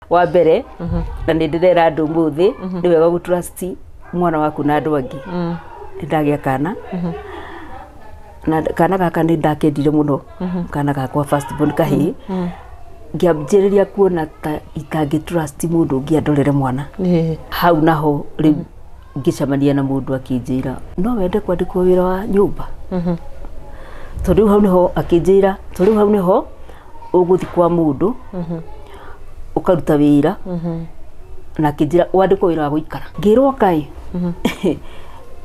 Wa mbere, na nĩ ndĩrera andũ ũmũthĩ, nĩ wega gũ trust mwana waku na andũ angĩ. Nĩ ndagĩa kana, na kana gaka nĩ ndakendire mũno, kana gakwa first born kahĩĩ. Ngĩambĩrĩria kuona ta itangĩ trust mũndũ ũngĩ andorere mwana. Hau naho rĩu ngĩcemania na mũndũ akĩnjĩra no wende kwandĩkwo wĩra wa nyũmba, tondũ rĩu hau nĩho akĩnjĩra, tondũ rĩu hau nĩho ũgũthiĩ kwa mũndũ ũkaruta wĩra, na akĩnjĩra wandĩkwo wĩra wa gũikara. Ngĩrwo kaĩ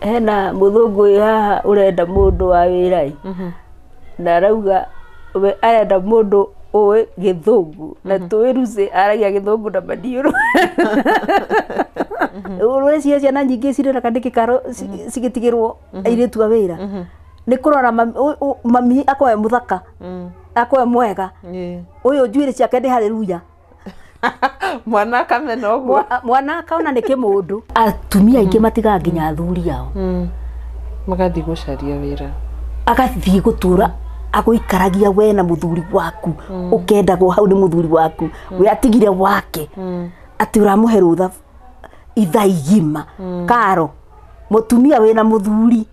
hena mũthũngũ wĩ haha ũrenda mũndũ wa wĩra ĩ, na arauga we arenda mũndũ ũĩ gĩthũngũ, na tũĩ Lucy aragia gĩthũngũ na maniũrũ. Ũreciria ciana nyingĩ cireraga nĩkĩ karo cigĩtigĩrwo airĩtu a wĩra? Nĩ kũrora mami akorwo e mũthaka, akorwo e mwega, ũyũ njuĩrĩ ciake nĩ haleluya. Mwana akamena ũguo. Mwana akaona nĩ kĩmũndũ. Atumia aingĩ matigaga nginya athuri ao, magathiĩ gũcaria wĩra, agathiĩ gũtũra agũikaragia we na mũthuri waku, ũkendagwo hau nĩ mũthuri waku, we atigire wake, atĩ ũramũhe rũtha ithaa igima. Karo mũtumia wĩna mũthuri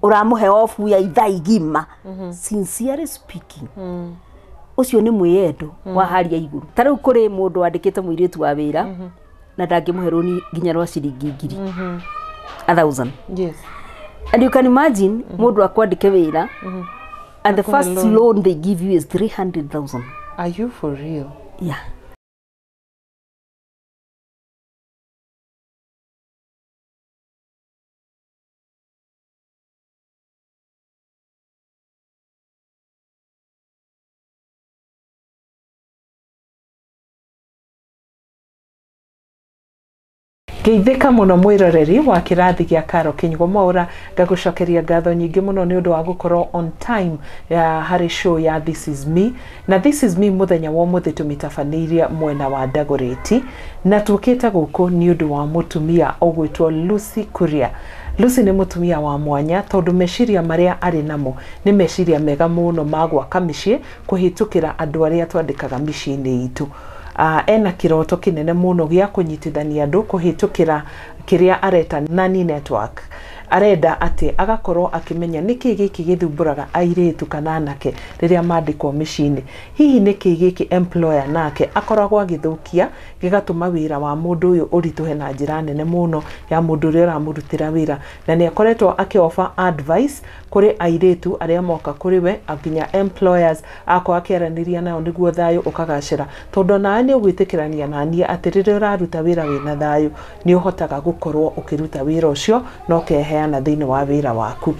ũramũhe obu ya ithaa igima, sincerely speaking, ũcio nĩ mwĩyendo wa haria igũrũ. Ta rĩu kũrĩ mũndũ wandĩkĩte mũirĩtu wa wĩra na ndangĩmũhe rũni nginya rwa ciringi 1,000, 1,000. And you can imagine mũndũ akwandĩke wĩra and the first loan they give you is 300,000. Are you for real? Yeah. Ngeithĩka mũno mwĩroreri wa kĩrathi gĩa Karo Kĩnyugo Mwaũra, ngagũcokeria ngatho nyingĩ mũno nĩ ũndũ wa gũkorwo on time ya harĩ show ya This Is Me. Na This Is Me mũthenya wa ũmũthĩ tũmĩtabanĩirie mwena wa Dagoretti, na tũkĩte gũkũ nĩ ũndũ wa mũtumia ũgwĩtwo Lucy Kuria. Lucy nĩ mũtumia wa mwanya tondũ meciria marĩa arĩ namo nĩ meciria mega mũno ma gwaka mĩciĩ kũhĩtũkĩra andũ arĩa twandĩkaga mĩciĩ-inĩ itũ. Ena kĩroto kĩnene mũno gĩa kũnyitithania andũ kũhĩtũkĩra kĩrĩa areta Nani Network. Arenda atĩ agakorwo akĩmenya nĩkĩ gĩkĩ gĩthumbũraga airĩtu kana anake rĩrĩa mandĩkwo mĩciĩ-inĩ. Hihi nĩkĩ gĩkĩ employer nake akoragwo agĩthũkia gĩgatũma wĩra wa mũndũ ũyũ ũritũhe na njĩra nene mũno ya mũndũ ũrĩa ũramũrutĩra wĩra. Na nĩ akoretwo akĩ-offer advice kũrĩ airĩtu arĩa moka kũrĩ we, nginya employers akorwo akĩaranĩria nao nĩguo thayũ ũkagacĩra, tondũ onawe nĩ ũgwĩtĩkĩrania naniĩ atĩ rĩrĩa ũraruta wĩra wĩna thayũ nĩ ũhotaga gũkorwo ũkĩruta wĩra ũcio na ũkeheana thĩinĩ wa wĩra waku.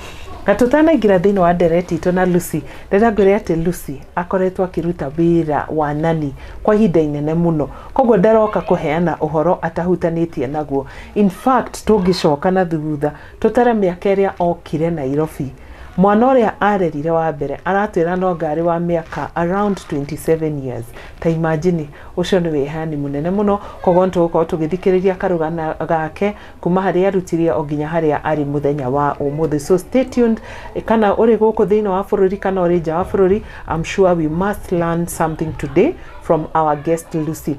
Na tũtanaingĩra thĩinĩ wa ndereti itũ na Lucy, ndĩrenda ngwĩre atĩ Lucy akoretwo akĩruta wĩra wa nani kwa ihinda inene mũno, koguo ndaroka kũheana ũhoro atahutanĩtie naguo. In fact, tũngĩcoka na thutha tũtare mĩaka ĩrĩa okire Nairobi, mwana ũrĩa arerire wa mbere aratwĩra no ngarĩ wa mĩaka around 27 years. Ta imagine, ũcio nĩ wĩheani mũnene mũno. Koguo nĩtũgũkorwo tũgĩthikĩrĩria karũgano gake kuma harĩa arutirie o nginya harĩa arĩ mũthenya wa ũmũthĩ. So stay tuned, kana ũrĩ gũkũ thĩinĩ wa bũrũri kana ũrĩ nja wa bũrũri, I'm sure we must learn something today from our guest Lucy.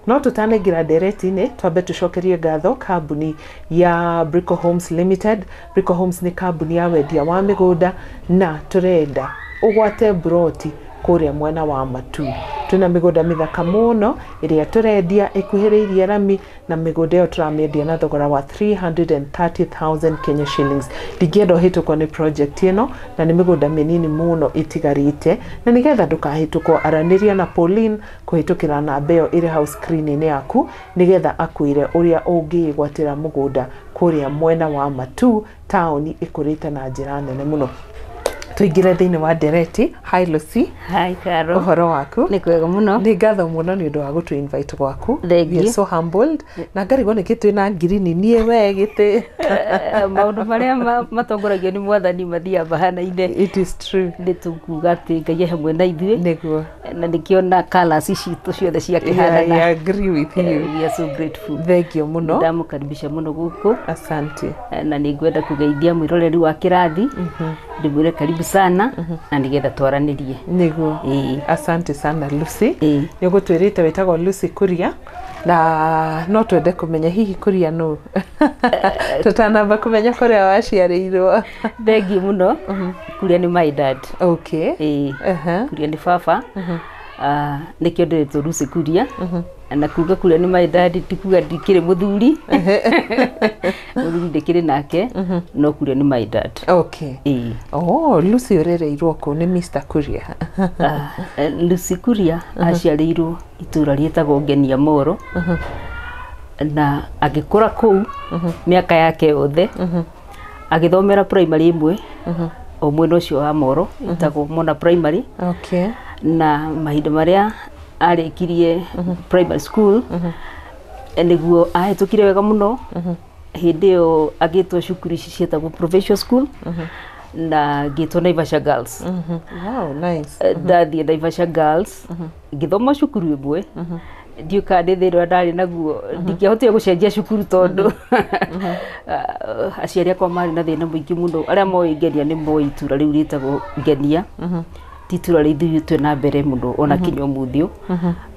No tũtanaingĩra ndereti-inĩ, twambe tũcokerie ngatho kambuni ya Brico Homes Limited. Brico Homes nĩ kambuni ya wendia wa mĩgũnda na tũrenda ũgwate broti kũrĩa mwena wa Matu. Twĩna mĩgũnda mĩthaka mũno ĩrĩa tũrendia ĩkuhĩrĩirie rami, na mĩgũnda ĩyo tũramĩendia na thogora wa 330,000 Kenya shillings. Ndingĩenda ũhĩtũkwo nĩ project ĩno, na nĩ mĩgũnda mĩnini mũno ĩtigarĩte, na nĩgetha ndũkahĩtũkwo aranĩria na Pauline kũhĩtũkĩra namba ĩyo ĩrĩ hau screen-inĩ yaku, nĩgetha akwĩre ũrĩa ũngĩgwatĩra mũgũnda kũrĩa mwena wa Matu, taũni ĩkũrĩte na njĩra nene mũno. Tũingĩre thĩinĩ wa ndereti. Hi Lucy. Hi Karo. Ũhoro waku? Nĩ kwega mũno. Nĩ ngatho mũno nĩ ũndũ wa gũtũ invite gwaku. Thank We are you. so humbled. Na ngarigwo nĩkĩ twĩna ngirini niĩ we gĩtĩ. Maũndũ marĩa matongoragio nĩ mwathani mathiaga mahanaine. It is true. Nĩ tũkuga atĩ Ngai e hamwe na ithuĩ. Nĩguo. Na nĩkĩo colours citũ ciothe ciakĩhanana. I agree with you. We are so grateful. Thank you mũno. Ndamũkaribisha mũno gũkũ. Asante. Na nĩ ngwenda kũgeithia mwĩroreri wa kĩrathi. Ndĩmwĩre karibu sana na nĩgetha twaranĩrie. Nĩguo. Ĩĩ. Asante sana Lucy. Ĩĩ. Nĩ ũgũtwĩrĩte wĩtagwo Lucy Kuria, na no twende kũmenya hihi Kuria nũ tũtanamba kũmenya kũrĩa waciarĩirwo. Thengiũ mũno. Kuria nĩ my dad. Okay. Ĩĩ. Kuria nĩ baba. Nĩkĩo ndĩretwo Lucy Kuria. Na kuga Kuria nĩ my dad ti kuga ndikĩrĩ mũthuri. Mũthuri ndĩkĩrĩ nake, no Kuria nĩ my dad. Okay. Ĩĩ. Oh, Lucy ũrereirwo kũ nĩ Mr. Kuria? Lucy Kuria aciarĩirwo itũra rĩtagwo Ngenia Moro, na agĩkũra kũu mĩaka yake yothe, agĩthomera primary ĩmwe o mwena ũcio wa Moro ĩtagwo Mona Primary. Okay. Na mahinda marĩa arĩkirie primary school, nĩguo ahĩtũkire wega mũno, hĩndĩ ĩyo agĩtwo cukuru ici ciĩtagwo provincial school, na ngĩtwo Naivasha Girls. Wow, nice. Ndathiĩ Naivasha Girls, ngĩthoma cukuru ĩmwe, ndiũĩ kana nĩ thĩna ũrĩa ndarĩ naguo, ndingĩahotire gũcenjia cukuru tondũ aciari akwa marĩ na thĩna mũingĩ mũno. Arĩa moĩ Ngenia nĩ moĩ itura rĩu rĩtagwo Ngenia ti itura rĩthiĩte na mbere mũno ona kinya ũmũthĩ ũyũ,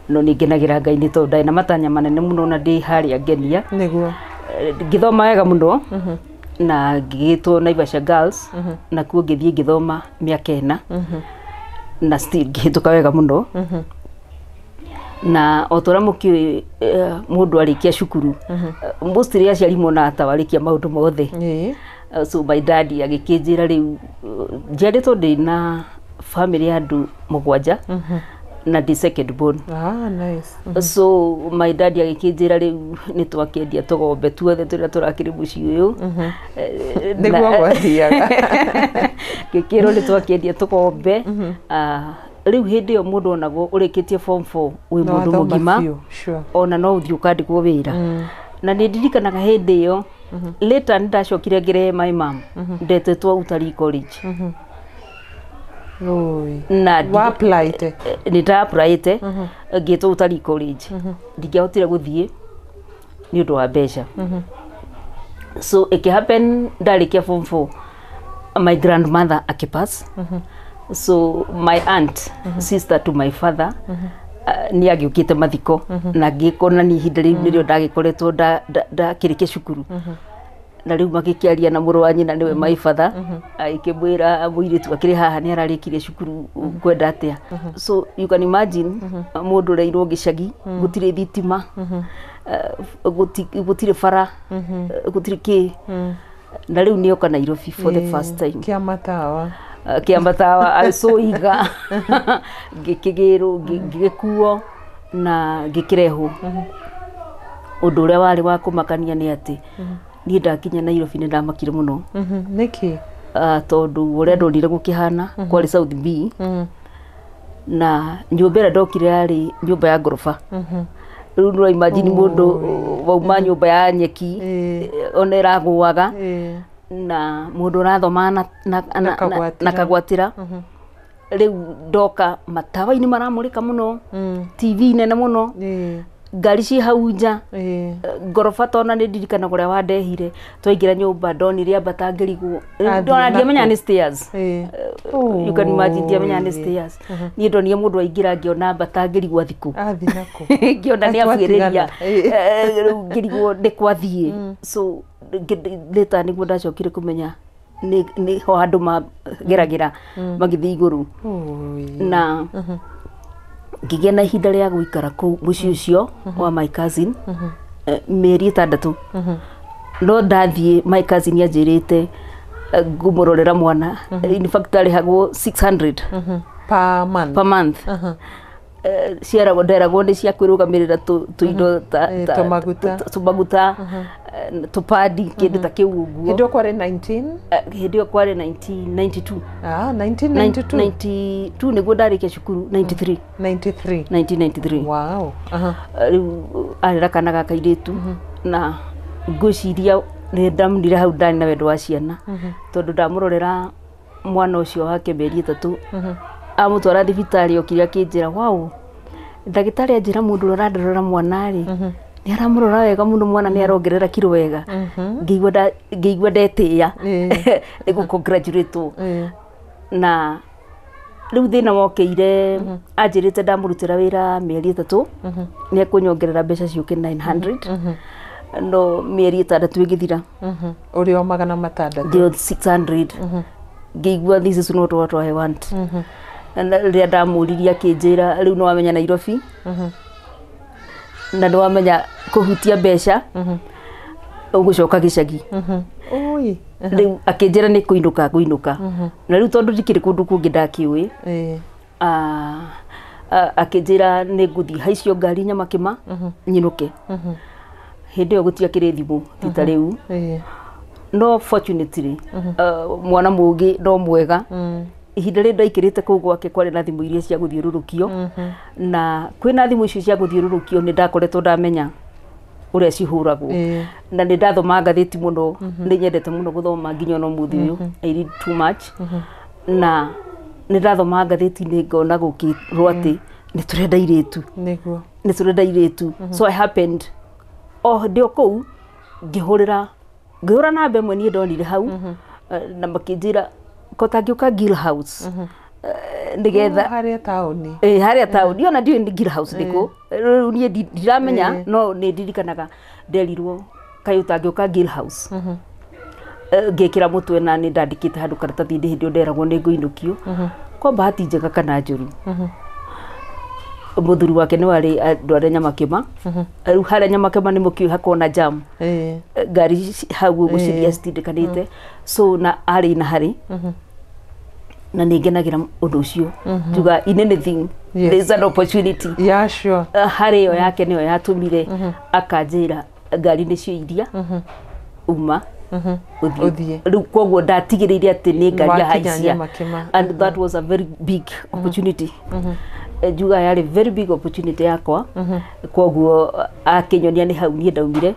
no nĩ ngenagĩra Ngai nĩ tondũ ndarĩ na matanya manene mũno na ndĩ harĩa Ngenia. Nĩguo. Ngĩthoma wega mũno na ngĩgĩtwo Naivasha Girls, na kuo ngĩthiĩ ngĩthoma mĩaka 4 na still ngĩhĩtũka wega mũno. Na o ta ũrĩa mũkĩũĩ, mũndũ arĩkia cukuru, mostly aciari monaga ta warĩkia maũndũ mothe. Ĩĩ. So my daddy agĩkĩnjĩra rĩu, njiarĩtwo ndĩ na family ya andũ 7 na ndĩ second born. Ah, nice. So my daddy agĩkĩnjĩra rĩu nĩ twakĩendia tũgombe tuothe tũrĩa tũrakĩrĩ mũciĩ ũyũ. Nĩguo gwathiaga. Ngĩkĩrwo nĩ twakĩendia tũgombe. Rĩu hĩndĩ ĩyo mũndũ onagwo ũrĩkĩtie form 4 wĩ No mũndũ wathoma mũgima, biũ, sure. ona no ũthiĩ ũkandĩkwo wĩra. Na nĩ ndirikanaga hĩndĩ ĩyo later nĩ ndacokire ngĩrehe my mom, ndetĩtwo Utalii College. Oi. Na Wa apply-te? Nĩ nda-apply-ĩte, ngĩtwo Utalii College, ndingĩahotire gũthiĩ nĩ ũndũ wa mbeca. So ĩkĩ ndarĩkia form 4, my grandmother akĩpass, so my aunt, sister to my father, nĩ agĩũkĩte mathiko, na ngĩkona nĩ ihinda rĩu nĩrĩo ndagĩkoretwo ndakĩrĩkia cukuru, na rĩu magĩkĩaria na mũrũ wa nyina nĩwe my father, agĩkĩmwĩra mũirĩtu akĩrĩ haha nĩ ararĩkirie cukuru, kwenda atĩa? So you can imagine mũndũ ũreirwo gĩcagi, gũtirĩ thitima, gũtirĩ bara, gũtirĩ kĩ, na rĩu nĩoka Nairobi for the first time. Kĩa matawa. Kĩa matawa. So iga ngĩkĩgĩrwo, ngĩgĩkuo na ngĩkĩrehwo. Ũndũ ũrĩa warĩ wa kũmakania nĩ atĩ niĩ ndakinya Nairobi nĩ ndamakire mũno. Nĩkĩ? Tondũ ũrĩa ndonire gũkĩhana kwarĩ South B, na nyũmba ĩrĩa ndokire yarĩ nyũmba ya ngoroba. Rĩu nĩ imagine mũndũ wauma nyũmba ya nyeki, ona ĩragũaga, na mũndũ ũrathoma Na kagwatĩra. Na kagwatĩra. Rĩu ndoka matawa-inĩ maramũrĩka mũno, TV nene mũno, ngari ci hau nja, ngoroba. Tona nĩ ndirikanaga ũrĩa wandehire, twaingĩra nyũmba ndonire ambata ngĩrigwo. Athiĩ Ndona ndiamenya nakũ? nĩ stairs. You can imagine, ndiamenya nĩ stairs. Niĩ ndonire mũndũ aingĩra, ngĩona ambata ngĩrigwo athikũ. Athiĩ nakũ? Ngĩona nĩ abuĩrĩria. Atwatigana. Rĩu ngĩrigwo nĩ kwathiĩ. So later nĩguo ndacokire kũmenya nĩ ho andũ mageragĩra magĩthiĩ igũrũ. Oi. Na ngĩgĩa na ihinda rĩa gũikara kũu mũciĩ ũcio wa my cousin mĩeri 6. No ndathiĩ, my cousin anjĩrĩte ngũmũrorera mwana, in fact arĩhagwo 600 Per month. Per month. Ciaragwo, nderagwo nĩ cia kwĩrũgamĩrĩra tũindo ta Tũmaguta. Tũmaguta, tũpadi, kĩndũ ta kĩu ũguo. Hĩndĩ ĩyo kwarĩ 19? Hĩndĩ ĩyo kwarĩ 1992. Ah, 1992. 92 nĩguo ndarĩkia cukuru, 93. 93. 1993. Wow. Aha. Rĩu arera kana ga kairĩtu, na ngwĩciria nĩ ndamunire hau ndarĩ na wendo wa ciana, tondũ ndamũrorera mwana ũcio wake mĩeri 3, amũtwara thibitarĩ, okire akĩnjĩra, wow, ndagĩtarĩ anjĩra mũndũ ũrĩa ũrandorera mwana rĩ Nĩ aramũrora wega mũno mwana, nĩ arongerera kiro wega. Ngĩigua ndetĩĩa nĩ gũ-congratulate-wo. Na rĩu thĩna wokĩire, anjĩrĩte ndamũrutĩra wĩra mĩeri 3 nĩ ekũnyongerera mbeca ciũke 900, no mĩeri 6 ĩgĩthira, Ũrĩ o 600. Ndĩ o 600. Ngĩigua this is not what I want. Na rĩrĩa ndamũririe, akĩnjĩra rĩu nĩ wamenya Nairobi na nĩ wamenya kũhutia mbeca, ũgũcoka gĩcagi. Ui. Rĩu akĩnjĩra nĩ kũinũka ngũinũka, na rĩu tondũ ndikĩrĩ kũndũ kũngĩ ndakĩũĩ, akĩnjĩra nĩ ngũthiĩ haicio ngari Nyamakĩma nyinũke. Hĩndĩ ĩyo gũtiakĩrĩ thimũ ti ta rĩu. No fortunately, mwana mũgĩ no mwega, ihinda rĩrĩ ndaikĩrĩte kũu gwake kwarĩ na thimũ iria cia gũthiũrũrũkio, na kwĩna thimũ icio cia gũthiũrũrũkio nĩ ndakoretwo ndamenya ũrĩa cihũragwo. Na nĩ ndathoma ngathĩti mũno, nĩ nyendete mũno gũthoma nginya ona ũmũthĩ ũyũ, I read too much. Na nĩ ndathoma ngathĩti-inĩ ngona gũkĩrwo atĩ nĩ tũrenda irĩtu. Nĩ tũrenda irĩtu. So I happened o ndĩ o kũu ngĩhũrĩra, ngĩhũra namba ĩmwe niĩ ndonire hau, na makĩnjĩra ko tangĩũka Gill House, nĩgetha Harĩa taũni. Ĩ, harĩa taũni. Ona ndiũĩ nĩ Gill House nĩkũ rĩu, niĩ ndiramenya. No nĩ ndirikanaga nderirwo kaĩ ũtangĩũka Gill House. Ngĩkĩra mũtwe na nĩ ndandĩkĩte handũ karatathi-inĩ hĩndĩ ĩyo nderagwo nĩ ngũinũkio. Kwa bahati njega kana njũru, mũthuri wake nĩ warĩ andũ arĩa Nyamakĩma. Rĩu harĩa Nyamakĩma nĩ mũkĩũĩ hakoragwo na jam. Ngari hau ũguo cithiaga citindĩkanĩte, so na arĩ na harĩ na nĩ ngenagĩra ũndũ ũcio, njuga in anything there's an opportunity. Harĩ ĩyo yake nĩyo yatũmire akanjĩra ngari nĩcio iria uma Ũthiĩ. ũthiĩ. Rĩu koguo ndatigĩrĩire atĩ nĩ ngari Wakinya yahaicia. Nyamakĩma. And that was a very big opportunity. Njuga yarĩ very big opportunity yakwa. Koguo akĩnyonia nĩ hau niĩ ndaumire.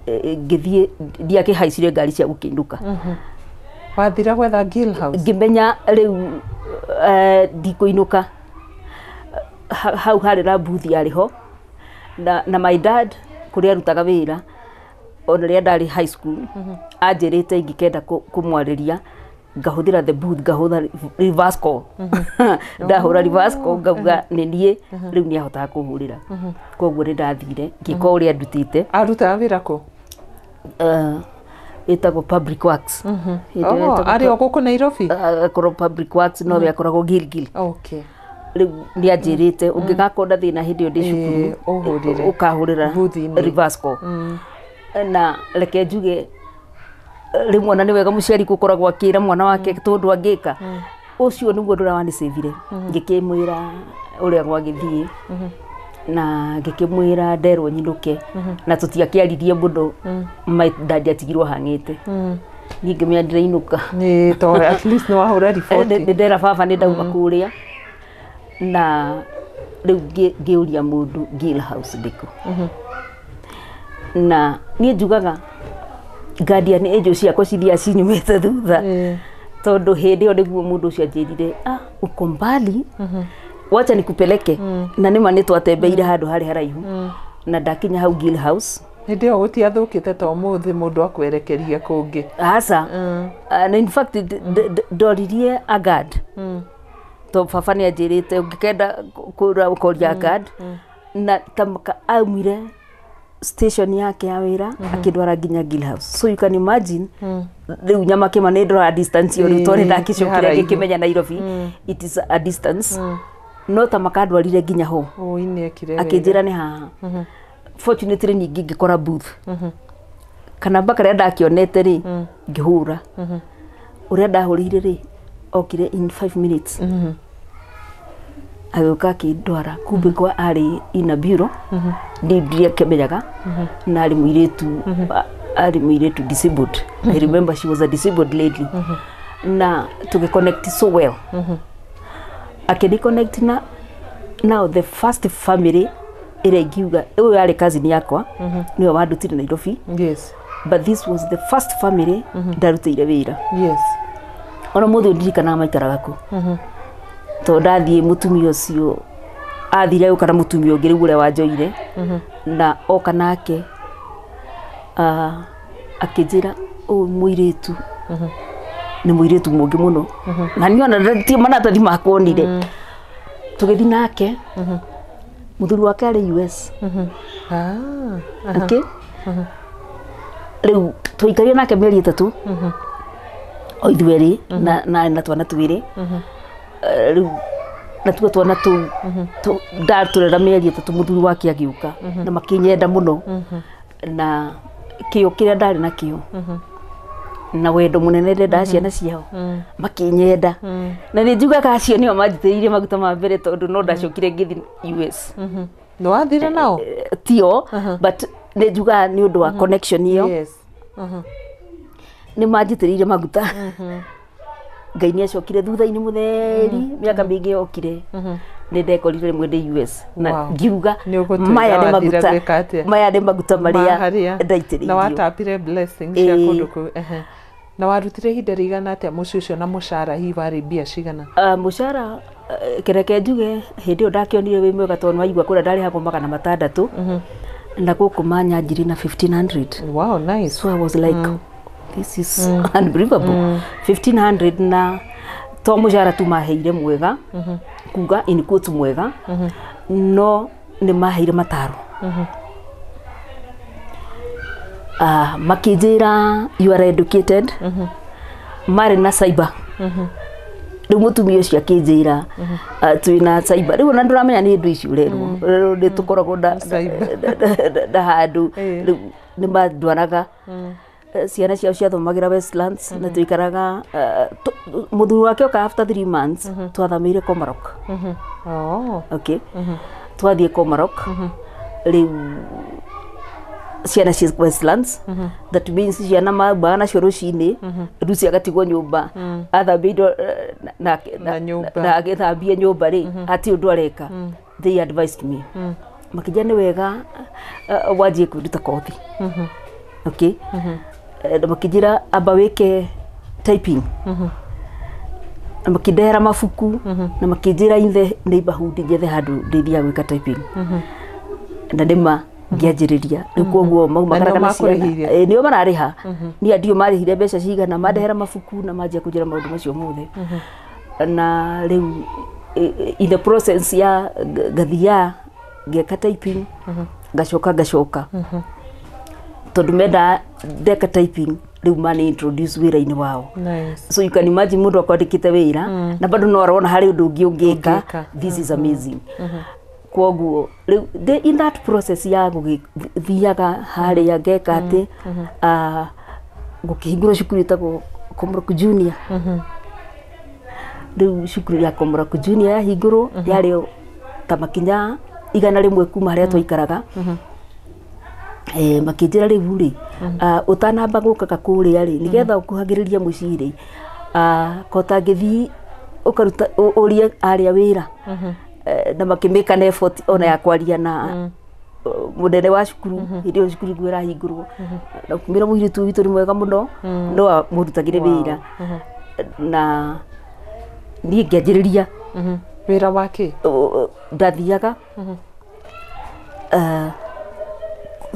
Ngĩthiĩ, ndiakĩhaicire ngari cia gũkĩinũka. Wathira gwetha Gill House. Ngĩmenya rĩu ndikũinũka. Hau harĩ na booth yarĩ ho na my dad kũrĩa arutaga wĩra, ona rĩrĩa ndarĩ high school anjĩrĩte ingĩkenda kũmwarĩria ngahũthĩra the booth, ngahũra reverse call. Ndahũra reverse call ngauga nĩ niĩ, rĩu nĩ ahotaga kũhũrĩra. Koguo nĩ ndathire ngĩka ũrĩa ndutĩte. Arutaga wĩra kũ? Ĩtagwo Public Works. Hĩndĩ ĩyo Oh, ĩtagwo arĩ o gũkũ Nairobi? Akorwo Public Works, no we akoragwo Gilgil. Rĩu nĩ anjĩrĩte ũngĩgakorwo na thĩna hĩndĩ ĩyo ndĩ cukuru, ũhũrĩre. Ũkahũrĩra Booth-inĩ. reverse call. Na reke njuge, rĩmwe ona nĩ wega mũciari gũkoragwo akĩra mwana wake tondũ angĩka ũcio nĩguo ũndũ ũrĩa wanicĩvire. Ngĩkĩmwĩra ũrĩa gwagĩthiĩ na ngĩkĩmwĩra nderwo nyinũke, na tũtiakĩaririe mũno. My dad atigirwo hang'ĩte, niĩ ngĩmenya ndĩrainũka. Nĩ to at least nĩ wahũra riboti. Nĩ ndera baba nĩ ndauma kũrĩa, na rĩu ngĩũria mũndũ Gill House ndĩkũ. Na niĩ njugaga guardian angel ciakwa cithiaga cinyumĩte thutha, tondũ hĩndĩ ĩyo nĩguo mũndũ ũcio anjĩrire, "Ah, uko mbali, wacha nikupeleke." Na nĩma nĩ twatembeire handũ harĩ haraihu na ndakinya hau Gill House. Hĩndĩ ĩyo gũtiathũkĩte ta ũmũthĩ mũndũ akwerekeria kũngĩ. Aca. And in fact ndoririe a guard, to baba nĩ anjĩrĩte ũngĩkenda kũra ũkoria guard, na tamaka aumire station yake ya wĩra akĩndwara nginya Gill House. So you can imagine, rĩu Nyamakĩma nĩ ndora distance ĩyo rĩu, tondũ nĩ Nĩ ndakĩcokire haraihu. ngĩkĩmenya Nairobi it is a distance, no tamaka ndwarire nginya ho. Ũi, nĩ ekire wega. Akĩnjĩra nĩ haha. Fortunately ningĩ ngĩkora booth kana mbaka rĩrĩa ndakĩonete rĩ, ngĩhũra. Ũrĩa ndahũrĩire rĩ, okire in 5 minutes, agĩũka akĩndwara. Kumbe kwa arĩ ina bureau niĩ ndiakĩmenyaga, na arĩ mũirĩtu, arĩ mũirĩtu disabled. I remember she was a disabled lady, na tũgĩconnect so well. Akĩni connect na now the first family ĩrĩa ingiuga ũyũ yarĩ cousin yakwa, nĩwe wandutire Nairobi. But this was the first family ndarutĩire wĩra. Ona mũthĩ ũyũ ndirikanaga maikaraga kũ, tondũ ndathiĩ mũtumia ũcio Athire gũka na mũtumia ũngĩ rĩu ũrĩa wanjoire na oka nake akĩnjĩra ũyũ mũirĩtu nĩ mũirĩtu mũngĩ mũno na niĩ ona ti maratathi makonire. Tũgĩthiĩ nake, mũthuri wake arĩ US. Okay, rĩu twaikarire nake mĩeri 3 o ithuerĩ na twana 2. Rĩu natuo twana tũu ndatũrera mĩeri 3, mũthuri wake agĩũka na makĩnyenda mũno na kĩo kĩrĩa ndarĩ nakĩo na wendo mũnene ndendaga ciana ciao, makĩnyenda. Na nĩ njugaga acio nĩo manjitĩrĩirie maguta ma mbere, tondũ no ndacokire ngĩthiĩ US. Nĩ wathire nao? Tio, but nĩ njugaga nĩ ũndũ wa connection ĩyo nĩ manjitĩrĩirie maguta. Ngai nĩ acokire thutha-inĩ mũtheri, mĩaka mĩingĩ yokire, nĩ ndekorire rĩmwe ndĩ US na ngiuga maya nĩ maguta, maya nĩ maguta marĩa ndaitĩrĩirio. Na watapire blessings cia kũndũ kũu. Na warutire ihinda rĩigana atĩa mũciĩ ũcio, na mũcara hihi warĩ mbia cigana? Mũcara, kĩreke njuge hĩndĩ ĩyo ndakĩonire wĩ mwega, tondũ waigua kũrĩa ndarĩhagwo 600 na gũkũ manyanjiri na 1500. Wow, nice. So I was like, this is unbelievable. 1500 na to mũcara tu maheire mwega, kuga in quotes mwega, no nĩ maheire mataro. Makĩnjĩra you are educated, marĩ na cyber. Rĩu mũtumia ũcio akĩnjĩra twĩna cyber, rĩu ona ndũramenya nĩ indo ici ũrerwo, rĩu nĩ tũkoragwo na handũ. Rĩu nĩ mandwaraga, ciana ciao ciathomagĩra Westlands na tũikaraga, mũthuri wake oka after 3 months twathamĩire Komarok. Okay, twathiĩ Komarok, rĩu ciana cia Westlands, that means ciana maumaga nacio rũcinĩ, Lucy agatigwo nyũmba athambia indo na agĩthambie nyũmba rĩ, hatirĩ ũndũ areka. They advised me, makĩnjĩra nĩ wega wanjie kwĩruta kothi. Okay, na makĩnjĩra amba wĩke typing, na makĩndehera mabuku na makĩnjĩra in the neighborhood njethe handũ ndĩthiaga gwĩka typing, na nĩma ngĩanjĩrĩria. Rĩu koguo maumagaraga na ciana nĩo mararĩha, niĩ ndio marĩhire mbeca cigana, mandehera mabuku na manjia kũnjĩra maũndũ macio mothe. Na rĩu in the process ya ngathia ngeka typing, ngacoka tondũ menda ndeka typing, rĩu mani introduce wĩra-inĩ wao. So you can imagine mũndũ akwandĩkĩte wĩra na bado no arona harĩ ũndũ ũngĩ ũngĩka. This is amazing. Kwoguo rĩu in that process ya gũgĩthiaga harĩa ngeka atĩ gũkĩhingũrwo cukuru ĩtagwo Komorok Junior. Rĩu cukuru ya Komorok Junior yahingũrwo yarĩ ta makinya 100 kuma harĩa twaikaraga. Makĩnjĩra rĩu rĩ, ũtanamba gũkaga kũrĩa rĩ, nĩgetha ũkuhagĩrĩria mũciĩ rĩ, ko ũtangĩthiĩ ũkaruta ũrie arĩa wĩra. Na makĩmĩka na effort ona ya kwaria na mũnene wa cukuru hĩndĩ ĩyo cukuru nĩguo ĩrahingũrwo, na kũmĩra mũirĩtu witũ nĩ mwega mũno, no amũrutagĩre wĩra. Na niĩ ngĩanjĩrĩria wĩra wake. Ndathiaga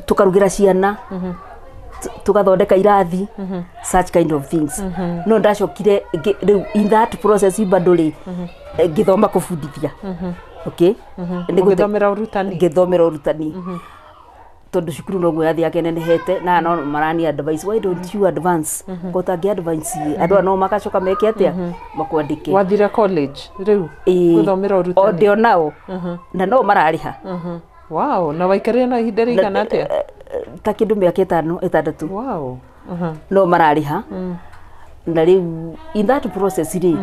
tukarugĩra ciana, tugathondeka irathi, such kind of things. No ndacokire rĩu in that process bado rĩ, ngĩthoma kũbundithia. Okay, ũgĩthomera ũrutani? Ngĩthomera ũrutani, tondũ cukuru noguo yathiaga ĩnenehete na no marani advice, why don't you advance, ko ũtangĩ advance andũ aya no magacoka meke atĩa, makwandĩke. Wathire college rĩu gũthomera ũrutani? O ndĩ onao na no mararĩha. Wow, na waikarire na ihinda rĩigana atĩa? Ta kĩndũ mĩaka 5 6. Wow. No mararĩha. Na rĩu in that process rĩ,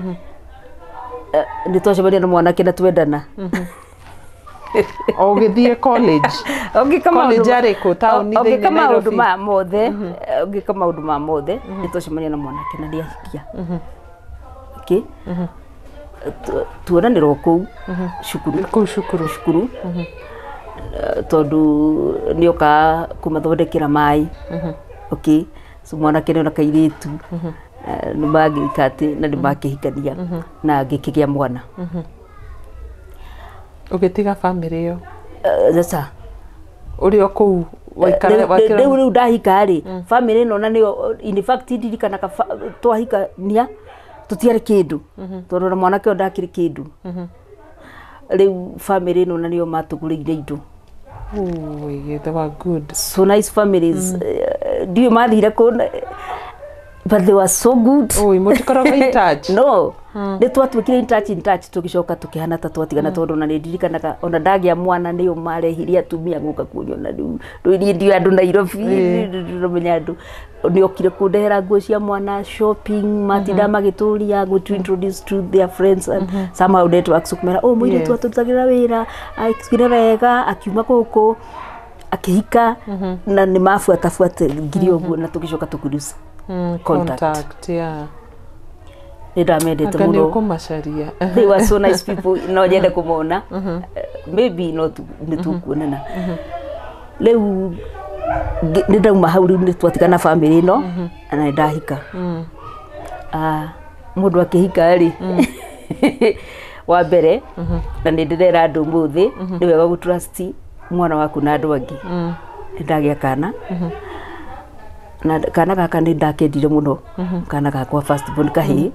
nĩ twacemania na mwanake na twendana. O ũgĩthiĩ college? College yarĩ kũ taũni thĩinĩ Ũngĩka maũndũ Nairobi? ma mothe, ũngĩka maũndũ ma mothe, nĩ twacemania na mwanake na ndĩahikia. Okay, tuonanĩrwo kũu cukuru. Kũu cukuru. Cukuru, tondũ nĩoka kũmathondekera maĩ. Okay, so mwanake nĩ ona kairĩtu nĩ mangĩka atĩ na nĩ makĩhikania na ngĩkĩgĩa mwana. Ũgĩtiga bamĩrĩ ĩyo? Sasa Ũrĩ o kũu waikara? Rĩu rĩu ndahika rĩ, bamĩrĩ ĩno na nĩyo, in fact, ndirikanaga twahikania tũtiarĩ kĩndũ, tondũ na mwanake ũyũ ndakĩrĩ kĩndũ. Rĩu bamĩrĩ ĩno na nĩyo matũgũrĩire indo. Oh, yeah, they were good. So nice families. Ndiũĩ mathire kũ, but they were so good. Oi, mũtikoragwo in touch? No, nĩ twatuĩkire in touch, tũgĩcoka tũkĩhana ta twatigana, tondũ ona nĩ ndirikanaga ona ndagĩa mwana nĩo marehire atumia gũka kunyona. Rĩu niĩ ndiũĩ andũ Nairobi, ndĩramenya andũ nĩ okire kũndehera nguo cia mwana, shopping, matinda magĩtũria go to introduce to their friends and somehow networks kũmera, oh, mũirĩtu atũrutagĩra wĩra aikire wega, akiuma gũkũ akĩhika, na nĩ mabuatabuata ngiri ũguo, na tũgĩcoka tũkĩlose contact. Contact, yeah. Nĩ ndamendete Anga nĩ mũno. ũkũmacaria. They were so nice people. No nyende kũmona. Maybe no nĩ tũkuonana. Rĩu nĩ ndauma hau, rĩu nĩ twatigana bamĩrĩ ĩno na nĩ ndahika. Ah, mũndũ akĩhika rĩ, wa mbere, na nĩ ndĩrera andũ ũmũthĩ, nĩ wega gũtrust mwana waku na andũ angĩ. Nĩ ndagĩa kana, na kana gaka nĩ ndakendire mũno, kana gakwa first born, kahĩĩ.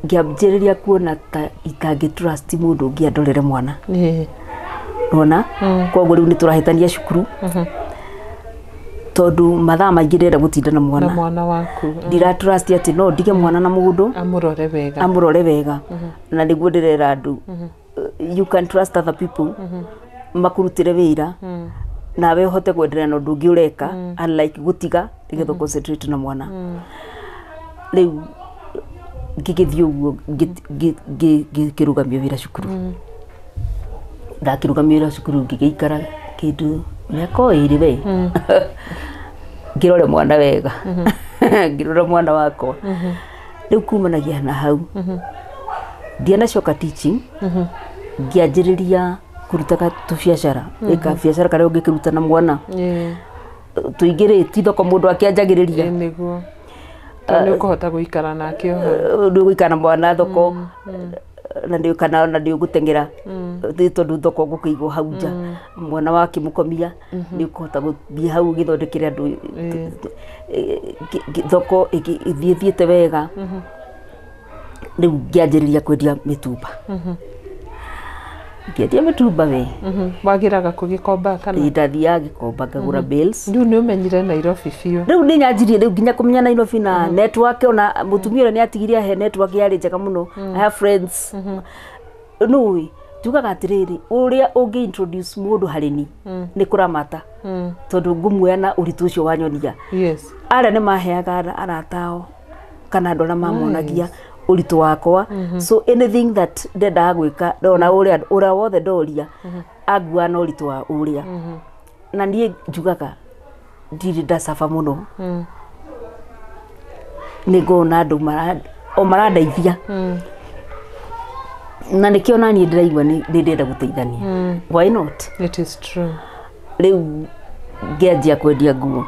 Ngĩambĩrĩria kuona ta itangĩ trust mũndũ ũngĩ andorere mwana. Nona koguo rĩu nĩ tũrahĩtania cukuru, tondũ mathaa maingĩ ndĩrenda gũtinda na Na mwana. Mwana waku. Ndira trust atĩ no ndige mwana na mũndũ amũrore wega. Amũrore wega. Na nĩguo ndĩrera andũ, you can trust other people makurutĩre wĩra, nawe ũhote kwendelea na ũndũ ũngĩ ũreka, unlike gũtiga nĩgetha concentrate na mwana. Rĩu ngĩgĩthiĩ ũguo, ngĩkĩrũgamia wĩra cukuru. Ndakĩrũgamia wĩra cukuru, ngĩgĩikara kĩndũ mĩaka o 2 we, ngĩrore mwana wega, ngĩrora mwana wakwa. Rĩu kumanagia na hau ndianacoka teaching, ngĩanjĩrĩria kũrutaga tũbiacara, ĩka biacara karĩa ũngĩkĩruta na mwana. Tũingĩ rĩ, ti thoko mũndũ akĩanjagĩrĩria. Nĩguo, tondũ nĩ ũkũhota gũikara nake o hau. Nĩ ũgũikara na mwana thoko na nĩ kana na nĩ ũgũteng'era. Nĩ tondũ thoko gũkĩigwo hau nja, mwana wakĩmũkomia nĩ ũkũhota gũthiĩ hau ũgĩthondekere andũ. Thoko ĩthiĩ thiĩte wega. Rĩu ngĩanjĩrĩria kwendia mĩtumba, ngĩendia mĩtumba we. Wagĩraga kũgĩkomba kana? Ndathiaga Gĩkomba ngagũra bales. Rĩu nĩ ũmenyire Nairobi biũ. Rĩu nĩ nyanjirie rĩu nginya kũmenya Nairobi na network. Ona mũtumia ũrĩa nĩ atigirie ahe network yarĩ njega mũno. I have friends. Nũĩ njugaga atĩrĩrĩ, ũrĩa ũngĩ introduce mũndũ harĩ ni nĩ kũramata, tondũ ngũmuoya na ũritũ ũcio wanyonia. Arĩa nĩ maheaga arata ao kana andũ arĩa mamonagia ũritũ wakwa. So anything that ndendaga gwĩka, ndona ũrĩa ũrĩa wothe ndoria angua na ũritũ wa ũrĩa. Na niĩ njugaga ndirĩ ndacaba mũno, nĩ ngona andũ o marandeithia, na nĩkĩo naniĩ ndĩraigua nĩ ndĩrenda gũteithania. Why not? It is true. Rĩu ngĩanjia kwendia nguo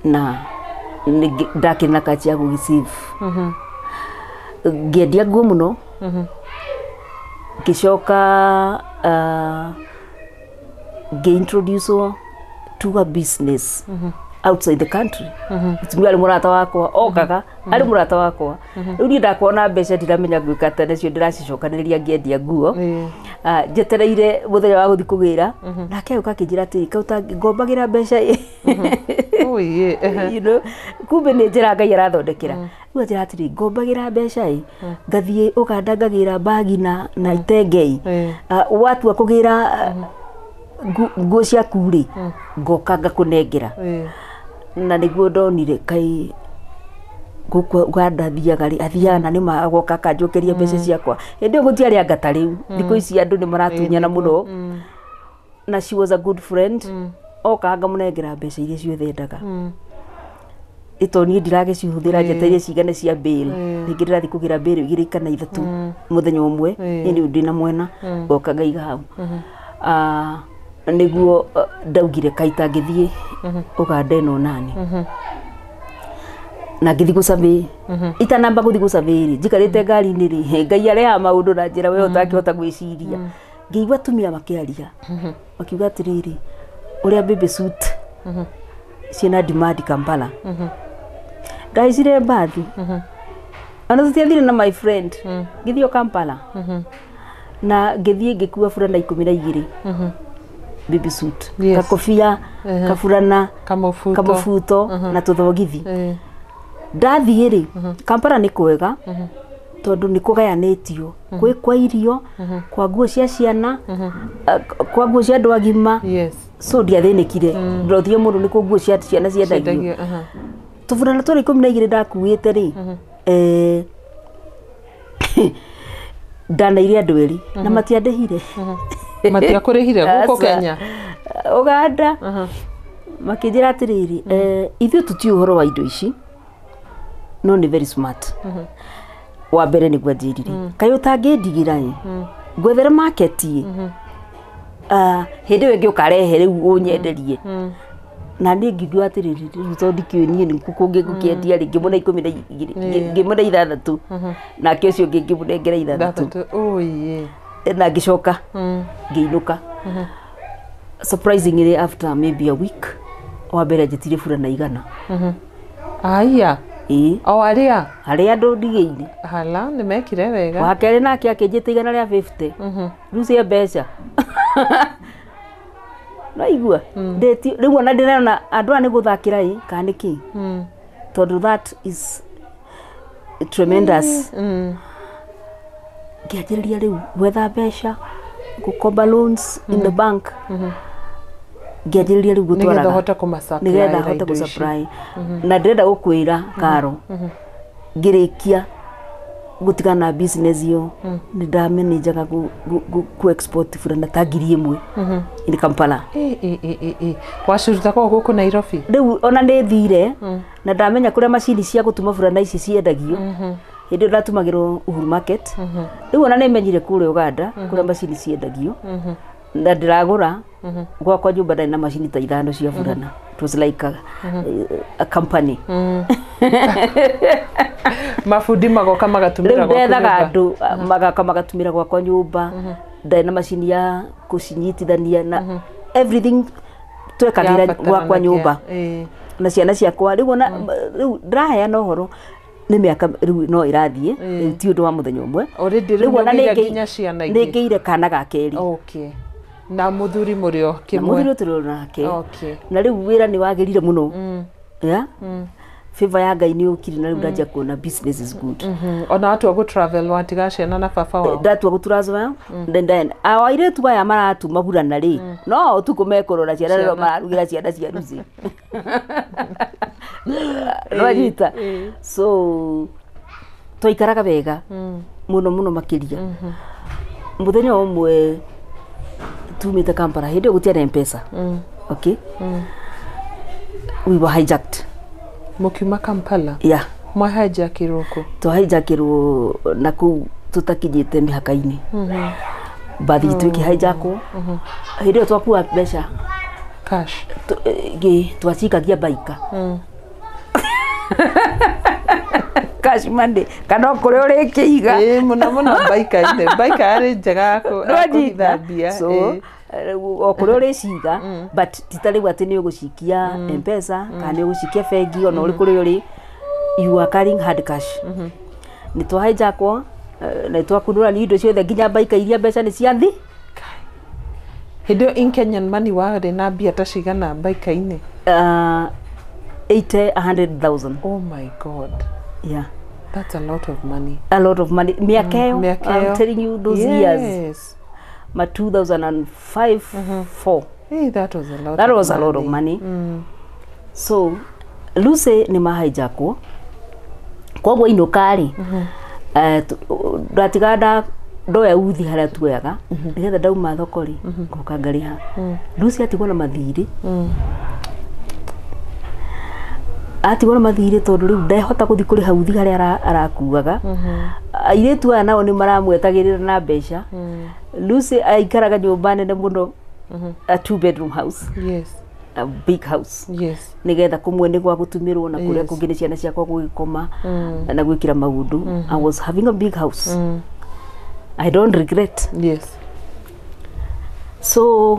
na ndakĩrĩ na kachi ya gũgĩsave. Ngĩendia nguo mũno, ngĩcoka ngĩintroducewo to a business outside the country. Mũtumia arĩ mũrata wakwa, okaga arĩ mũrata wakwa. Rĩu niĩ ndakorwo mbeca ndiramenya gwĩka atĩa nacio, ndĩracicokanĩrĩria ngĩendia nguo. Ah, njetereire mũthenya wa gũthiĩ kũgĩra nake, agĩũka akĩnjĩra atĩrĩ, kauta ngombagĩra mbeca ĩ. Oh, yeah. Kumbe nĩ njĩra Ngai arathondekera. Rĩu anjĩra atĩrĩ, ngombagĩra mbeca ĩ, ngathiĩ Ũganda ngagĩra mbagi na itenge ĩ. Ah, watua kũgĩra nguo ciaku rĩ, ngoka ngakũnengera. Na nĩguo ndonire kai gũkũ Uganda thiaga rĩ, athiaga na nĩ agoka akanjokeria mbeca ciakwa. Hĩndĩ ĩyo gũtiarĩ anga ta rĩu, thikũ ici andũ nĩ maratunyana mũno. Na she was a good friend. Oka ngamũnengera mbeca iria ciothe endaga, ĩto niĩ ndiragĩcihũthĩra, njetereire cigane cia bail. Rĩngĩ ndĩrathiĩ kũgĩra bail 2 kana 3 mũthenya ũmwe. Niĩ nĩ ndĩna mwena ngoka ngaiga hau. Ah, nĩguo ndaugire kaita ngĩthiĩ Ũganda ĩno nani na ngĩthiĩ gũcabĩ. Itanamba gũthiĩ gũcabĩ rĩ, njikarĩte ngari-inĩ rĩ, Ngai arehaga maũndũ na njĩra we ũtangĩhota gwĩciria. Ngĩigua atumia makĩaria makiuga atĩrĩrĩ, ũrĩa baby suit ciĩna demand Kampala. Ndaicire mbathi, ona tũtiathire na my friend, ngĩthiĩ o Kampala na ngĩthiĩ ngĩkua burana 12 baby suit, kakobia, kaburana, Kamũbuto. Kamũbuto na tũthogithi. Ndathiĩ rĩ, Kampala nĩ kwega tondũ nĩ kũgayanĩtio, gwĩ kwa irio, kwa nguo cia ciana, kwa nguo cia andũ agima. So ndiathĩnĩkire, ndrothire mũndũ nĩ kũ nguo cia ciana ciendagio. Ciendagio, aha. Tũburana tũrĩa 12 ndakuĩte rĩ, ndanaire andũ erĩ na matiandĩhire. Matiakũrĩhire gũkũ Aca. Kenya? Uganda. Makĩnjĩra atĩrĩrĩ, ithuĩ tũtiũĩ ũhoro wa indo ici, no nĩ very smart. Wa mbere nĩguo anjĩrire, kaĩ ũtangĩndigĩra ĩ ngwethere market ĩ, hĩndĩ ĩyo ĩngĩ ũkarehe rĩu ũnyenderie. Na niĩ ngiuga atĩrĩrĩ, rĩu tondũ ndikĩũĩ niĩ nĩkũ kũngĩ ngũkĩendia rĩ, ngĩmũne 12, ngĩmũne ithathatũ, nake ũcio ũngĩ ngĩmũnengera ithathatũ. Ithathatũ. Ũiĩ. Na ngĩcoka ngĩinũka. Surprisingly, after maybe a week, wa mbere anjĩtire burana 100. Aya. Ĩĩ. O arĩa? Harĩa andũ ndigĩire. Hala, nĩ mekire wega. Wa kerĩ nake akĩnjĩta 150. Rĩu cia mbeca naigua ndĩti rĩu ona ndĩrona andũ aya nĩ gũthakĩra ĩ kana nĩ kĩ, tondũ that is tremendous. Ngĩanjĩrĩria rĩu gwetha mbeca, gũkomba loans in the bank, ngĩanjĩrĩria rĩu Nĩgetha gũtwaraga ũhote kũmasupply nĩgetha hote indo ici. gũsupply. Na ndĩrenda gũkwĩra Karo, ngĩrĩkia gũtigana na business ĩyo, nĩ ndamenenjaga ku export burana ta 1000 in Kampala. Ĩ, ĩ, ĩ, ĩ, ĩ. Waciruta kũu gũkũ Nairobi? Rĩu ona nĩ thire na ndamenya kũrĩa macini cia gũtuma burana ici ciendagio. Hĩndĩ ĩyo ndatumagĩrwo Uhuru Market. Rĩu ona nĩ menyire kũrĩa Uganda kũrĩa macini ciendagio na ndĩragũra gwakwa nyũmba. Ndarĩ na macini ta ithano cia burana. It was like a company. Mabundi magoka magatumĩra Rĩu gwaku ndethaga nyũmba. Andũ magaka magatumĩra gwakwa nyũmba. Ndarĩ na macini ya kũcinyitithania na everything twekagĩra gwakwa nyũmba na ciana ciakwa. Rĩu ona rĩu ndĩraheana ũhoro nĩ mĩaka rĩu no ĩrathiĩ. Rĩu ti ũndũ wa mũthenya ũmwe. Already rĩu Rĩu ona nĩũgĩire nĩ nginya ciana nĩ ingĩ. ngĩire kana ga kerĩ. Okay. Na mũthuri mũrĩ o Na kĩmwe? mũthuri tũrĩ nake. Na rĩu wĩra nĩ wagĩrire mũno. Yeah? Favor ya Ngai nĩ yũkire na rĩu ndanjia kuona business is good. Ona watua gũ travel watiga ciana na baba wao? Ndatua gũturazoya awa airĩtu aya maratuma burana rĩ, no ũtukũ mekũrora ciana rĩro mararugĩra ciana cia Lucy, nwanyita. So twaikaraga wega mũno mũno makĩria. Mũthenya ũmwe tumĩte Kampala, hĩndĩ ĩyo gũtiarĩ M-Pesa, okay, we were hijacked. Mũkiuma Kampala? Yeah. Mwahijackirwo kũ? Twahijackirwo na kũu tũtakinyĩte mĩhaka-inĩ, mbathi itũ ĩkĩhijackwo. Hĩndĩ ĩyo twakua mbeca Cash. Twacikagia baika cash money kana o kũrĩa ũrĩkĩiga. Ĩĩ, mũno mũno baika-inĩ. Baika yarĩ njega ya ya kũhitha mbia. So o kũrĩa ũrĩciga, but ti ta rĩu atĩ nĩ ũgũcikia M-Pesa kana nĩ ũgũcikia bengi. Ona ũrĩ kũrĩa ũrĩ, you are carrying hard cash. Nĩ twahijackwo na twakunũra indo ciothe nginya baika iria mbeca nĩ ciathi. Hĩndĩ ĩyo in Kenyan money warĩ na mbia ta cigana baika-inĩ? 80 100,000. Oh my God. Yeah. That's a lot of money. A lot of money mĩaka ĩyo. Mĩaka I'm ĩyo. telling you, those years, ma 2005 4. Hey, that was a lot That of was a lot of money. So Lucy nĩ mahijackwo, koguo inũka rĩ, ndatigaga ndoya uthi harĩa tuoyaga nĩgetha ndauma thoko rĩ, ngoka ngarĩha. Lucy atigwo na mathirĩ, atigwo na mathirĩ tondũ rĩu ndehota gũthiĩ kũrĩha uthi harĩa arakuaga. Airĩtu aya nao nĩ maramwetagĩrĩra na mbeca. Lucy aikaraga nyũmba nene mũno, a two bedroom house, a big house, nigetha kumwe nĩ gwa gũtumĩrwo na kũrĩa kũngĩ nĩ ciana ciakwa gũgĩkoma na gwĩkĩra maũndũ. I was having a big house. I don't regret. So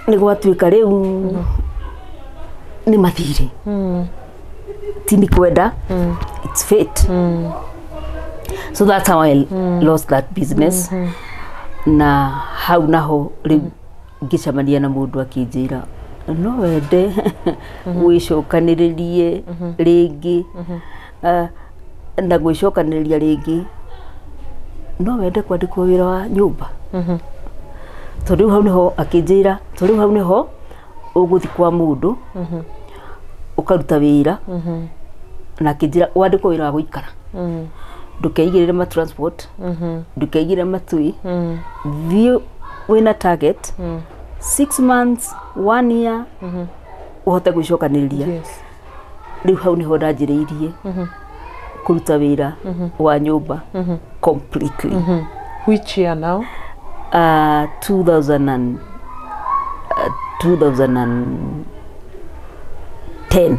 nä gwatuä ka rä u nä mathirä ti nä kwenda, it's fate. So that's how I lost that business. Na hau naho rä u ngĩcemania na mũndũ akĩnjĩra no wende gwĩcokanĩrĩrie rĩngĩ. Na gwĩcokanĩrĩria rĩngĩ no wende kwandĩkwo wĩra wa nyũmba, tondũ rĩu hau nĩho akĩnjĩra, tondũ rĩu hau nĩho ũgũthiĩ kwa mũndũ ũkaruta wĩra. Na akĩnjĩra wandĩkwo wĩra wa gũikara, ndũkeigĩrĩre ma transport, ndũkeigĩrĩre matui, thiĩ wĩna target 6 months, one year, ũhote gwĩcokanĩrĩria. Rĩu hau nĩho ndanjĩrĩirie kũruta wĩra wa nyũmba completely. Which year now? 2000 and, 2010.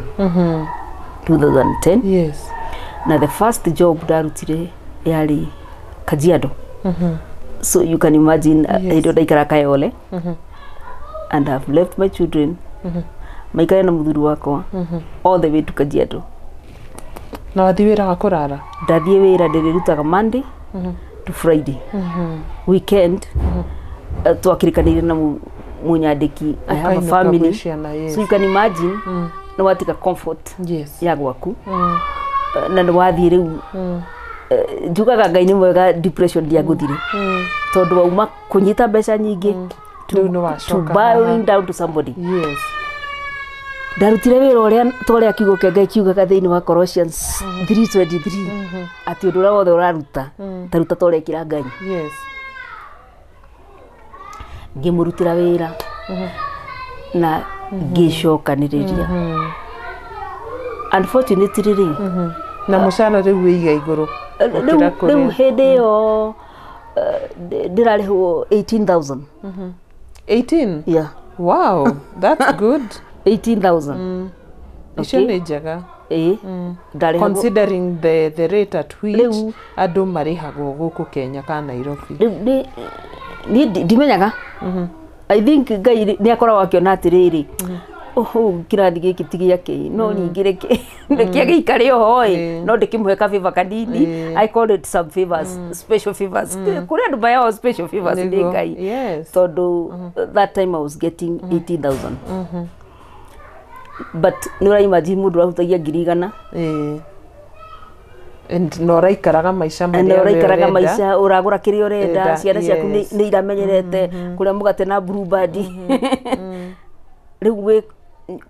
2010. Na the first job ndarutire yarĩ Kajiado. So you can imagine, hĩndĩ ĩyo ndaikara Kayole and I've left my children maikare na mũthuri wakwa all the way to Kajiado. Na wathiĩ wĩra wa kũrara? Ndathiĩ wĩra ndĩrĩrutaga Monday to Friday. Weekend twakĩrĩkanĩire na mũnyandĩki, I have a Ũkainũka family. Gwĩ ciana, yes. So you can imagine nĩ watiga comfort ya gwaku na nĩ wathiĩ rĩu. Njugaga Ngai nĩ mwega, depression ndiangũthire tondũ wauma kũnyita mbeca nyingĩ Rĩu nĩ to wacoka bowing haha. down to somebody. Ndarutire wĩra ũrĩa torĩa kiugo kĩa Ngai kiugaga thĩinĩ wa Colossians 3:23 atĩ ũndũ ũrĩa wothe ũraruta taruta ta ũrekĩra Ngai. Ngĩmũrutĩra wĩra na ngĩcokanĩrĩria. Unfortunately rĩ, Na mũcara rĩu wĩiga igũrũ rĩu gũkĩra rĩu kũrĩa. Hĩndĩ ĩyo ndĩrarĩhwo 18,000. 18? Yeah. Wow, that's good. 18,000. Icio Okay. nĩ njega. Ĩĩ, ndarĩhagwo. Considering the rate at which Rĩu- andũ marĩhagwo gũkũ Kenya kana Nairobi. Rĩu niĩ ndimenyaga. I think Ngai nĩ akoragwo akĩona atĩrĩrĩ, ũhũ kĩrathi gĩkĩ ti gĩake, no ningĩ reke gĩikare oho ĩ, no ndĩkĩmũhe ka favor kanini. I call it some favors, special favors. Kũrĩ andũ maheagwo special favors nĩ Nĩguo. Ngai. Tondũ that time I was getting 18,000, but nĩ ũraimagine mũndũ ũrahutagia 100,000. Ĩĩ. And na ũraikaraga maica na marĩa we ũraikaraga ũrenda. Maica ũragũra kĩrĩa ũrenda. Enda, Ciana ciaku nĩ iramenyerete kũrĩa mũgate na Blueband. Rĩu wĩ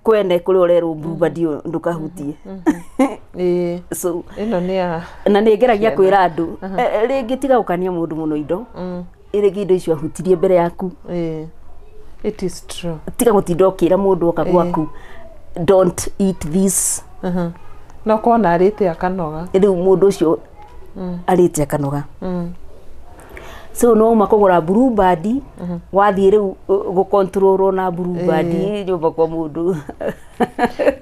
kwene kũrĩa ũrerwo Blueband ĩyo ndũkahutie. So Ĩno nĩ ya na nĩ ngeragia ciana. Kwĩra andũ rĩngĩ tiga gũkania mũndũ mũno indo, rĩngĩ indo icio ahutirie mbere yaku. Ĩĩ. It is true. Tiga gũtinda ũkĩra mũndũ oka gwaku, "Don't eat this." No kona arĩte akanoga. Rĩu mũndũ ũcio arĩte akanoga. So no uma kũgũra Blueband, wathiĩ rĩu gũkontrolwo na Blueband nyũmba kwa mũndũ.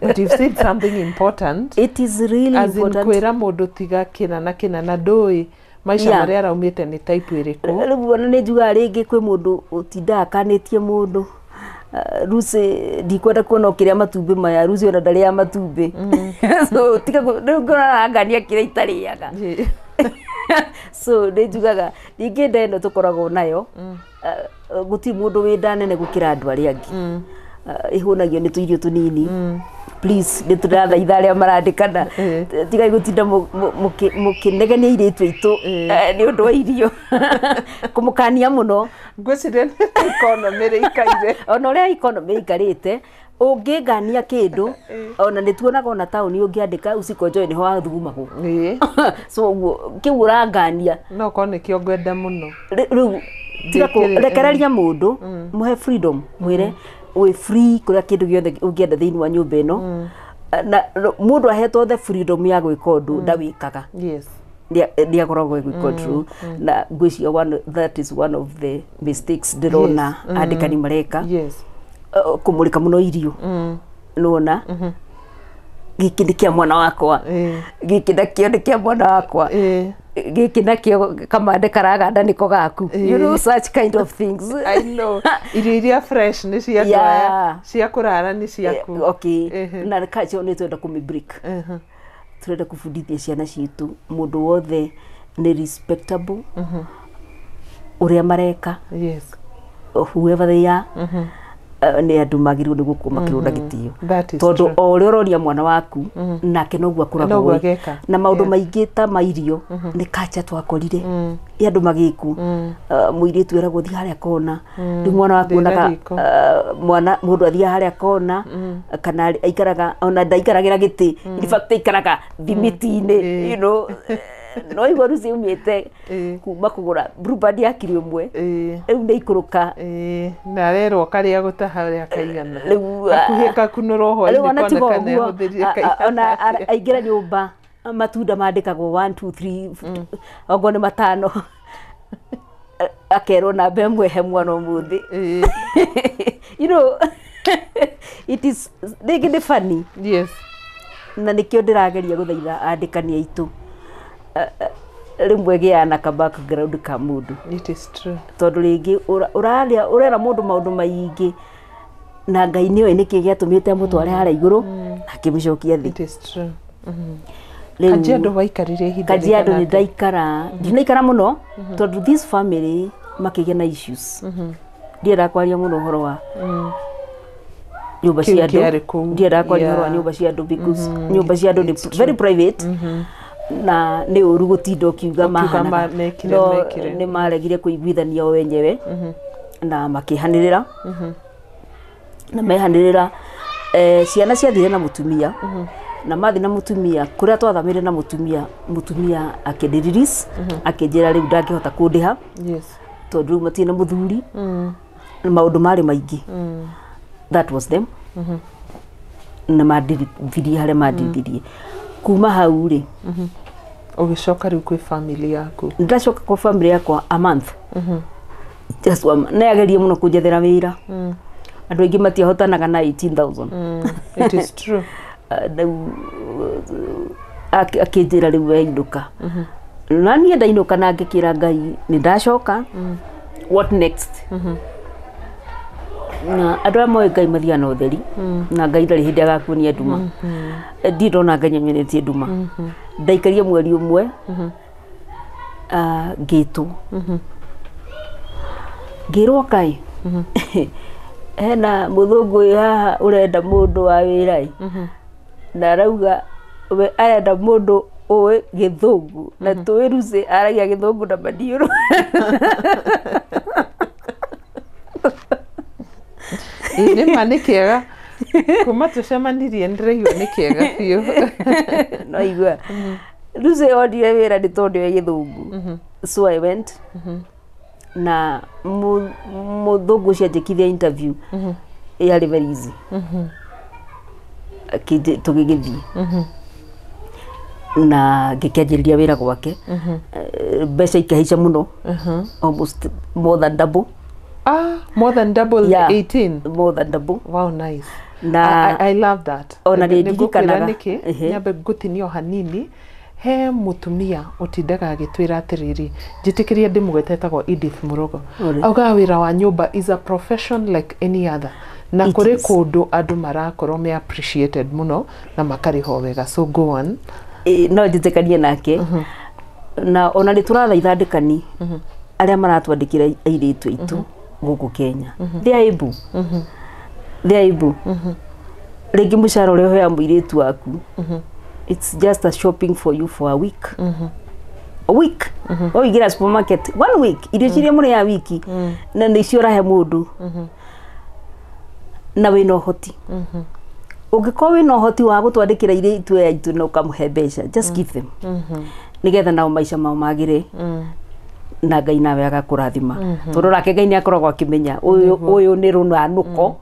But you've said something important. It is really As in important. kwĩra mũndũ tiga kĩna na kĩna na ndũĩ maica marĩa araumĩte nĩ type ĩrĩkũ. Rĩu ona nĩ njugaga rĩngĩ kwĩ mũndũ ũtindaga akanĩtie mũndũ, Lucy, ndikwenda kuona ũkĩrĩa matumbĩ maya. Lucy ona ndarĩaga matumbĩ, so tiga rĩu ngona arangania kĩrĩa itarĩaga. So nĩ njugaga ningĩ nda ĩno tũkoragwo nayo, gũtirĩ mũndũ wĩ nda nene gũkĩra andũ arĩa angĩ. Ĩhũnagio nĩ tũirio tũnini. Please, nĩ tũrathaitha arĩa marandĩkana, tigai gũtinda mũkĩnegenia airĩtu aitũ nĩ ũndũ wa irio, kũmũkania mũno. Ngwĩciria nĩ economy ĩikaire. Ona ũrĩa economy ĩikarĩte, ũngĩngania kĩndũ ona nĩ tuonaga ona taũni ũngĩandĩka usikonjoe nĩho wathugumagwo. So ũguo kĩu ũrangania. No korwo nĩkĩo ngwenda mũno. Rĩu tiga rekereria mũndũ, mũhe freedom, mwĩre wĩ free kũrĩa kĩndũ gĩothe ũngĩenda thĩinĩ wa nyũmba ĩno. Na mũndũ ahetwo the freedom ya gwĩka ũndũ ndawĩkaga. Nĩ akoragwo agĩgwĩ control, na ngwĩciria that is one of the mistakes ndĩrona andĩkani mareka, kũmũrĩka mũno irio. Nĩwona Gĩkĩ nĩ kĩa mwana wakwa, gĩkĩ nakĩo nĩ kĩa mwana wakwa, gĩkĩ nakĩo kamande karaganda nĩko gaku, you know, such kind of things. I know. Irio iria fresh nĩ cia andũ aya, cia kũrara nĩ ciaku. Okay, na kacio nĩ twenda kũmĩ break. Turenda kũbundithia ciana citũ mũndũ wothe nĩ respectable ũrĩa mareka, whoever they are, nĩ andũ magĩrĩirwo nĩ gũkorwo makĩrwo na gĩtĩo, That is tondũ true. o ũrĩa ũroria mwana waku nake noguo akoragwo Noguo ũĩ. ageka. Na maũndũ maingĩ ta ma irio nĩ kacha twakorire ĩ andũ magĩkwo, mũirĩtu eragwo thiĩ harĩa kona, rĩu mwana waku Thĩna onaga riko. Mwana mũndũ athiaga harĩa kona kana aikaraga, ona ndaikaragĩra gĩtĩ, in fact aikaraga thimiti-inĩ, no igua rĩu ciumĩte kuma kũgũra Blueband ya 1,000, rĩu nĩ ikũrũka. Ĩĩ, na arerwo karĩa gũtaha ũrĩa kaigana, Rĩu, hakuhĩ kakunũrwo rĩu hwainĩ ona tiga koneka ũguo, nĩahũthĩrire ona kaigana atĩa. Aingĩra nyũmba matunda mandĩkagwo 1 2 3, okorwo nĩ matano akerwo namba ĩmwe he mwana ũmũthĩ. It is rĩngĩ nĩ funny. Na nĩkĩo ndĩrageria gũthaitha andĩkani aitũ, rĩmwe gĩaga na ka background ka mũndũ. It is true. Tondũ rĩngĩ ũraria ũrera mũndũ maũndũ maingĩ na Ngai nĩoĩ nĩkĩ gĩatũmĩte amũtware harĩa igũrũ na akĩmũcokia thĩ. It is true. Rĩu- Kajiado waikarire ihinda Kajiado rĩigana nĩ atĩa? ndaikara, ndinaikara mũno tondũ this family makĩgĩa na issues. Ndiendaga kwaria mũno ũhoro wa nyũmba Kĩu cia andũ. kĩarĩ kũu. Ndiendaga kwaria ũhoro wa nyũmba cia andũ because nyũmba cia andũ nĩ very private na nĩ ũru gũtinda ũkiuga Ũkiuga mahanaga. mekire, No mekire. nĩ maregire kũiguithania o wenyewe na makĩhanĩrĩra na mehanĩrĩra, ciana ciathire na mũtumia na mathi na mũtumia kũrĩa twathamĩire na mũtumia, mũtumia akĩndĩ release, akĩnjĩra rĩu ndangĩhota kũndĩha tondũ rĩu matirĩ na mũthuri na maũndũ marĩ maingĩ. That was them na mandirithirie harĩa mandirithirie. Kuma hau rĩ, Ũgĩcoka rĩu kwĩ family yaku? Ndacoka kwa family yakwa a month, just one month. Nĩ agerie mũno kũnjethera wĩra, andũ aingĩ matiahotanaga na 18,000. It is true. Rĩu akĩnjĩra rĩu we inũka, na niĩ ndainũka na ngĩkĩra Ngai nĩ ndacoka, what next? Na andũ arĩa moĩ Ngai mathiaga na ũtheri na Ngai ndarĩ hĩndĩ agakuonia nduma. Ndirĩ ndona Ngai anyonetie nduma. Ndaikarie mweri ũmwe, ngĩtwo ngĩrwo kaĩ hena mũthũngũ wĩ haha ũrenda mũndũ wa wĩra ĩ, na arauga we arenda mũndũ ũĩ gĩthũngũ na tũĩ Lucy aragia gĩthũngũ na maniũrũ. Ĩĩ, nĩ ma nĩ kĩega kuma tũcemanirie nĩndĩraigua nĩ kĩega biũ. No igua Lucy onire wĩra nĩ tondũ oĩ gĩthũngũ, so I went na mũthũngũ ũcio anjĩkithia interview, yarĩ very easy. Tũgĩgĩthiĩ na ngĩkĩanjĩrĩria wĩra gwake. Mbeca ikĩhaica mũno, almost more than double. Ah, more than double Yeah. the 18? More than double. Wow, nice. Na I love that. Ona Nĩ nĩ ngũkwĩra ndirikanaga. nĩkĩ nyambe ngũtinio hanini, he mũtumia ũtindaga agĩtwĩra atĩrĩrĩ, njĩtĩkĩria ndĩmũgwete, etagwo Edith Mũrogo. Ũrĩ. Augaga wĩra wa nyũmba is a profession like any other na It kũrĩ is. kũndũ andũ marakorwo me appreciated mũno na makarĩhwo wega, so go on. Ĩ, no njĩtĩkanie nake na ona nĩ tũrathaitha andĩkani arĩa maratwandĩkĩra airĩtu aitũ gũkũ Kenya. They are able, they are able. Rĩngĩ mũcara ũrĩa ũheaga mũirĩtu waku, it's just a shopping for you for a week, a week. Waingĩra supermarket one week, irio ciria mũrĩaga wiki na nĩcio ũrahe mũndũ na wĩna ũhoti. Ũngĩkorwo wĩna ũhoti wa gũtwandĩkĩra airĩtu aya aitũ na ũkamũhe mbeca, just give them nĩgetha nao maica mao magĩre na Ngai nawe agakũrathima, tondũ nake Ngai nĩ akoragwo akĩmenya ũyũ ũyũ nĩ rũnanũko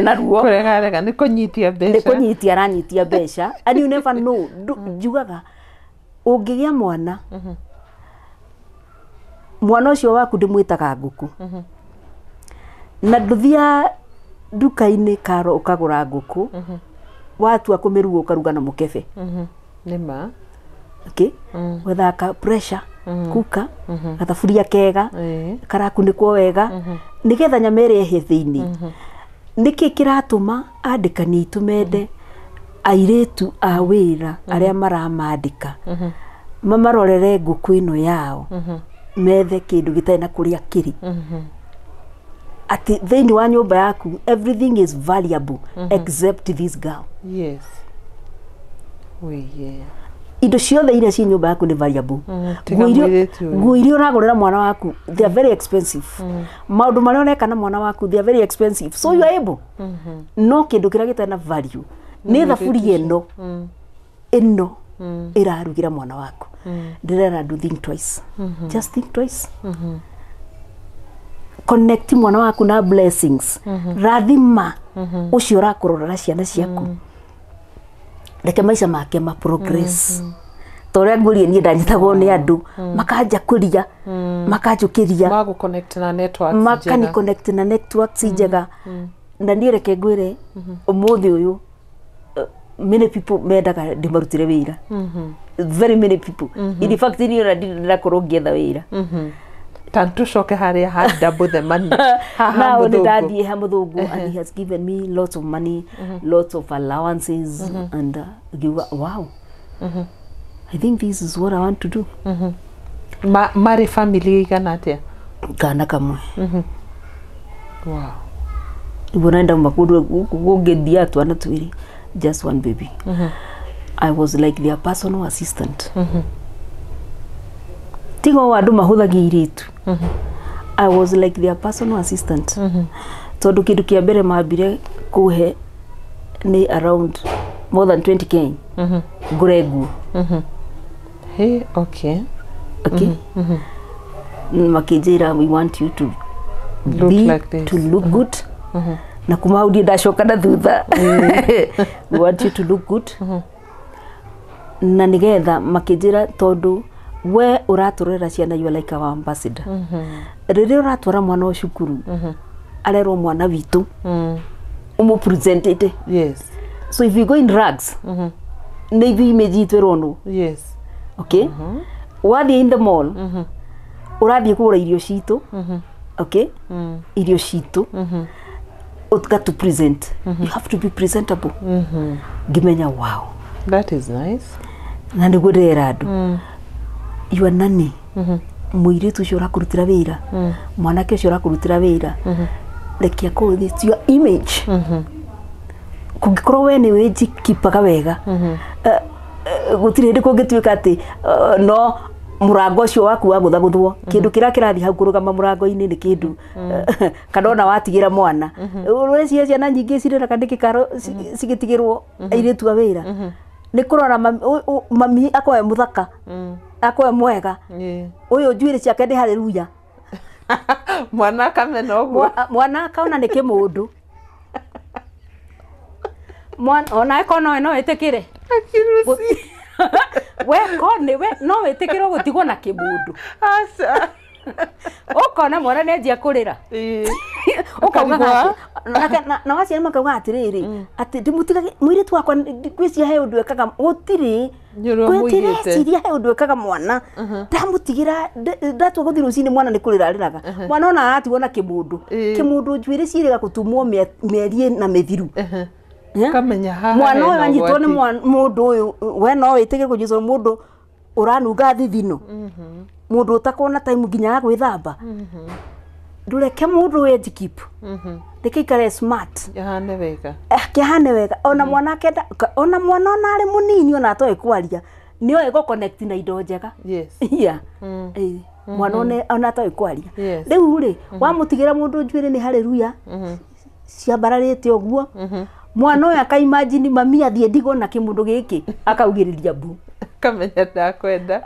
na ruo. Kũregarega nĩ kũnyitia Nĩ mbeca. Kũnyitia aranyitia mbeca, and you never know. Njugaga ũngĩgĩa mwana, mwana ũcio waku ndĩmwĩtaga ngũkũ, na ndũthiaga nduka-inĩ karo ũkagũra ngũkũ. Watua kũmĩruga ũkaruga na mũkebe. Nĩ ma. Okay, wethaga pressure cooker, gathaburia kega karakunĩkwo wega, nĩgetha nyama ĩrĩa ĩhĩe thĩinĩ. Nĩkĩ kĩratũma andĩkani aitũ mende airĩtu a wĩra arĩa maramandĩka mamarorere ngũkũ ĩno yao, methe kĩndũ gĩtarĩ na kũrĩa kĩrĩ, atĩ thĩinĩ wa nyũmba yaku everything is valuable except this girl? Yes, wĩye. Indo ciothe iria ciĩ nyũmba yaku nĩ valuable. Tiga mũirĩtu ũyũ. Nguo iria ũragũrĩra mwana waku, they are very expensive. Maũndũ marĩa ũreka na mwana waku, they are very expensive, so you are able, no kĩndũ kĩrĩa gĩtarĩ na value nĩ thaburia ĩno ĩno ĩrarugĩra mwana waku. Ndĩrera andũ, think twice, just think twice. Connect mwana waku na blessings. Rathima ũcio ũrakũrorera ciana ciaku, reke maica make ma progress. Ta ũrĩa ngurie, niĩ ndanyitagwo nĩ andũ makanjakũria, makanjũkĩria. Magũ connect na networks Makani njega. connect na networks njega. Na niĩ reke ngwĩre, ũmũthĩ ũyũ many people mendaga ndĩmarutĩre wĩra, very many people. In fact, niĩ ona ndirĩ ndĩrakorwo ngĩetha wĩra. Ta tucoke harĩa ha double the money, haha Now nĩ mũthũngũ. ndathiĩ ha mũthũngũ and he has given me lots of money, lots of allowances, and ngiuga, "Wow, I think this is what I want to do." Marĩ family igana atĩa? Kana kamwe. Wow. Niguo naenda kũndũ gũngĩthia twana twĩrĩ, just one baby. I was like their personal assistant. Tiga o andũ mahũthagia airĩtu, I was like their personal assistant, tondũ kĩndũ kĩa mbere mambire kũhe nĩ around more than 20K ngũre nguo. Hey, okay. Okay, makĩnjĩra, "We want you to look be like this. To look good." Na kuma hau ndiĩ ndacoka na thutha. "We want you to look good," na nigetha makĩnjĩra, tondũ we ũratũrera ciana, you are like our ambassador. Rĩrĩa ũratwara mwana o cukuru, arerwo mwana witũ, ũmũpresentete. So if you go in rags, nĩ ithuĩ image itũ ĩronwo. Okay, wathiĩ in the mall, ũrathiĩ kũgũra irio citũ, okay, irio citũ ũga present, you have to be presentable. Ngĩmenya, wow. That is nice. Na nĩguo ndĩrera andũ, your nanny, mũirĩtu ũcio ũrakũrutĩra wĩra, mwanake ũcio ũrakũrutĩra wĩra, reke akorwo it's your image. Kũngĩkorwo we nĩ wĩnjikipaga wega, gũtirĩ hĩndĩ kũngĩtuĩka atĩ no mũrango ũcio waku wagũthagũthwo, kĩndũ kĩrĩa kĩrathiĩ hau kũrũgama mũrango-inĩ nĩ kĩndũ, kana ona watigĩra mwana. Ũreciria ciana nyingĩ cirĩraga nĩkĩ karo cigĩtigĩrwo airĩtu a wĩra? Nĩ kũrora mami akorwo e mũthaka, akorwo e mwega. Ũyũ njuĩrĩ ciake nĩ haleluya. Mwana akamena ũguo. Mwana akaona nĩ kĩmũndũ. Mwana ona eko no ĩtĩkĩre. Akiruci. We ko nĩ we no wĩtĩkĩrwo gũtigwo na kĩmũndũ? Aca. Ũkona mwana nĩ anjia kũrĩra. Ũkauga Akarigwo. Na waciari makauga atĩrĩrĩ, atĩ ndĩmũtigage mũirĩtu wakwa, ngwĩciria he ũndũ ekaga gũtirĩ. Nĩ ũrĩa ũmũigĩte. Ndĩreciria he ũndũ ekaga mwana ndamũtigĩra, ndatua gũthiĩ rũcinĩ, mwana nĩ kũrĩra arĩraga. Mwana ona aratigwo na kĩmũndũ. Kĩmũndũ njuĩrĩ ciĩrĩga gũtumwo mĩeri na mĩthiru. Eh? Kamenya haha Mwana ũyũ hena anyitwo nĩ ũgwati. Mũndũ ũyũ, we no wĩtĩkĩre kũnyitwo nĩ mũndũ ũranunga thithino, mũndũ ũtakona time nginya ya gwĩthamba? Ndũreke mũndũ ũyũ ejikeep, reke ikare smart. Ahane wega. Akĩhane wega. Ona mwana akenda, ona mwana ona arĩ mũnini, ona atoĩ kwaria, nĩoĩ gũ connect na indo njega. Yeah. Ĩĩ. Mwana ona atoĩ kwaria. Rĩu rĩ, wamũtigĩra mũndũ njuĩrĩ nĩ haleluya ciambararĩte ũguo, mwana ũyũ akaimagine mami athiĩ ndigwo na kĩmũndũ gĩkĩ, akaugĩrĩria mbu. Kamenya ndakwenda.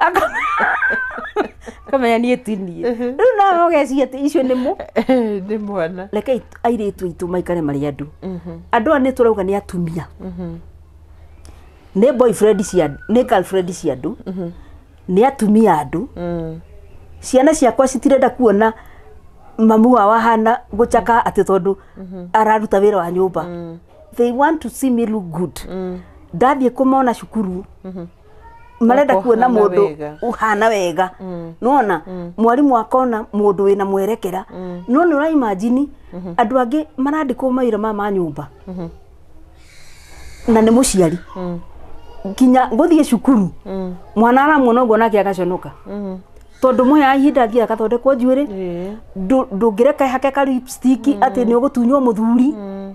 Akamenya niĩ ti niĩ. Rĩu nawe ũgeciria atĩ icio nĩ mũ Nĩ mwana. Reke airĩtu aitũ maikare marĩ andũ. Andũ aya nĩ tũrauga nĩ atumia, nĩ boyfriend cia, nĩ girlfriend cia andũ, nĩ atumia andũ. Ciana ciakwa citirenda kuona mamu wao ahana gũcaka atĩ tondũ araruta wĩra wa nyũmba. They want to see me look good. Ndathiĩ kũmona cukuru, marenda kuona Ũhana mũndũ wega. ũhana wega. Nona mwarimũ akona mũndũ wĩna mwerekera. No nĩ ũraimagine andũ angĩ marandĩkwo mawĩra maya ma nyũmba na nĩ mũciari nginya gũthiĩ cukuru, mwana aramuona ũguo nake agaconoka, tondũ mũheaga ihinda athiĩ agathondekwo njuĩrĩ. Ndũngĩreka hake ka lipstick atĩ nĩ ũgũtunywo mũthuri.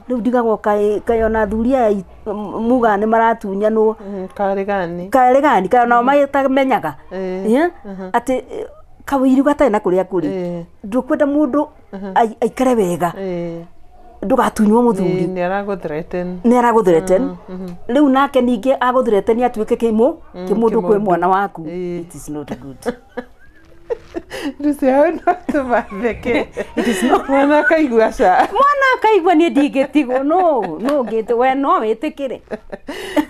Rĩu ndigagwo kaĩ ona athuri aya mugaga nĩ maratunyanwo. Karĩ gani? Karĩ gani kaĩ onao matamenyaga? Ĩĩ. Atĩ kawĩiru gatarĩ na kũrĩa kũrĩ. Ndũkwenda mũndũ aikare wega, ndũgatunywo mũthuri. Nĩ aragũ-threaten. Nĩ aragũ-threaten. Rĩu nake ningĩ agũ-threaten atuĩke kĩmũ kĩmũndũ kwĩ Kĩmũndũ. mwana waku. Ĩĩ. It is not good. Lucy, hau no tũmatheke, mwana akaigua ca. Mwana akaigua niĩ ndingĩtigwo. No ngĩte we no wĩtĩkĩre.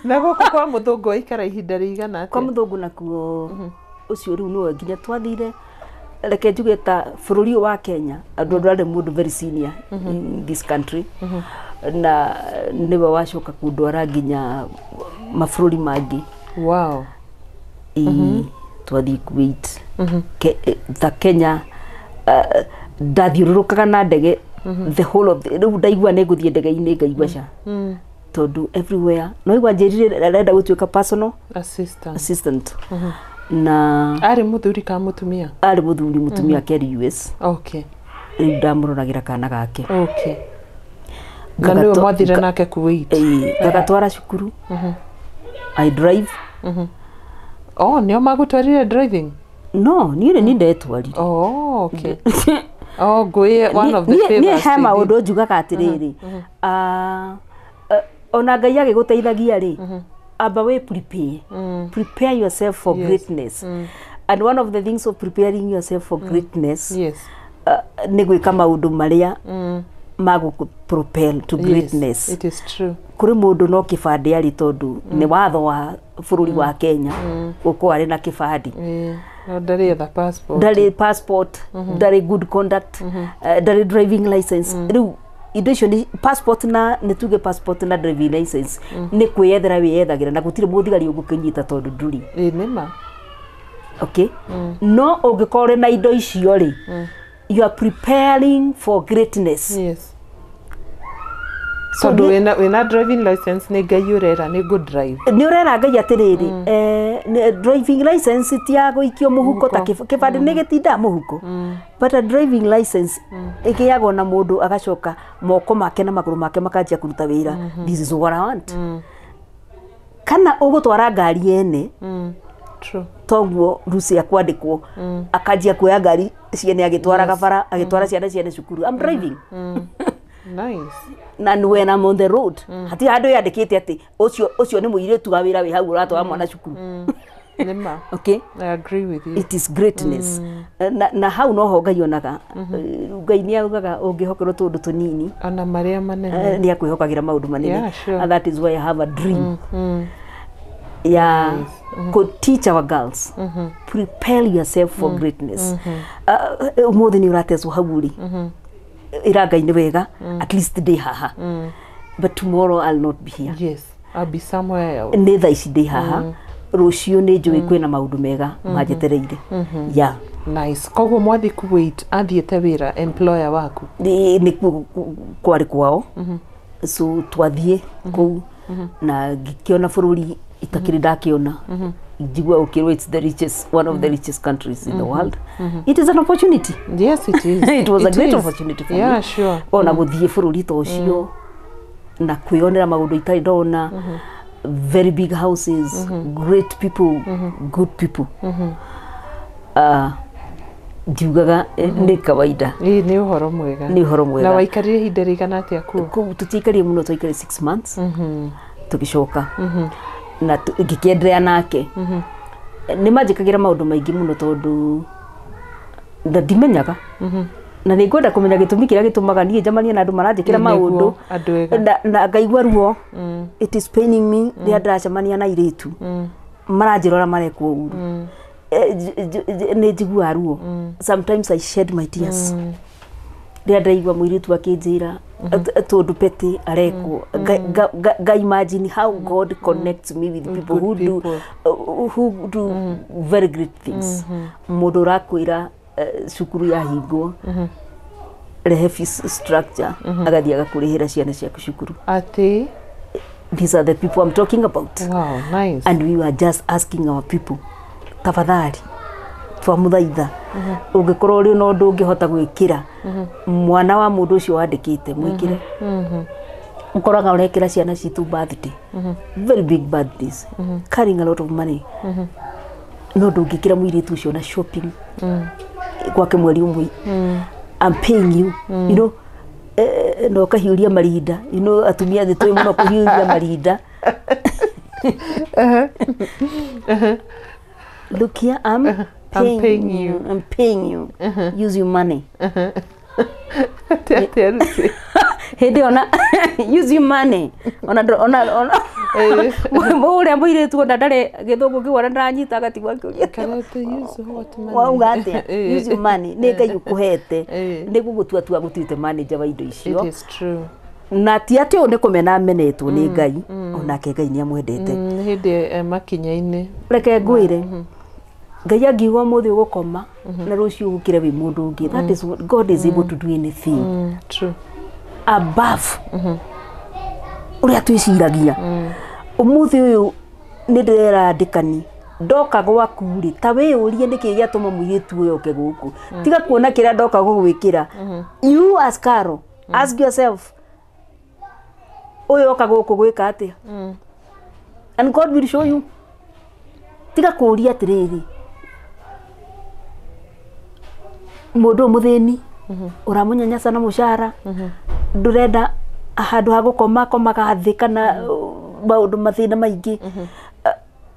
Na gũkũ kwa mũthũngũ aikara ihinda rĩigana Kwa atĩa? mũthũngũ nakuo ũcio rĩu nĩwe nginya twathire, reke njuge ta bũrũri ũyũ wa Kenya, andũ arĩ mũndũ very senior in this country, na nĩwe wacoka kũndwara nginya mabũrũri mangĩ. Ĩĩ, twathiĩ Kuwait. Ta Kenya, ndathiũrũrũkaga na ndege the whole of the, rĩu ndaigua nĩ ngũthiĩ ndege-inĩ ngaigua ca, tondũ everywhere no igua njĩrire arenda gũtuĩka personal assistant. Assistant na Arĩ mũthuri ka mũtumia? Arĩ mũthuri, mũtumia ake arĩ US. Rĩu ndamũroragĩra kana gake. Na nĩwe mwathire nake Kuwait? Ĩĩ, ngagatwara cukuru. I drive. Oh, nĩo magũtwarire driving? No niĩ nĩ ndetwarire. Oh, okay. Oh, ngũĩ one of the Niĩ favors he they did. maũndũ njugaga atĩrĩrĩ, ona Ngai agĩgũteithagia rĩ, amba wĩ prepare, prepare yourself for greatness, and one of the things of preparing yourself for greatness nĩ gwĩka maũndũ marĩa magũkũ propel to greatness. It is true. Kũrĩ mũndũ no kĩbandĩ arĩ, tondũ nĩ watho wa bũrũri wa Kenya gũkorwo arĩ na kĩbandĩ. Ĩĩ. No ndarĩ etha passport. Ndarĩ passport, ndarĩ good conduct, ndarĩ driving license. Rĩu indo icio nĩ passport, na nĩ tuge passport na driving license nĩ kwĩyethera wĩyethagĩra, na gũtirĩ mũthigari ũgũkĩnyita tondũ ndũrĩ. Ĩĩ, nĩ ma. Okay, no ũngĩkorwo ũrĩ na indo icio rĩ, you are preparing for greatness. Tondũ wĩna driving license, nĩ Ngai ũrera nĩ ngũ drive. Nĩ ũrera Ngai atĩrĩrĩ, driving license ti ya gũikio mũhuko ta Mũhuko. kĩbandĩ nĩ gĩtindaga mũhuko, but a driving license ĩgĩagwo na mũndũ agacoka moko make na magũrũ make makanjia kũruta wĩra. This is what I want. Kana ũgũtwara ngari ene. True. Toguo Lucy akwandĩkwo akanjia kuoya ngari ciene agĩtwaraga bara, agĩtwara ciana ciene cukuru. I'm driving. Nice. Na when I'm on the road, hatirĩ handũ yandĩkĩte atĩ ũcio ũcio nĩ mũirĩtu wa wĩra wĩ hau ũratwara mwana cukuru. Nĩ ma. Okay. I agree with you. It is greatness. Na hau noho Ngai onaga. Ngai nĩ augaga ũngĩhokerwo tũũndũ tũnini, ona marĩa manene, nĩ akwĩhokagĩra maũndũ manene. And that is why I have a dream ya mm teach our girls, prepare yourself for greatness. Ũmũthĩ nĩ ũratecwo hau ũrĩ, ĩra Ngai nĩ wega, at least ndĩ haha, but tomorrow I'll not be here. Yes, I'll be somewhere else. Nĩ thaa ici ndĩ haha, rũciũ nĩ njũĩ kwĩna maũndũ mega manjetereire, yeah. Nice. Koguo mwathi Kuwait athiĩte wĩra, employer waku? Nĩ kuo kwarĩ kwao, so twathiĩ kũu na ngĩkĩona bũrũri itakĩrĩ ndakĩona. Njigua ũkĩrwo it's the richest, one of the richest countries in the world. It is an opportunity. Yes, it is. It was a It great is. opportunity for me ona gũthiĩ bũrũri ta ũcio na kwĩyonera maũndũ itarĩ ndona, very big houses, great people, good people. Ndiugaga nĩ kawaida. Ĩĩ, nĩ ũhoro mwega. Nĩ ũhoro mwega. Na waikarire ihinda rĩigana atĩa kuo? Kũu tũtiaikarire mũno, twaikarire 6 months, tũgĩcoka na ngĩkĩenderea nake. Nĩ manjĩkagĩra maũndũ maingĩ mũno, tondũ na ndimenyaga, na nĩ ngwenda kũmenya gĩtũmi kĩrĩa gĩtũmaga niĩ njamanie na andũ maranjĩkĩra Nĩguo, maũndũ. Andũ ega. Na ngaigua ruo. It is paining me rĩrĩa ndĩracemania na airĩtu maranjĩrora marekwo ũru. Nĩ njiguaga ruo. Sometimes I shed my tears. Rĩrĩa ndaigua mũirĩtu akĩnjĩra tũndũ petty arekwo, nga imagine how God connects me with people Good who do people. Who do very great things. Mũndũ ũrakwĩra cukuru yahingwo, rehe fees structure, agathiĩ agakũrĩhĩra ciana ciaku cukuru. Atĩ? These are the people I'm talking about. Wow, nice. And we were just asking our people, tafadhali, twamuthaitha, ũngĩkorwo ũrĩ na ũndũ ũngĩhota gwĩkĩra mwana wa mũndũ ũcio wandĩkĩte, mwĩkĩre. Ũkoraga ũrekĩra ciana citũ birthday, very big birthdays, carrying a lot of money, no ndũngĩkĩra mũirĩtu ũcio na shopping gwake mweri ũmwe. I'm paying you, you know, na ũkahiũria marinda. You know, atumia nĩ tũĩ mũno kũhiũria marinda. Look here, I'm paying, paying you. I'm paying you. Use your money. Atĩ atĩa, Lucy? Hĩndĩ ĩyo na use your money, ona ona ũrĩa mũirĩtu ona ndarĩ gĩthũngũ kĩu, ona ndaranyita, agatigwo akĩũria, Kana atĩ use what money? Wauga atĩa? Use your money. Nĩ Ngai ũkũhete, nĩ gũgũtua tua gũtuĩte manager wa indo icio. It is true. Na ti atĩ ũyũ nĩ kũmena amenetwo nĩ Ngai, onake Ngai nĩ amwendete. Nĩ hĩndĩ makinya-inĩ. Reke ngwĩre, Ngai angiuga ũmũthĩ ũgũkoma na rũciũ ũkĩre wĩ mũndũ ũngĩ, that is what God is able to do, anything True. above ũrĩa twĩciragia. Ũmũthĩ ũyũ nĩ ndĩrera ndĩkani, ndoka gwaku rĩ, ta wĩyũrie nĩkĩ gĩatũma mũirĩtu ũyũ oke gũkũ. Tiga kuona kĩrĩa ndoka gũgwĩkĩra. You as Caro, ask yourself, ũyũ oka gũkũ gwĩka atĩa? And God will show you. Tiga kũũria atĩrĩrĩ, mũndũ ũyũ mũthĩni ũramũnyanyasa na mũcara, ndũrenda handũ ha gũkoma, akomaga thĩ, kana maũndũ mathĩna maingĩ.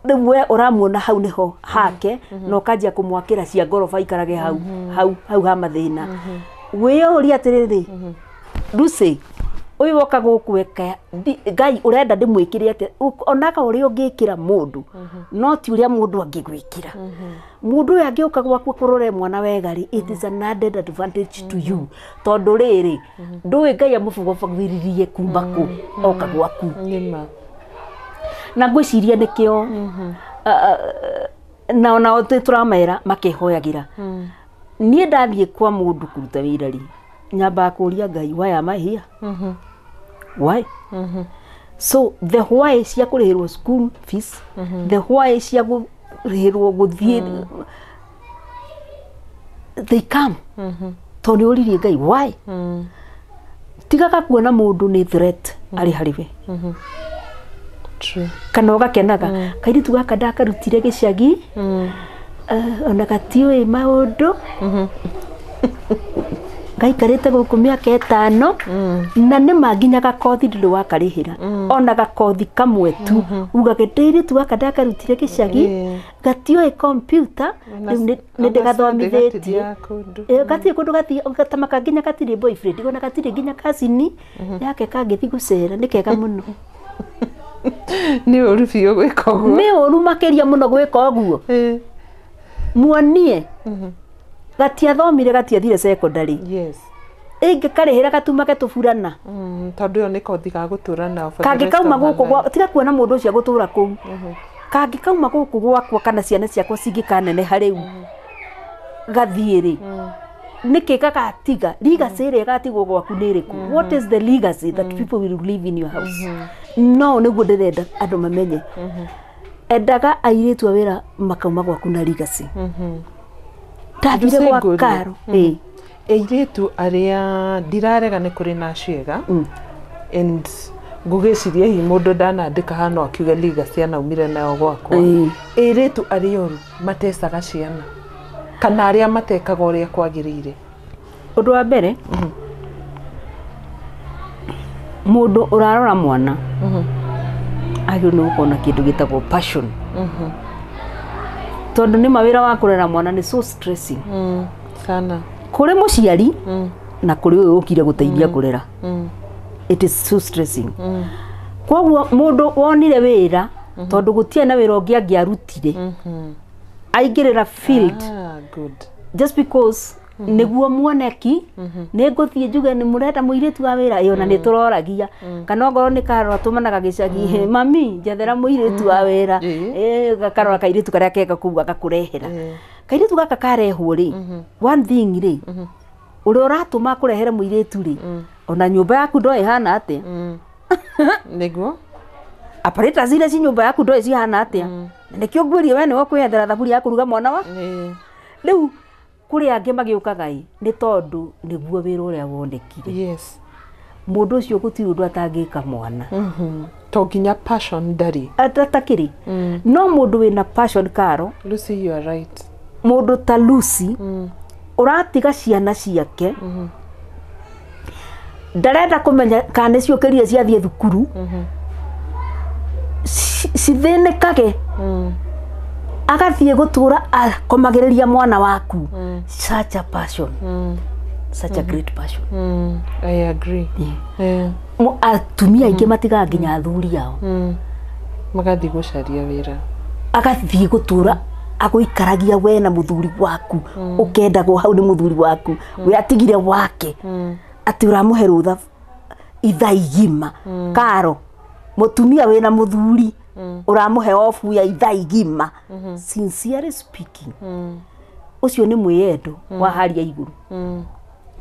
Rĩu we ũramuona hau nĩho hake, na ũkanjia kũmwakĩra cia ngoroba ikarage hau hau hau ha mathĩna. Wĩyũrie atĩrĩrĩ, Lucy, ũyũ woka gũkũ eka Ngai ũrenda ndĩmwĩkĩre atĩa? Onaga ũrĩa ũngĩkĩra mũndũ, no ti ũrĩa mũndũ angĩgwĩkĩra. Mũndũ ũyũ angĩũka gwaku kũrore mwana wega rĩ, it is an added advantage to you, tondũ rĩrĩ ndũĩ Ngai amũbugabugĩririe kuma kũ oka gwaku. Nĩma. Na ngwĩciria nĩkĩo nao nao tũramera makehoyagĩra. Niĩ ndathiĩ kwa mũndũ kũruta wĩra rĩ, nyambaga kũria Ngai, why am I here? Why? So the why cia kũrĩhĩrwo school fees, the why cia kũrĩhĩrwo gũthiĩ, they come tondũ nĩ ũririe Ngai why. Tigaga kuona mũndũ nĩ threat arĩ harĩ we. True. Kana ũgakenaga kairitu gaka ndakarutire gĩcagi, ona gatiũĩ maũndũ, gaikarĩte gũkũ mĩaka 5, na nĩma nginya gakothi ndũrĩ wakarĩhĩra ona gakothi kamwe tu, ugage ndĩiritu gaka ndakarutire gĩcagi, gatiũĩ kompiuta, rĩu nĩ ndĩgathomithĩtie. Gatithiaga kũndũ. Gatirĩ kũndũ gatamaka, nginya gatirĩ boyfriend, ona gatirĩ nginya cousin yake kangĩthiĩ gũcera. Nĩ kega mũno. Nĩ ũru biũ gwĩka ũguo. Nĩ ũru makĩria mũno gwĩka ũguo. Muonie gatiathomire, gatiathire secondary, ĩngĩkarĩhĩra gatumage tũburana. Tondũ ĩyo nĩ kothi ga gũtũra nao for the rest Kangĩkauma of her gũkũ life. Tiga kuona mũndũ ũcio agũtũra kũu. Kangĩkauma gũkũ gwakwa kana ciana ciakwa cingĩkaneneha rĩu gathiĩ rĩ, nĩkĩ gagatiga? Legacy ĩrĩa ĩgatigwo gwaku nĩ ĩrĩkũ? What is the legacy that people will leave in your house? No nĩguo ndĩrenda andũ mamenye, endaga airĩtu a wĩra makauma gwaku na legacy. Ndathire Lucy, gwa ngũrie. Karo ĩĩ. Airĩtu arĩa ndirarega nĩ kũrĩ na acio ega, and ngũgĩciria hihi mũndũ ndanandĩka hano akiuga legacy anaumire nayo gwakwa. Airĩtu arĩa oru matecaga ciana kana arĩa matekaga ũrĩa kwagĩrĩire? Ũndũ wa mbere, mũndũ ũrarora mwana agĩrĩirwo nĩ gũkorwo na kĩndũ gĩtagwo passion, tondũ nĩ ma wĩra wa kũrera mwana nĩ so stressing Sana. Kũrĩ mũciari na kũrĩ ũyũ ũkire gũteithia kũrera. It is so stressing. Koguo mũndũ wonire wĩra tondũ gũtirĩ na wĩra ũngĩ angĩarutire, aingĩrĩra field Ah, good. just because Nĩguo muoneki nĩ ngũthiĩ njuge nĩ mũrenda mũirĩtu wa wĩra ĩyo na nĩ tũroragia kana ongorwo nĩ karora tũmanaga gĩcagi mami njethera mũirĩtu wa wĩra gakarora kairĩtu karĩa kega kũu agakũrehera kairĩtu gaka karehwo rĩ one thing rĩ ũrĩa ũratũma kũrehere mũirĩtu rĩ ona nyũmba yaku ndoĩ ĩhana atĩa nĩguo apparatus iria ci nyũmba yaku ndoĩ cihana atĩa na nĩkĩo ngwĩrie we nĩwe ũkwĩyethera thaburia ya kũruga mwana wa rĩu kũrĩ angĩ magĩũkaga ĩ nĩ tondũ nĩguo wĩra ũrĩa wonekire yes mũndũ ũcio gũtirĩ ũndũ atangĩka mwana to nginya passion ndarĩ atakĩrĩ no mũndũ wĩna passion karo Lucy you are right mũndũ ta Lucy ũratiga ciana ciake ndarenda kũmenya kana nĩ ciũkĩrire ciathiĩ thukuru cithĩnĩkage agathiĩ gũtũra akomagĩrĩria mwana waku such a passion such a great passion I agree yeah. Atumia aingĩ matigaga nginya athuri ao magathiĩ gũcaria wĩra agathiĩ gũtũra agũikaragia we na mũthuri waku ũkendagwo hau nĩ mũthuri waku we atigire wake atĩ ũramũhe rũtha ithaa igima karo mũtumia wĩna mũthuri ũramũhe obu ya ithaa igima sincerely speaking ũcio nĩ mwĩyendo wa haria igũrũ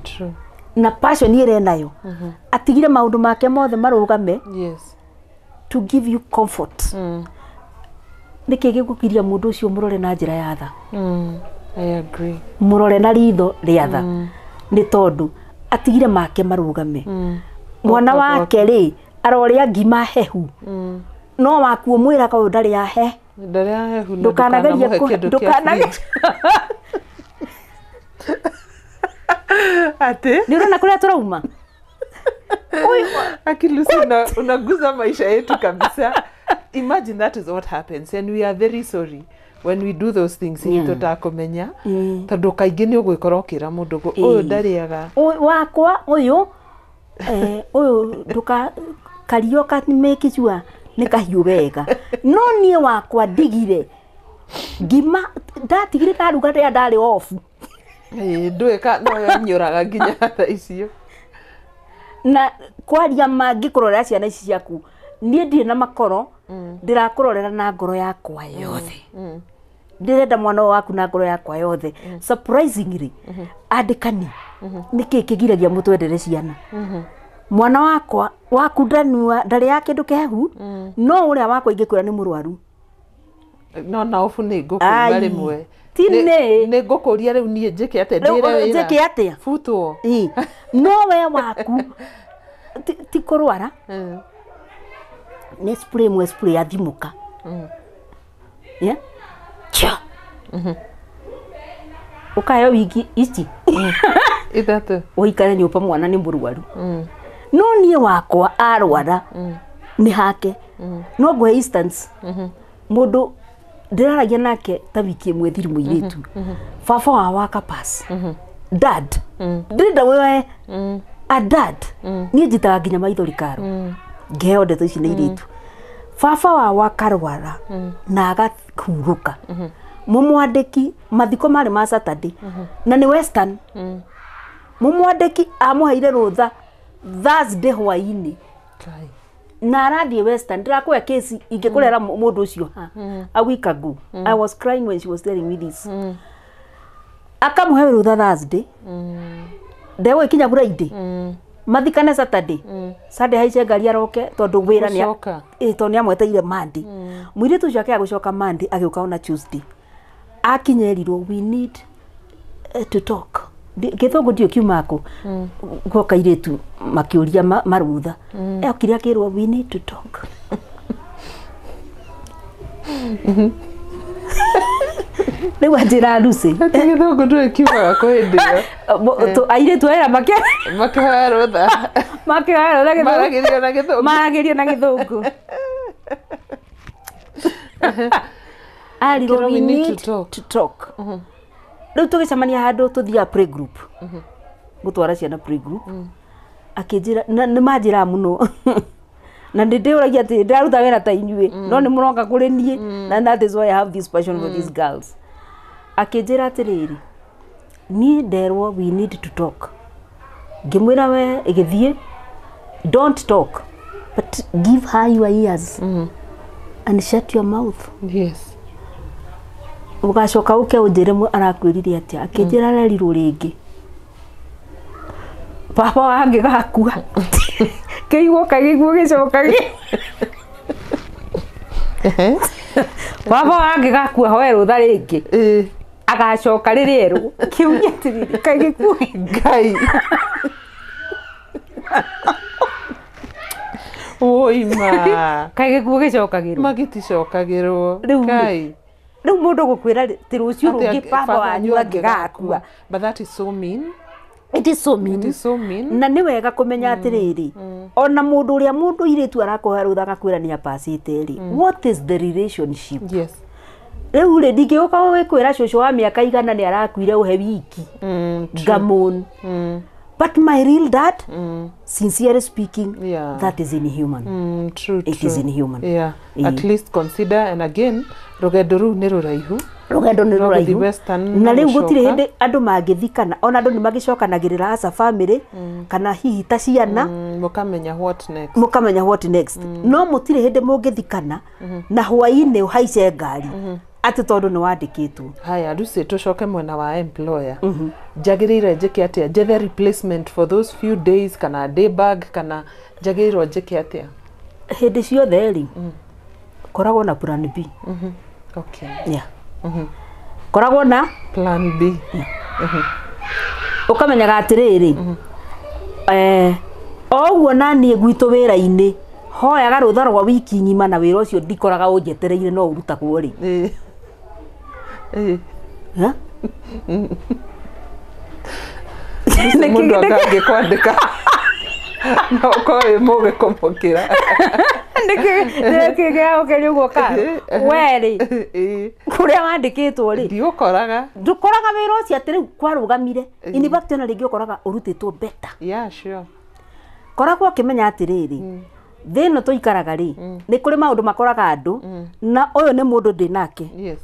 true na passion ĩrĩa enayo atigire maũndũ make mothe marũgame yes to give you comfort nĩkĩ gĩgũkiria mũndũ ũcio mũrore na njĩra ya tha I agree mũrore na ritho rĩa tha nĩ tondũ atigire make marũgame mwana wake rĩ arorĩa ngima hehu no waku ũmwĩraga ũyũ ndarĩ ahe ndarĩ ahehu na ndũkanagerie ndũkanamũhe kĩndũ kĩa ndũkanagerie fridge. Atĩ nĩ ũrona kũrĩa tũrauma Aki Lucy unaguza maisha yetu kabisa. Imagine that is what happens and we are very sorry when we do those things yeah. Tũtakũmenya tondũ kaingĩ nĩ ũgwĩkora ũkĩra mũndũ ũyũ ndarĩaga wakwa ũyũ ũyũ ndũka kario ka make sure nĩ kahiũ wega no niĩ wakwa ndigire ngima ndatigire ndaruga rĩrĩa ndarĩ off ndũĩ ka no yanyũraga nginya thaa icio na kwaria mangĩ kũrorera ciana ici ciaku niĩ ndirĩ na makoro ndĩrakũrorera na ngoro yakwa yothe ndĩrenda mwana ũyũ waku na ngoro yakwa yothe surprisingly andĩkani nĩkĩ kĩgiragia mũtwendere ciana mwana wakwa waku ndanua ndarĩ kĩndũ kĩhehu no ũrĩa wakwa ingĩkwĩra nĩ mũrwaru no na obu nĩ ngũkũria rĩmwe ti nĩ nĩ ngũkũria rĩu niĩ njĩke atĩa ndĩre wĩra njĩke atĩa futwo no we waku ti kũrwara nĩ spray mwe spray yathimũka yeah cha ũkaheo wiki ici ithatũ ũikare nyũmba mwana nĩ mũrwaru no niĩ wakwa arwara nĩ hake no ngũhe instance mũndũ ndĩraragia nake ta wiki ĩmwe thiru mũirĩtu baba wa waka pass dad ndĩrenda wewe a dad niĩ njitaga nginya maithori karo ngĩheo ndeto ici nĩ irĩtu baba wa wakarwara na agahurũka mũmwandĩki mathiko marĩ ma Saturday na nĩ Western mũmwandĩki amũheire rũtha Thursday hwainĩ na arathiĩ Western ndĩrakũhe kesi ingĩkũrera mũndũ ũcio ha a week ago I was crying when she was telling me this akamũhe rũtha Thursday ndegũgĩkinya Friday mathikane Saturday Sunday haice ngari aroke tondũ wĩra nĩ tondũ nĩ amweteire Monday mũirĩtu ũcio akĩaga gũcoka Monday agĩũka ona Tuesday akinya erirwo we need to talk gĩthũngũ ndiũ kiuma kũ guoka irĩtu makĩũria marutha okire akĩrwo we need to talk rĩu anjĩra Lucy atĩ gĩthũngũ ndũĩ kiumaga kũ hĩndĩ ĩyo airĩtu aya makĩhoya rũtha makĩhoya rũtha maragĩrio na gĩthũngũ maragĩrio na gĩthũngũ arirwo we need to talk rĩu tũgĩcemania handũ tũthiaga playgroup gũtwara ciana playgroup akĩnjĩra nĩ manjĩraga mũno na nĩ ndĩũragia atĩ ndĩraruta wĩra ta inyuĩ no nĩ mũroka kũrĩ niĩ na that is why I have this passion for these girls akĩnjĩra atĩrĩrĩ Niĩ nderwo we need to talk, ngĩmwĩra we ĩgĩthiĩ, don't talk but give her your ears and shut your mouth. Yes. Ũgacoka ũke ũnjĩre arakwĩrire atĩa. Akĩnjĩra arerirwo rĩngĩ baba wangĩgakua kĩiguo kagĩguo gĩcoka baba wangĩgakua hoe rũtha rĩngĩ agacoka rĩrĩ erũ kĩuria atĩrĩrĩ kagĩkuo Ngai. Oi ma. Kagĩkuo gĩcokagĩrwo. Magĩticokagĩrwo. Ngai. Rĩu mũndũ gũkwĩra atĩ rũciũ rũngĩ baba wanyu angĩgakua. But that is so mean. It is so mean. It is so mean. Na nĩ wega kũmenya atĩrĩrĩ, ona mũndũ ũrĩa mũndũ irĩtu arakũhe rũtha agakwĩra nĩ apacĩte rĩ, what is the relationship? Yes. Rĩu rĩ ndingĩũka gwĩkwĩra cũcũ wa mĩaka igana nĩ arakuire ũhe wiki. Ngamũn. But my real dad, sincerely speaking, yeah, that is inhuman. True, it is inhuman. Yeah. At least consider, and again, rũgendo rũu nĩ rũraihu. Rũgendo nĩ rũraihu. Na rĩu gũtirĩ hĩndĩ andũ mangĩthikana, ona andũ nĩ magĩcokanagĩrĩra as a family, kana hihi ta ciana. Mũkamenya what next. Mũkamenya what next. No mũtirĩ hĩndĩ mũngĩthikana na hwaĩ-inĩ ũhaice ngari. Atĩ tondũ nĩ wandĩkĩtwo. Haya, Lucy, tũcoke mwena wa employer. Njagĩrĩire njĩke atĩa? Njethe replacement for those few days kana day bag kana njagĩrĩirwo njĩke atĩa? Hĩndĩ ciothe rĩ, koragwo na plan B. Okay. Yeah. Koragwo na plan B. Ũkamenyaga atĩrĩrĩ, o ũguo na niĩ gwitũ wĩra-inĩ hoyaga rũtha rwa wiki ng'ima na wĩra ũcio ndikoraga ũnjetereire no ũrutagwo rĩ. Mũndũ angĩkwandĩka no ũkorwo wĩ mũgĩ kũmũkĩra. Nĩkĩ gĩagũkeria ũguo Karo? We rĩ, kũrĩa wandĩkĩtwo rĩ, ndiũkoraga. Ndũkoraga wĩra ũcio atĩ rĩu kwarũgamire. In fact ona rĩngĩ ũkoraga ũrutĩtwo better. Yeah, sure. Koragwo ũkĩmenya atĩrĩrĩ, thĩ ĩno tũikaraga rĩ, nĩ kũrĩ maũndũ makoraga andũ, na ũyũ nĩ mũndũ ndĩ nake. Yes.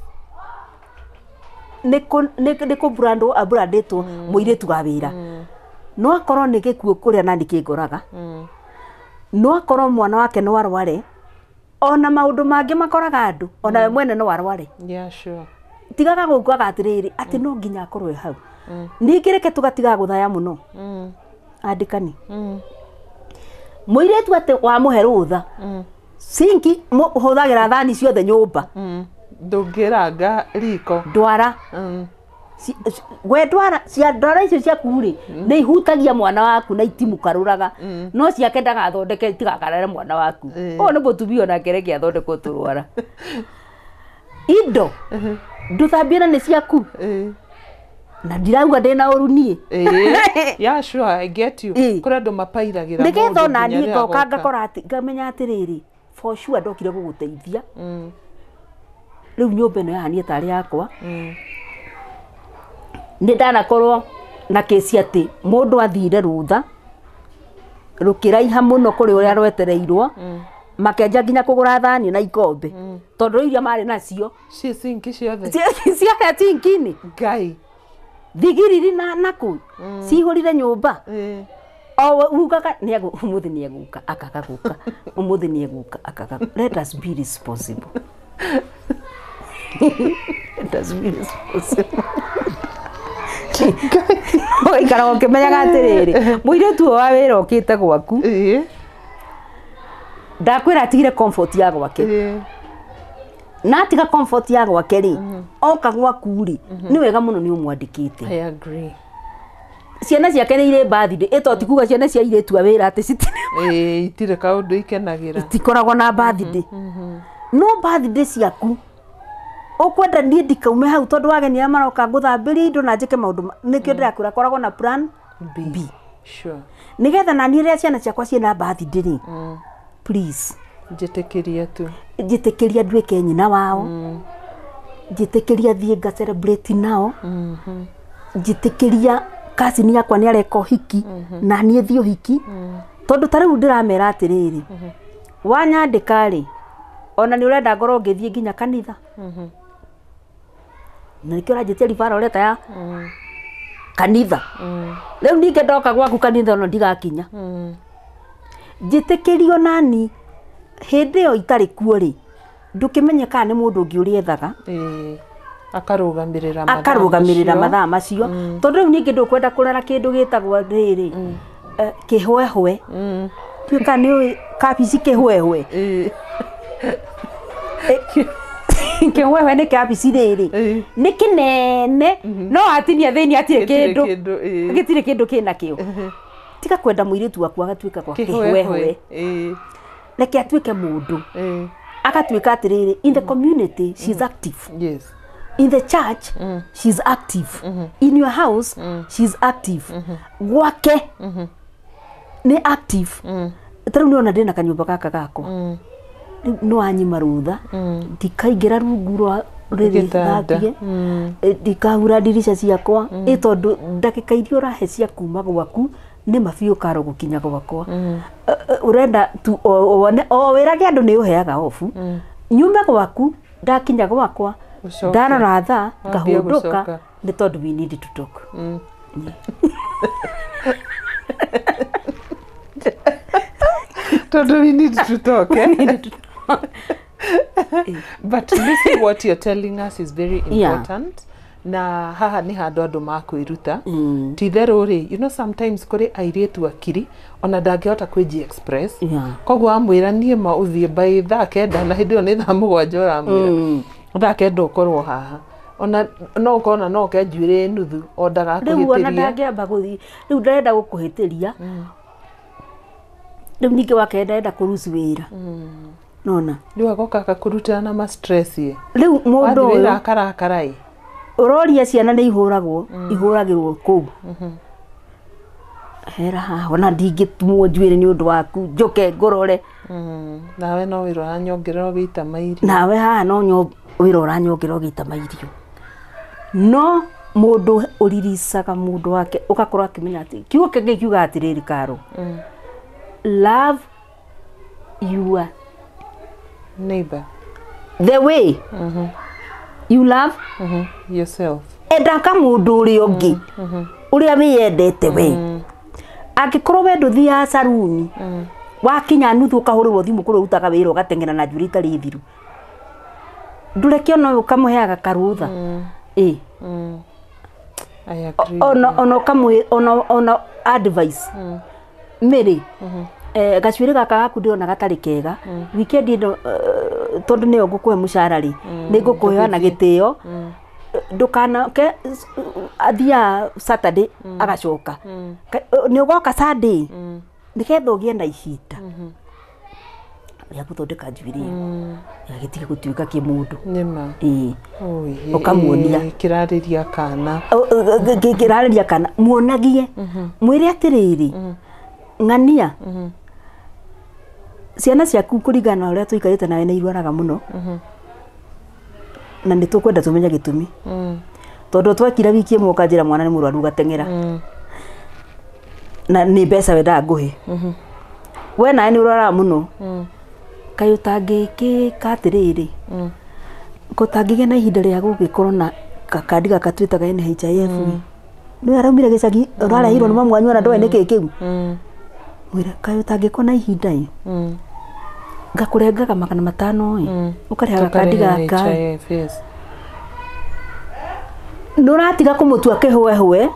Nĩ kũbrandwo abrandĩtwo mũirĩtu wa wĩra. No akorwo nĩ gĩkuũ kũrĩa nani kĩngoraga. No akorwo mwana wake no arware, ona maũndũ mangĩ makoraga andũ, ona we mwene no arware. Yeah, sure. Tigaga gũkuaga atĩrĩrĩ, atĩ no nginya akorwo e hau. Ningĩ reke tũgatigaga gũthaya mũno. Andĩkani. Mũirĩtu atĩ wamũhe rũtha, sinki hũthagĩra thani ciothe nyũmba. Ndũngĩranga riko. Ndwara. We ndwara, cia ndwara icio ciaku rĩ, nĩ ihutagia mwana waku na itimũkarũraga. No ciake ndagathondeke itigakarare mwana waku. Ũyũ nĩ mũtumia onake reke athondekwo tũrwara. Indo ndũthambie na nĩ ciaku. Na ndirauga ndĩna ũru niĩ. Yeah, sure, I get you. Kũrĩ andũ mapairagĩra mũndũ nĩgetha ona nginya niĩ rĩrĩa ngoka agoka. ngakora atĩ ngamenya atĩrĩrĩ, for sure ndokire gũgũteithia. Rĩu nyũmba ĩno yahanie tarĩ yakwa. Nĩ ndanakorwo na kĩci atĩ mũndũ athire rũtha rũkĩraiha mũno kũrĩ ũrĩa rwetereirwo, makenja nginya kũgũra thani na ikombe tondũ iria marĩ nacio Ciĩ sinki ciothe. ciarĩa tinki-inĩ. Ngai. Thigiriri na nakũ cihũrire nyũmba. O ugaga ũmũthĩ nĩ egũka akaga gũka, ũmũthĩ nĩ egũka akaga. Let us be responsible. Let us be responsible. Ũgaikara ũkĩmenyaga atĩrĩrĩ, mũirĩtu ũyũ wa wĩra ũkĩte gwaku, ndakwĩra atigire comfort ya gwake. Na atiga comfort ya gwake rĩ, oka gwaku rĩ, nĩ wega mũno nĩ ũmwandĩkĩte. I agree. Ciana ciake nĩ irĩ birthday, ĩto ti kuga ciana cia airĩtu a wĩra atĩ citirĩ. Itirĩ kaũndũ ikenagĩra. Itikoragwo na birthday. No birthday ciaku ũkwenda niĩ ndikaume hau tondũ wageni arĩa maroka ngũthambĩrie indo na njĩke maũndũ nĩkĩo ndĩrakwĩra koragwo na plan B. Sure. Nĩgetha na niĩ rĩrĩa ciana ciakwa ciĩna birthday rĩ, please njĩtĩkĩrie tu. Njĩtĩkĩria nduĩke nyina wao. Njĩtĩkĩria thiĩ nga celebrate nao. Njĩtĩkĩria cousin yakwa nĩ areka ũhiki na niĩ thiĩ ũhiki. Tondũ ta rĩu ndĩramera atĩrĩrĩ, wanyandĩka rĩ, ona nĩ ũrenda ngorwo ngĩthiĩ nginya kanitha. Na nĩkĩo ũranjĩtia referral letter ya Kanitha rĩu ningĩ ndoka gwaku kanitha ona ndigakinya. Njĩtĩkĩrio nani hĩndĩ ĩyo itarĩ kuo rĩ, ndũkĩmenye kana nĩ mũndũ ũngĩ ũrĩethaga. Akarũgamĩrĩra akarũgamĩrĩra mathaa macio, tondũ rĩu ningĩ ndũkwenda kũrora kĩndũ gĩtagwo rĩrĩ, kĩhwehwe. Tuĩka nĩ ũĩ kabici kĩhwehwe. Kĩhwehwe nĩ kabici rĩrĩ nĩ kĩnene, no atinia thĩinĩ atirĩ kĩndũ, gĩtirĩ kĩndũ kĩnakĩo. Tiga kwenda mũirĩtu waku agatuĩka kwa kĩhwehwe, reke atuĩke mũndũ, agatuĩka atĩrĩrĩ, in the community she's active. Yes. In the church she's active. In your house she's active. Gwake nĩ active. Ta rĩu nĩona ndĩna kanyũmba gaka gakwa, rĩu no anyima rũtha, ndikaingĩra rungu rwa rĩrĩ thambie, ndikahura ndirica ciakwa, ĩ tondũ ndagĩka iria ũrahe cia kuma gwaku nĩ mabiũ karo gũkinya gwakwa. Ũrenda tu wone o wĩrage andũ nĩ ũheaga obu, nyume gwaku ndakinya gwakwa ndarora thaa ngahũndũka, nĩ tondũ we need to talk. Tondũ we need to talk, eh? We need to talk. But this what you're telling us is very important. Yeah. Na haha nĩ handũ andũ makwĩruta. Ti itherũ rĩ, you know sometimes kũrĩ airĩtu akiri ona ndangĩhota kwĩji express. Koguo amwĩra niĩ ma ũthiĩ by 9:00 na hĩndĩ ĩyo nĩ 7:00 ũramwĩra. 9:00 ũkorwo haha. Ona no ũkona no ke njuĩrĩ nuthu o ndagakũhĩtĩria. Rĩu ona ndangĩamba gũthiĩ. Rĩu ndarenda gũkũhĩtĩria. Rĩu ningĩ wake ndarenda kũruci wĩra. Nona. Rĩu agoka akakũrutĩra na ma stress ĩ. Rĩu mũndũ ũyũ wĩra akarakara ĩ. Ũroria ciana nĩ ihũragwo, ihũragĩrwo kũu. Hera haha ona ndingĩtumwo njuĩrĩ nĩ ũndũ waku, njũke ngũrore. Nawe no wĩra ũranyongerera ũgĩita mairio. Nawe haha no wĩra ũranyongerera ũgĩita mairio. No mũndũ ũriricaga mũndũ wake ũgakorwo akĩmenya atĩ kiugo kĩngĩ kiugaga atĩrĩrĩ Karo. Love your neighbor the way you love yourself. Endaka mũndũ ũrĩa ũngĩ ũrĩa wĩyendete we. Angĩkorwo we ndũthiaga saruni, wakinya nuthu ũkahũrĩrwo thimũ kũrĩa ũrutaga wĩra ũgateng'era na njuĩrĩ itarĩ thiru, ndũreke ona ũyũ ũkamũheaga karũtha. Ĩ. I agree. Ona ũkamũhe ona advice. Mĩrĩ gacuĩrĩ gaka gaku ndĩrona gatarĩ kega, weekend ĩno tondũ nĩyo ngũkũhe mũcara rĩ, nĩ ngũkũhe na gĩtĩo, ndũkanoke athiaga Saturday agacoka, nĩ ũgoka Sunday nĩgetha ũgĩe na ihinda rĩa gũthondeka njuĩrĩ ĩyo gĩtige gũtuĩka kĩmũndũ. Nĩma. Ĩĩ. Ũkamuonia. Kĩrarĩria kana. Kĩrarĩria kana muonagie, mwĩre atĩrĩrĩ, ng'ania ciana ciaku kũringana na ũrĩa tũikarĩte nawe nĩ irwaraga mũno, na nĩ tũkwenda tũmenye gĩtũmi, tondũ twekire wiki ĩmwe ũkanjĩra mwana nĩ mũrwaru ũgateng'era, na nĩ mbeca wendaga ngũhe, we nawe nĩ ũrwaraga mũno, kaĩ ũtangĩkĩka atĩrĩrĩ, ũtangĩgĩa na ihinda rĩa gũgĩkorwo na gakandi gaka twĩtaga NHIF, nĩwe araumire gĩcagi ũrareheirwo nĩ mamu wanyu ona ndoĩ nĩkĩĩ kĩu, mwĩre kaĩ ũtangĩkorwo na ihinda ĩ, ngakũrengaga 500 ĩ, ũkarĩha gakandi gaka, nĩ ũratiga kũmũtua kĩhwehwe,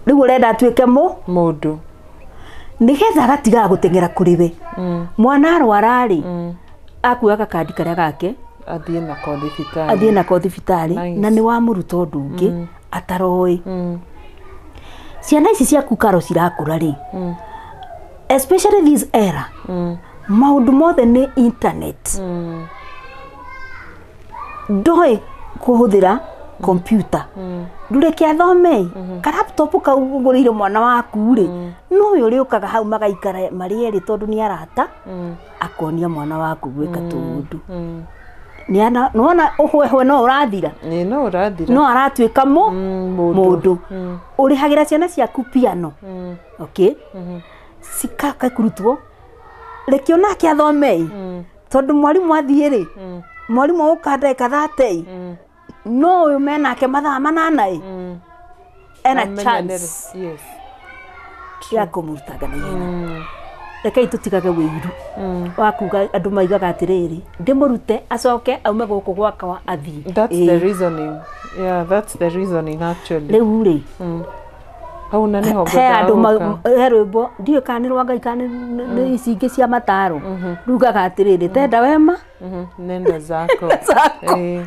rĩu ũrenda atuĩke mũndũ, nĩgetha agatigaga gũteng'era kũrĩ we. Mwana arwara rĩ, akuaga gakandi karĩa gake athiĩ nako thibitarĩ, athiĩ nako thibitarĩ, na nĩ wamũruta ũndũ ũngĩ ataroĩ. Ciana ici ciaku Karo cirakũra rĩ, especially this era, maũndũ mothe nĩ internet, ndoĩ kũhũthĩra computer, ndũreke athome ka laptop kau ũgũrĩire mwana waku rĩ, no ũyũ ũrĩũkaga hau magaikara marĩ erĩ tondũ nĩ arata, akonia mwana waku gwĩka tũũndũ. Nĩwona ũhwehwe no ũrathira, no ũrathira, no aratuĩka mũndũ. Ũrĩhagĩra ciana ciaku piano, okay, cikakũrutwo, reke onake athome, tondũ mwarimũ athiĩ rĩ, mwarimũ ũka ndagĩka 30, no ũyũ menake mathaa 8 ĩ, Ena Amenyanĩre. chance Yes. ya kũmũrutanga na ihenya. Rekei tũtigage wĩiru wa kuga andũ maigaga atĩrĩrĩ, ndĩmũrute acoke aume gũkũ gwakwa athiĩ. That's Ĩĩ. the reasoning. Yeah, that's the reasoning actually. Rĩu rĩ, Hau na nĩho he andũ ngwendaga he rwĩmbo ndiũĩ kana nĩ rwa Ngai kana nĩ ici ingĩ cia mataro rugaga atĩrĩrĩ, tenda wema gũka. Nenda zako. zako. Ĩĩ.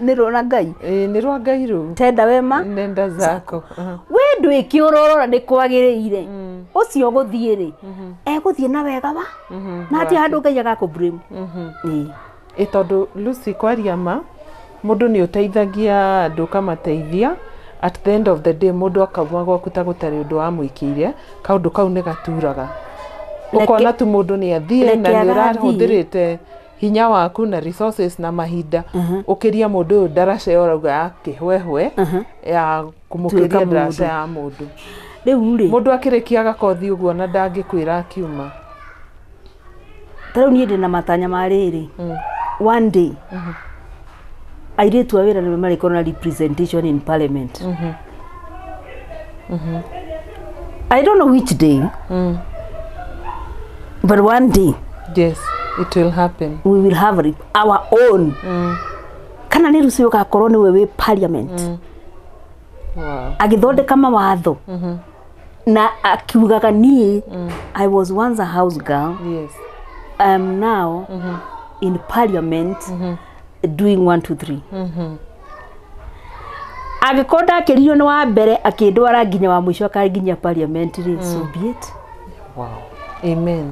Nĩ rwa Ngai. Ĩĩ, nĩ rwa Ngai rũu. Tenda wema Nenda zako. We ndwĩke ũrorora nĩ kwagĩrĩire ũcio ũgũthiĩ rĩ, egũthiĩ na wega wa na hatirĩ handũ Ngai agakũ blame. Ĩĩ. Ĩ tondũ Lucy, kwaria ma, mũndũ nĩ ũteithagia andũ ũkamateithia, at the end of the day mũndũ akauma gwaku ta gũtarĩ ũndũ wamwĩkĩire, kaũndũ kau nĩ gaturaga. Ũkona tu mũndũ nĩ athiĩ Reke na nĩ agathiĩ. ũrahũthĩrĩte hinya waku na resources na mahinda ũkĩria mũndũ ũyũ ndaraca ũrauga ya kĩhwehwe ya kũmũkĩria Tuĩka ndaraca mũndũ. ya mũndũ. Rĩu rĩ, Mũndũ akĩrĩkia agakothi ũguo na ndangĩkwĩra akiuma. Ta rĩu niĩ ndĩ na matanya ma rĩrĩ, one day airĩtu a wĩra nĩo marĩkorwo na representation in parliament. I don't know which day, but one day Yes, it will happen. we will have our own. Kana nĩ rũciũ ũgakorwo nĩwe wĩ parliament agĩthondeka mawatho na akiugaga, niĩ I was once a house girl. I am now in parliament doing one two three. Angĩkorwo ndakĩririo nĩ wa mbere akĩndwara nginya wa mũico akanginyia parliament rĩ, so be it. Wow. Amen.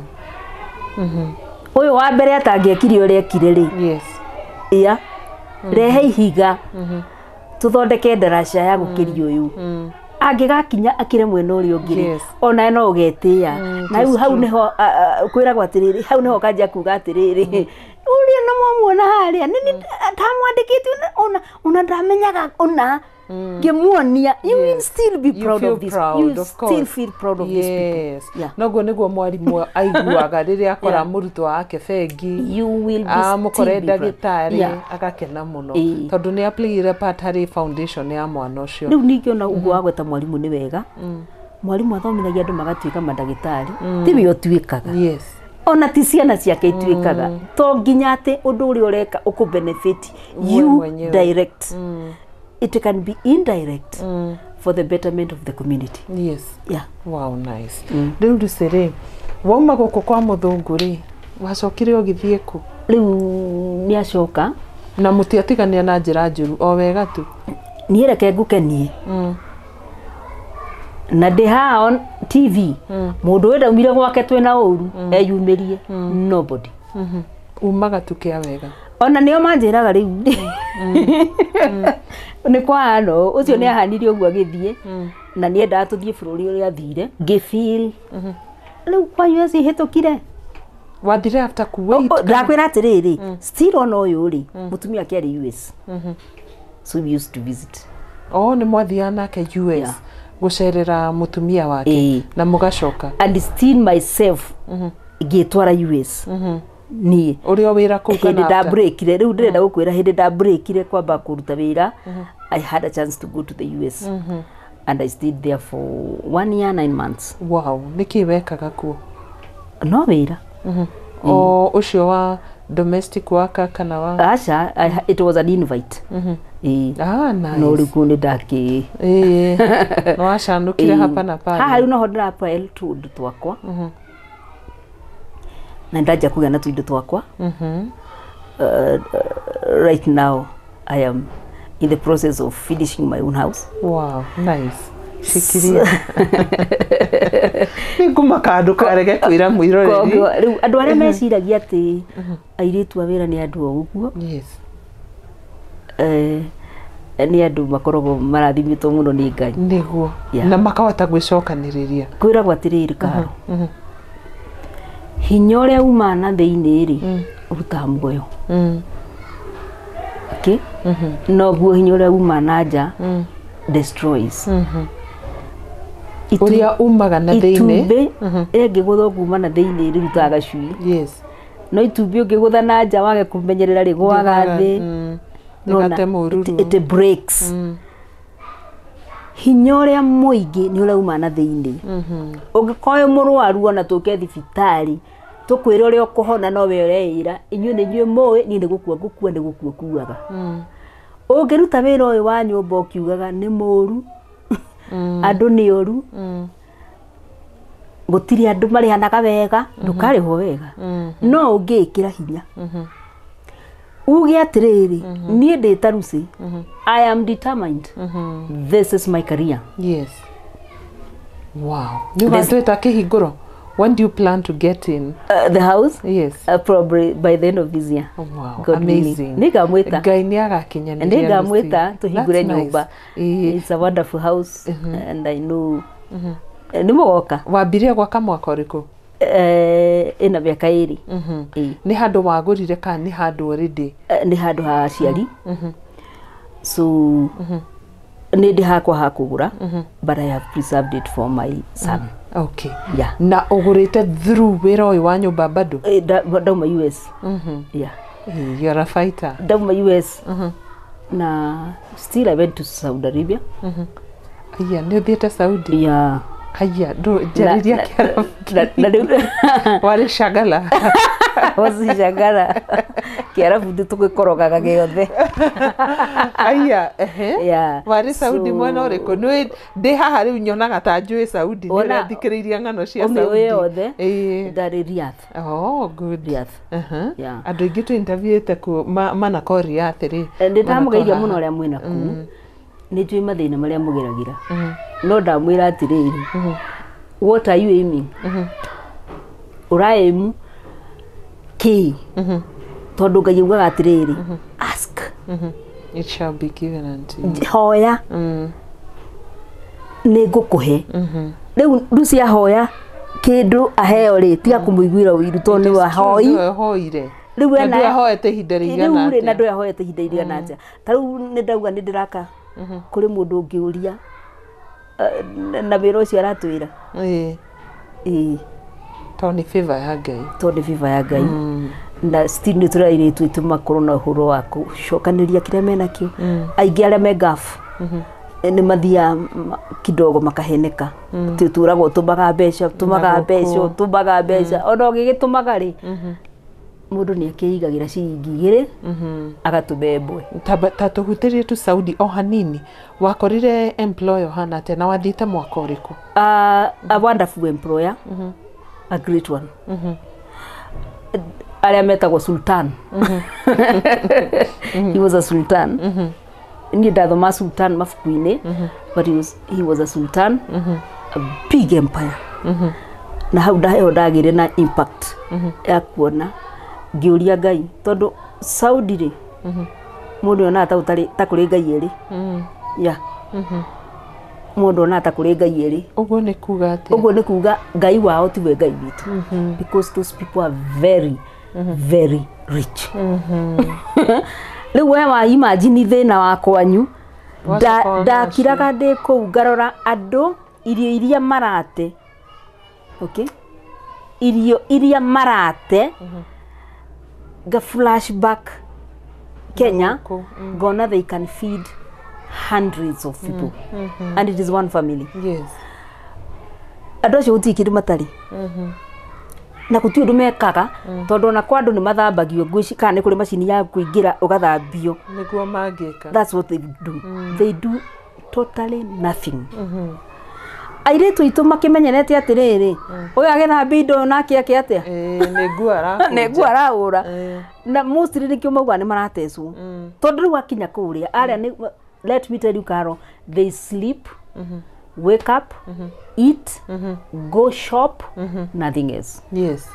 Ũyũ wa mbere atangĩekire ũrĩa ekire rĩ, iya rehe ihiga tũthondeke ndaraca ya gũkĩria ũyũ angĩgakinya akĩre mwena ũrĩa ũngĩ rĩ, onawe no ũgetĩĩa. Na rĩu hau nĩho kwĩragwo atĩrĩrĩ, hau nĩho ũkanjia kuga atĩrĩrĩ, ũrĩa na mwamuona harĩa nĩ ndamwandĩkĩte ona ndamenyaga ona ngĩmuonia. You will still be You proud feel of this. proud, You of still course. feel proud of these people. Yeah. Noguo nĩguo mwarimũ aiguaga rĩrĩa akora mũrutwo wake bengi, You will be amũkore still be proud. ndagĩtarĩ, agakena mũno tondũ nĩ aplayire part harĩ foundation ya mwana ũcio. Rĩu ningĩ ona ũguo wagweta mwarimũ nĩ wega. Mwarimũ athomithagia andũ magatuĩka mandagĩtarĩ, tiwe ũtuĩkaga, ona ti ciana ciake ituĩkaga. To nginya atĩ ũndũ ũrĩa ũreka ũkũ benefit We you mwenyewe. direct. It can be indirect for the betterment of the community. Yeah. Wow, nice. Rĩu Lucy rĩ, wauma gũkũ kwa mũthũngũ rĩ, wacokire ũgĩthiĩ kũ? Rĩu nĩ acoka. Na mũtiatigania na njĩra njũru, o wega tu? Niĩ reke ngũkenie na ndĩ haha on TV, mũndũ ũyũ ndaumire gwake twĩna ũru eyumĩrie, nobody. Umaga tu kĩa wega. Ona nĩo manjĩraga rĩu nĩ kwahana ũũ, ũcio nĩ ahanire ũguo agĩthiĩ na nĩ endaga tũthiĩ bũrũri ũrĩa athire, ngĩfeel rĩu kwa US hĩtũkire. Wathire after Kuwait? Ndakwĩra atĩrĩrĩ, still ona ũyũ rĩ, mũtumia ake arĩ US, so we used to visit. Oh, nĩ mwathiaga nake US Yeah. gũcerera mũtumia wake? Ĩĩ. Na mũgacoka? And still myself ngĩtwara US niĩ. Ũrĩ o wĩra kũu Hĩndĩ kana after? ndabreakire, rĩu ndĩrenda gũkwĩra, hĩndĩ ndabreakire kwamba kũruta wĩra, I had a chance to go to the US and I stayed there for one year 9 months. Wow, nĩkĩ wekaga kuo? No wĩra. O ũcio wa domestic worker kana wa? Aca, it was an invite. Ĩĩ. Ah, nice. No rĩu kũu nĩ ndakĩ Ĩĩ, nĩ wacanũkire hapa na pale. Haha rĩu noho ndĩra apply tũũndũ twakwa na ndanjia kũgĩa na tũindo twakwa. Right now I am in the process of finishing my own house. Wow, nice. Shikiria, nĩ ngũmaka ndũkarege kwĩra mwĩroreri. Koguo rĩu andũ arĩa meciragia atĩ airĩtu a wĩra nĩ andũ o ũguo, nĩ andũ makoragwo marathimĩtwo mũno nĩ Ngai. Nĩguo. Yeah. Na makahota gwĩcokanĩrĩria. Kwĩragwo atĩrĩrĩ, Karo, hinya ũrĩa umaga na thĩinĩ rĩ, ũrutaga muoyo. Okay? Noguo hinya ũrĩa umaga na nja destroys. Ũrĩa umaga na thĩinĩ. Itumbĩ rĩngĩgũthwo kuma na thĩinĩ rĩrutaga gacui. No itumbĩ ũngĩgũtha na nja wage kũmenyerera rĩgwaga thĩ. Nona, Rĩgate mũruru. it breaks. Hinya ũrĩa mũingĩ nĩ ũrauma na thĩinĩ. Ũngĩkorwo wĩ mũrwaru ona tũke thibitarĩ tũkwĩre ũrĩa ũkũhona no we ũreĩra inyuĩ nĩ inyuĩ mũĩ niĩ nĩ gũkua ngũkua nĩ gũkua kuaga. Ũngĩruta wĩra ũyũ wa nyũmba ũkiugaga nĩ mũru, andũ nĩ oru, gũtirĩ andũ marĩhanaga wega, ndũkarĩhwo wega. No ũngĩĩkĩra hinya uge atĩrĩrĩ, niĩ ndĩ ta Lucy, I am determined, this is my career. Yes. Wow. Nĩ ũgatwĩta kĩhingũro. When do you plan to get in? The house? Yes. Probably by the end of this year. Wow. God willing. Amazing. Nĩngamwĩta. Ngai nĩ agakinyanĩria. Nĩngamwĩta tũhingũre That's nyũmba. nice. It's a wonderful house and I know nĩ mũgoka. Wambirie gwaka mwaka ũrĩkũ? Ĩna mĩaka 2. Ĩĩ. Nĩ handũ wagũrire kana nĩ handũ already? Nĩ handũ ha aciari. So nĩ ndĩ hakwa ha kũgũra, but I have preserved it for my son. Okay. Yeah. Na ũgũrĩte through wĩra ũyũ wa nyũmba bado? Ndauma US. Yeah. You're a fighter. Ndauma US. Na still I went to Saudi Arabia. Aya, nĩ ũthiĩte Saudi? Yeah. Haya, njarĩria Kĩarabu. Na rĩu Warĩ shagala. wacicangara Kĩarabu nĩ tũgĩkorogaga gĩothe. Aya, ehe. Yeah. Warĩ Saudi mwena ũrĩkũ? Nĩ ndĩ haha rĩu nyonaga ta njũĩ Saudi, nĩ Wona- ũrathikĩrĩiria ng'ano cia Ũmĩũĩ Saudi. yothe. Ĩĩ. Ndarĩ Riyadh. Oh, good. Riyadh. Uh-huh. Yeah. Andũ aingĩ tũ interviewĩte kuo manako Riyadh rĩ. Nĩ ndamũgeithia Manako mũno arĩa mwĩna kũu. Nĩ njũĩ mathĩna marĩa mũgeragĩra. No ndamwĩra atĩrĩrĩ, what are you aiming? Ũraĩmu kĩ? Tondũ Ngai augaga atĩrĩrĩ, ask, It shall be given unto you. hoya, nĩ ngũkũhe. Rĩu Lucy ahoya kĩndũ aheo rĩ, tiga kũmũiguĩra ũiru tondũ nĩ wahoi. Nĩwe hoire. Rĩu Na ena ndũahoete ihinda rĩigana rĩu rĩ, na atĩa? ndũahoete ihinda rĩigana atĩa. Ta rĩu nĩ ndauga nĩ ndĩraka kũrĩ mũndũ ũngĩũria na wĩra ũcio aratwĩra. Ĩĩ. Ĩĩ. Tondũ nĩ favor ya Ngai. Tondũ nĩ favor ya Ngai. Na still nĩ tũrĩ airĩtu aitũ makorwo na ũhoro wa gũcokanĩrĩria kĩrĩa menakĩo. Aingĩ arĩa me Gulf nĩ mathiaga kidogo makaheneka. Tũragwo tũmaga mbeca, tũmaga mbeca, tũmaga mbeca. Ona ũgĩgĩtũmaga rĩ, mũndũ nĩ akĩigagĩra ciringi 2 agatũma ĩmwe. Ta tũhutĩrie tu Saudi o hanini. Wakorire employer ũhana atĩa na wathiĩte mwaka ũrĩkũ? A wonderful employer, a great one. Arĩa metagwo Sultan. He was a sultan. Niĩ ndathoma sultan mabuku-inĩ, but he was a sultan, a big empire. Na hau ndaheo ndagĩire na impact ya kuona ngĩũria Ngai tondũ Saudi rĩ, mũndũ onaga ta ũtarĩ ta kũrĩ Ngai ĩrĩ. Yeah. Mũndũ onaga ta kũrĩ Ngai ĩrĩ. Ũguo nĩ kuga atĩa? Ũguo nĩ kuga Ngai wao tiwe Ngai witũ. Because those people are very very rich. Rĩu we wa imagine thĩna wa kwanyu. Ndakiraga ndĩ kũu ngarora andũ irio iria marate. Okay? Irio iria marate. Ga flashback Kenya, ngona they can feed hundreds of people. And it is one family. Yes. Andũ acio gũtirĩ kĩndũ matarĩ. Na gũtirĩ ũndũ mekaga tondũ ona kwa andũ nĩ mathambagio ngwĩci kana nĩ kũrĩ macini ya kũingĩra ũgathambio. Nĩguo mangĩka. That's what they do. They do totally nothing. Airĩtu aitũ makĩmenyerete atĩrĩrĩ, ũyũ agĩthambia indo nake ake atĩa? Nĩ nguo arakũnja. Nĩ nguo arahũra. Na mostly nĩkĩo maugaga nĩ maratecwo. Tondũ rĩu akinya kũrĩa, arĩa nĩ, let me tell you Carol, they sleep, wake up, eat, go shop, nothing else. Yes.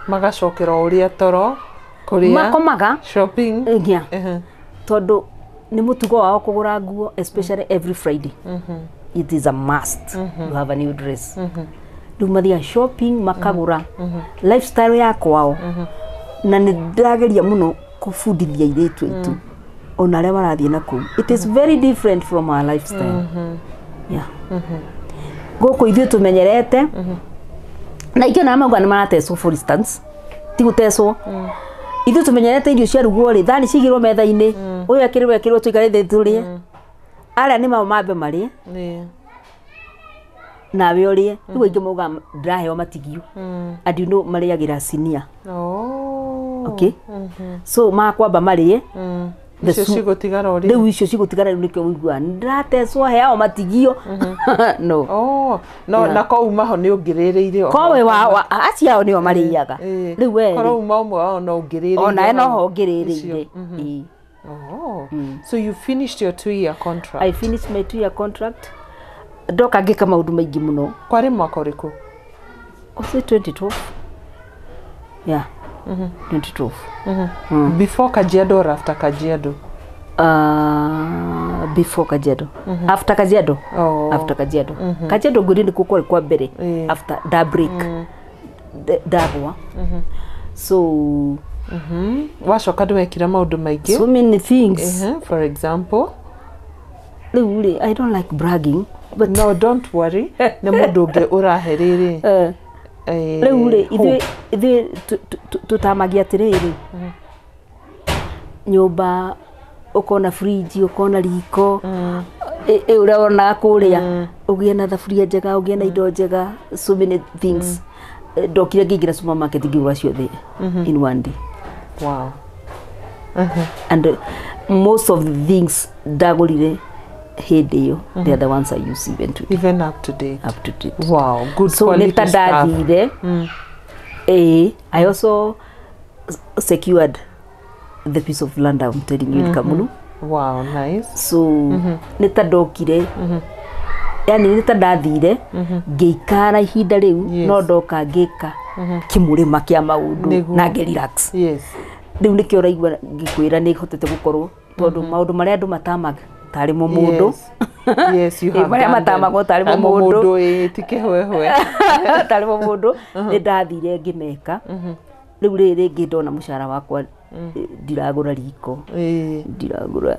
Magacokera ũrĩa toro, kũrĩa, makomaga, shopping. Yeah. Tondũ nĩ mũtugo wao kũgũra nguo, especially every Friday. It is a must. You have a new dress. Rĩu mathiaga shopping, makagũra. Lifestyle ya kwao. Na nĩ ndĩrageria mũno kũbundithia airĩtu aitũ. Ona arĩa marathiĩ na kũu. It is very different from our lifestyle. Yeah. Gũkũ ithuĩ tũmenyerete. Na ingĩ ona mauga nĩ maratecwo, for instance. Ti gũtecwo. Ithuĩ tũmenyerete irio ciarugwo rĩ, thani cigĩrwo metha-inĩ. Ũyũ ekĩrĩrwo ekĩrĩrwo tũikare thĩ tũrĩe. Arĩa nĩ mao mambe marĩe nawe ũrĩe. Rĩu aingĩ maugaga ndĩraheo matigio, and you know marĩagĩra sinia. Okay, so makwamba marĩe the icio cigũtigara ũrĩe. Rĩu icio cigũtigara, rĩu nĩkĩo ũiguaga ndĩratecwo, heao matigio no. Oh, no na ko uma ho nĩ ũngĩrĩrĩire oho. Kowe wa acio ao nĩo marĩaga rĩu we Korwo uma ũmwe wao no ũngĩrĩrĩire onawe no hau. ho ngĩrĩrĩire. Icio. Oh. So you finished your 2-year contract. I finished my 2-year contract, ndoka ngĩka maũndũ maingĩ mũno. Kwarĩ mwaka ũrĩkũ? Was it 2012? Yeah, 2012. Before Kajiado or after Kajiado? Before Kajiado. After Kajiado. Oh. After Kajiado. Kajiado ngwĩre nĩkuo kwarĩ kwa mbere after da break ndagwa. So Wacoka ndwekire maũndũ maingĩ. So many things. For example? Rĩu rĩ, I don't like bragging, but No, don't worry. Nĩ mũndũ ũngĩ ũrahe rĩrĩ. Rĩu rĩ, ithuĩ tũtamagia atĩrĩrĩ, nyũmba ũkona fridge, ũkona riko ĩ ũrĩa wonaga kũrĩa, ũgĩe na thaburia njega, ũgĩe na indo njega, so many things. Ndokire ngĩingĩra supermarket, ngĩgũra ciothe in one day. And most of the things ndagũrire hĩndĩ ĩyo, they are the ones I use even today. Even up to date. Up to date. Wow, good So nĩ quality ta stuff. ndathire, I also secured the piece of land I'm telling you in Kamulu. Wow, nice. So nĩ ta ndokire, yani nĩ ta ndathire ngĩikara ihinda rĩu, no ndoka ngĩka kĩmũrĩma kĩa maũndũ na ngĩ relax. Rĩu nĩkĩo ũraigua ngĩkwĩra nĩ hotete gũkorwo, tondũ maũndũ marĩa andũ matamaga tarĩ mo mũndũ. Yes, you have marĩa done them. matamagwo tarĩ mo Mo mũndũ. mũndũ, ti kĩhwehwe. Tarĩ mo mũndũ, nĩ ndathire ngĩmeka. Rĩu rĩrĩ rĩngĩ ndona mũcara wakwa, ndiragũra riko, ndiragũra,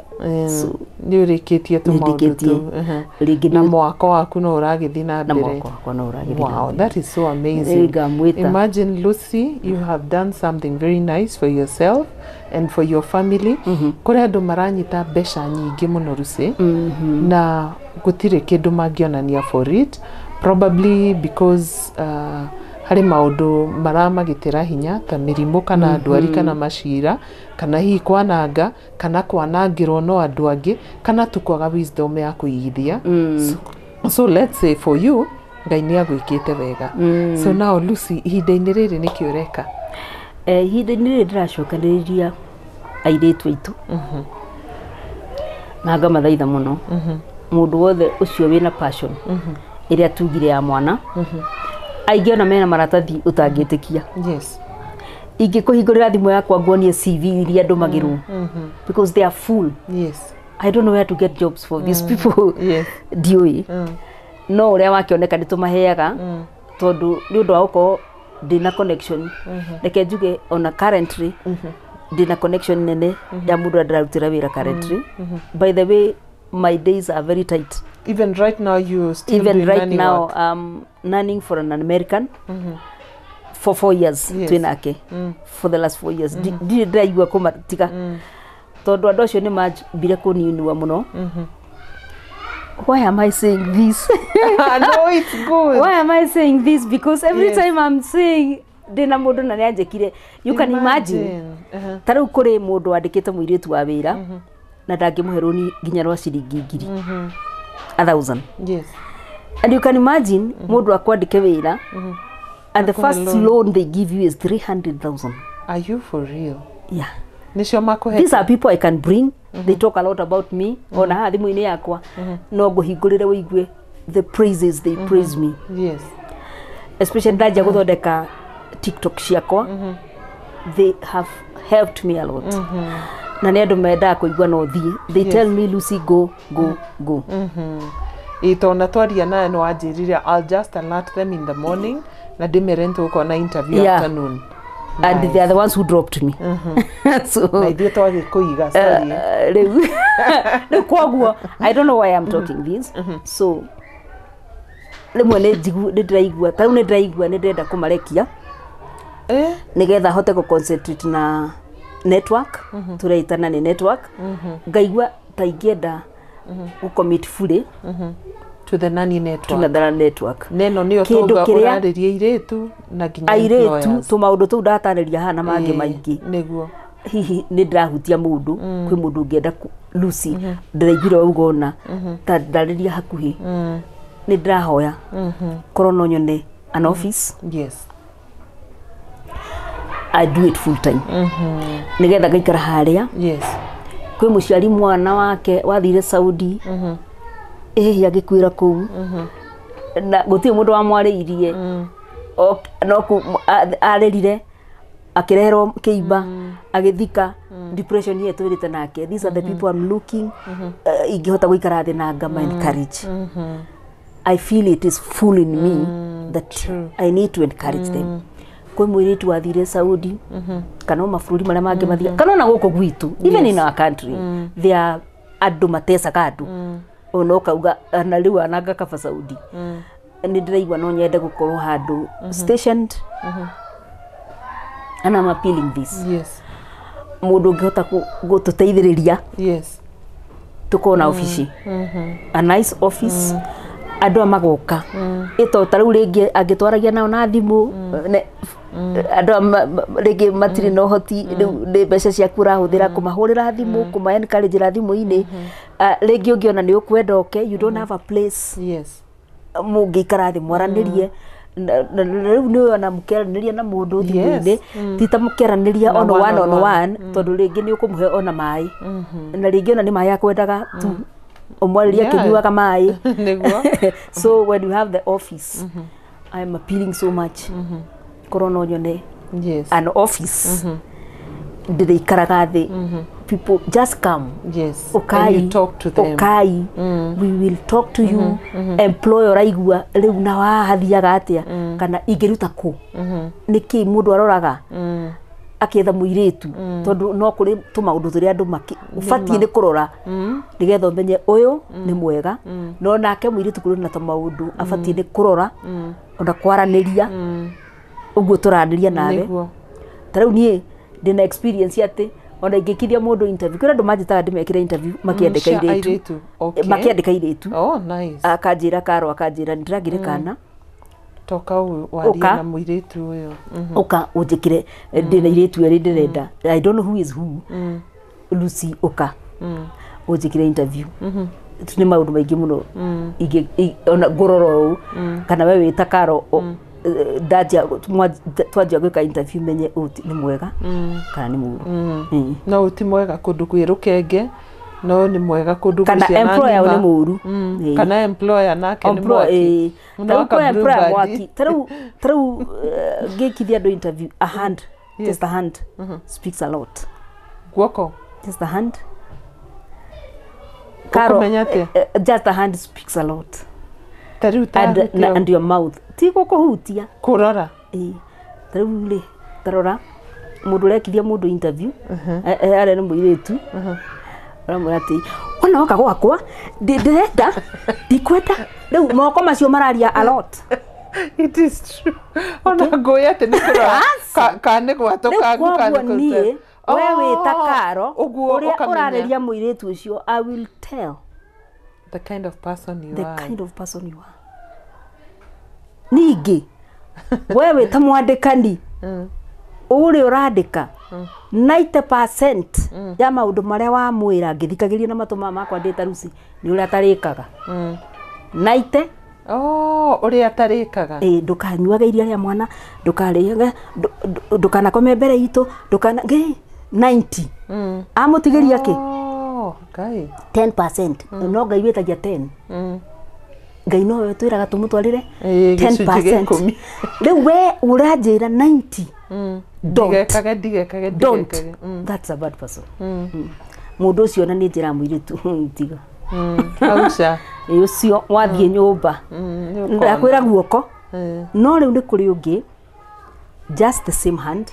so Nĩ ũrĩkĩtie tũmaũndũ nĩndĩkĩtie. tũu. Rĩngĩ Na mwako waku no ũragĩthiĩ na na mbere. mwako wakwa no ũragĩthiĩ na Wow, mbere. that is so amazing. Ngamwĩta. Imagine, Lucy, you have done something very nice for yourself and for your family. Kũrĩ andũ maranyita mbeca nyingĩ mũno, Lucy, na gũtirĩ kĩndũ mangĩonania for it, probably because harĩ maũndũ maramagitĩra hinya ta mĩrimũ kana ndwari kana macira kana hihi kwananga kana kwanangĩrwo no andũ angĩ kana tu kwaga wisdom ya kũigithia. So let's say for you, Ngai nĩ agwĩkĩte wega. So now, Lucy, ihinda-inĩ rĩrĩ nĩkĩ ũreka? Ihinda-inĩ rĩrĩ ndĩracokanĩrĩria airĩtu aitũ na ngamathaitha mũno, mũndũ wothe ũcio wĩna passion ĩrĩa tugire ya mwana. Aingĩ ona mena maratathi ũtangĩtĩkia. Ingĩkũhingũrĩra thimũ yakwa nguonie CV iria ndũmagĩrwo, because they are full. I don't know where to get jobs for these people. Ndiũĩ, no ũrĩa wakĩoneka nĩ tũmaheaga, tondũ nĩ ũndũ wa gũkorwo ndĩna connection. Reke njuge ona currently ndĩna connection nene ya mũndũ ũrĩa ndĩrarutĩra wĩra currently. By the way, my days are very tight. Even right now you still Even doing right nanny now work? Nanning for an American for 4 years. Twĩ nake for the last 4 years. Ndirĩ ndĩraigua kũmatiga, tondũ andũ acio nĩ mambire kũniunua mũno. Why am I saying this? No, it's good. Why am I saying this? Because every time I'm saying ndĩna mũndũ na nĩanjĩkire, you can imagine. Ta rĩu kũrĩ mũndũ wandĩkĩte mũirĩtu wa wĩra na ndangĩmũhe rũni nginya rwa ciringi ngiri, 1,000. And you can imagine mũndũ akwandĩke wĩra and the Akuhe first loan. loan they give you is 300,000. Are you for real? Yeah. Nĩcio makũhe? These are people I can bring. They talk a lot about me. Ona haha thimũ-inĩ yakwa no ngũhingũrĩre wĩigue the praises they praise me, especially ndanjia gũthondeka TikTok ciakwa. They have helped me a lot, na nĩ andũ mendaga kũigua no thiĩ. They tell me, "Lucy, go, go, go." Ĩ, tondũ twaria nawe nĩ wanjĩrire, "I'll just alert them in the morning na ndĩmere nĩtũgũkorwo na interview afternoon." And Nice. they are the ones who dropped me, so Na ithuĩ twagĩkũiga, sorry. Rĩu koguo I don't know why I'm talking this. So rĩmwe nĩ nĩ ndĩraigua ta rĩu nĩ ndĩraigua nĩ ndĩrenda kũmarekia nĩgetha hote gũ concentrate na network tũreitana nĩ network. Ngaigua ta ingĩenda Gũcommit fully to the nanny to network. the network. Neno nĩyo Kĩndũ tũnga kĩrĩa- ũrarĩria airĩtu na nginya airĩtu employers. tũmaũndũ tũu ndatarĩria haha na mangĩ Ĩĩ, maingĩ. Nĩguo. Hihi nĩ ndĩrahutia mũndũ, kwĩ mũndũ ũngĩenda Lucy, ndĩraiguire wauga ona ta ndarĩria hakuhĩ, nĩ ndĩrahoya korwo no nyone an office. I do it full time nĩgetha ngaikara harĩa. Kwĩ mũciari mwana wake wathire Saudi, ĩhihi agĩkuĩra kũu na gũtirĩ mũndũ wamwarĩirie. No arĩrire akĩreherwo kĩimba agĩthika. Depression ĩyo twĩrĩte nake. These are the people I'm looking, ingĩhota gũikara thĩ na ngama encourage. I feel it is full in me that I need to encourage them. Kwĩ mũirĩtu wathire Saudi kana o mabũrũri marĩa mangĩ mathiaga kana ona gũkũ gwitũ, even in our country there are andũ matecaga andũ ona ũkauga na rĩu ananga kaba Saudi. Nĩ ndĩraigua no nyende gũkorwo handũ stationed and I'm appealing this, mũndũ ũngĩhota gũtũteithĩrĩria tũkorwo na obici, a nice office, andũ aya magoka ĩto ta rĩu rĩngĩ angĩtwaragia nao na thimũ andũ aya rĩngĩ matirĩ na ũhoti, rĩu nĩ mbeca ciaku ũrahũthĩra kũmahũrĩra thimũ, kũma encourage thimũ-inĩ. Ah, rĩngĩ ũngĩona nĩ ũkwenda ũke, you don't have a place mũngĩikara thĩ mwaranĩrie. Na rĩu nĩ ona mũkĩaranĩria na mũndũ thimũ-inĩ ti ta mũkĩaranĩria Na on one one on on one. one, tondũ rĩngĩ nĩ ũkũmũhe ona maĩ na rĩngĩ ona nĩ maĩ akwendaga tu ũmwarĩrie akĩnyuaga maĩ. Nĩguo. So when you have the office, I am appealing so much korwo no nyone an office ndĩrĩikaraga thĩ, people just come. Ukai. And you talk to them. Ukai, we will talk to you. Employer ũraigua rĩu na wahathiaga atĩa kana ingĩruta kũ, nĩkĩ mũndũ aroraga akĩetha mũirĩtu, tondũ no kũrĩ tũmaũndũ tũrĩa andũ ũbatiĩ nĩ kũrora nĩgetha ũmenye ũyũ nĩ mwega. No nake mũirĩtu kũrĩ na tũmaũndũ abatiĩ nĩ kũrora ona kwaranĩria ũguo tũranĩria nawe. Ta rĩu niĩ ndĩna experience atĩ ona ingĩkithia mũndũ interview, kwĩna andũ manjĩtaga ndĩmekĩre interview makĩandĩka Cia airĩtu. airĩtu. Okay. Makĩandĩka airĩtu. Oh, nice. Akanjĩra Karo, akanjĩra nĩndĩragire kana Toka ũyũ warie Ũka. na mũirĩtu ũyũ. Ũka ũnjĩkĩre, ndĩna airĩtu erĩ ndĩrenda, I don't know who is who. Lucy, ũka ũnjĩkĩre interview. Nĩ maũndũ maingĩ mũno ona ngũrora ũũ kana we wĩta Karo, ndanjia twanjia gwĩka interview menye ũyũ nĩ mwega kana nĩ mũũru. No ũyũ ti mwega kũndũ kwĩ rũkenge, no nĩ mwega kũndũ kwĩ Kana ciana employer ng'ima. nĩ mũũru. Kana employer nake nĩ Employer, mwaki. ĩĩ. No Ta rĩu aka kwĩ Blue employer Band. mwaki. Ta rĩu ngĩkithia andũ interview, a hand, just a hand speaks a lot. Guoko. Just a hand, Karo. Ũkũmenya atĩa? Just a hand speaks a lot. Ta rĩu And, ta na, and your mouth ti gũkũhutia. Kũrora. Ĩĩ. Ta rĩu rĩ, tarora mũndũ ũrekithia mũndũ interview, arĩa nĩ mũirĩtu ũramwĩra atĩ wona woka gwakwa ndĩrenda ndikwenda, rĩu moko macio mararia a lot. It is true, ona ngũĩ atĩ nĩ kũrora ka nĩ gwatũ Rĩu ka koguo nĩ kũruta. niĩ we wĩta Karo Ũguo ũrĩa ũkamenya ũrarĩria mũirĩtu ũcio, I will tell the kind of person you the are. Kind of person you are. Ningĩ we wĩta mwandĩkani ũrĩa ũrandĩka, 90% ya maũndũ marĩa wamwĩra ngĩthikagĩria na matũ maya makwa ndĩ ta Lucy nĩ ũrĩa atarĩkaga 90. Oh, ũrĩa atarĩkaga. Ĩ, ndũkanyuage iria rĩa mwana, ndũkarĩage, ndũkanakome mbere itũ, ndũkana ngĩ 90 amũtigĩria kĩ. Oh, Ngai. 10%, no Ngai wĩtagia 10. Ngai nowe twĩraga tũmũtwarĩre Ĩĩ, gĩcunjĩ gĩa 10%. ikũmi. Rĩu we ũranjĩra 90 don't Ndigekage, ndigekage, don't ndigekage. That's a bad person. Mũndũ ũcio ona nĩ njĩra mũirĩtu tiga. Auca. Ĩ, ũcio wathiĩ nyũmba Nĩ ũkona. ndakwĩra guoko. No rĩu nĩ kũrĩ ũngĩ, just the same hand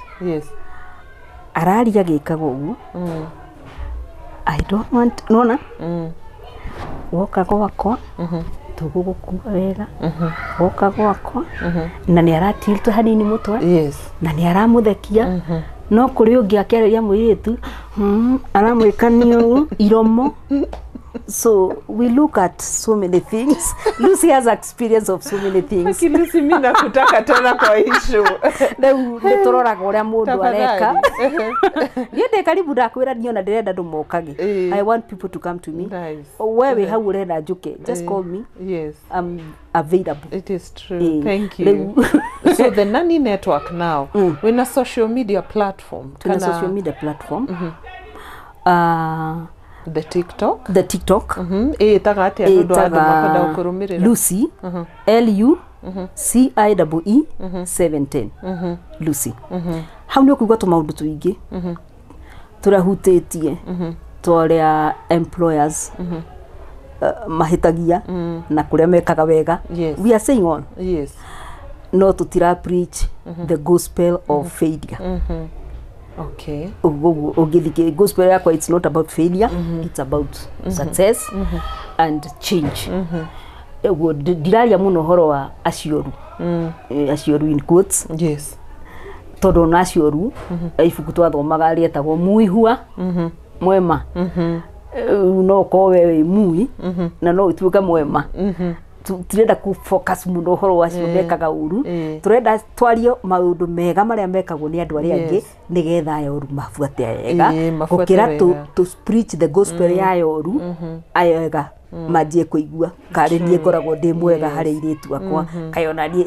araria gĩkaga ũguo, I don't want nona woka gwakwa tũgũgũkua wega, woka gwakwa na nĩ aratilta hanini mũtwe na nĩ aramũthekia. No kũrĩ ũngĩ akĩarĩria mũirĩtu, aramwĩka nĩ ũũ iromo. So we look at so many things. Lucy has experience of so many things. Aki Lucy, mi nakutaka tena kwa issue. Rĩu nĩ tũroraga ũrĩa mũndũ areka. Niĩ ndĩ karibu, ndakwĩra niĩ ona ndĩrenda andũ mokage. I want people to come to me. Nice. We wĩ hau ũrenda njũke, just call me. I'm available. It is true. Thank you. Rĩu So the Nanny Network now, wina social media platform? Tuna social media platform, The TikTok. The TikTok. Ĩtaga atĩa nĩ ũndũ wa andũ makwenda gũkũrũmĩrĩra? Lucy, L U C I E E 710 Lucy. Hau nĩ ũkũigua tũmaũndũ tũingĩ tũrĩa hutĩtie twa ũrĩa employers mahĩtagia na kũrĩa mekaga wega. We are saying all, no tũtira preach the gospel of failure. Ũguo ũngĩthikĩ gospel yakwa, it's not about failure, it's about success and change. Ũguo ndiraria mũno ũhoro wa acio oru. Acio oru in quotes, tondũ ona acio oru, ibuku twathomaga rĩetagwo Muihua Mwema. No ũkorwo we wĩ mui na no ũtuĩke mwema. Tirenda ku focus mũno ũhoro wa acio mekaga ũru. Tũrenda twarie maũndũ mega marĩa mekagwo nĩ andũ arĩa angĩ, nĩgetha aya oru mabuate ega, mabuate gũkĩra wega. To preach the gospel ya aya oru, aya ega manjie kũigua karĩ niĩ ngoragwo ndĩ mwega harĩ airĩtu akwa, kaĩ ona niĩ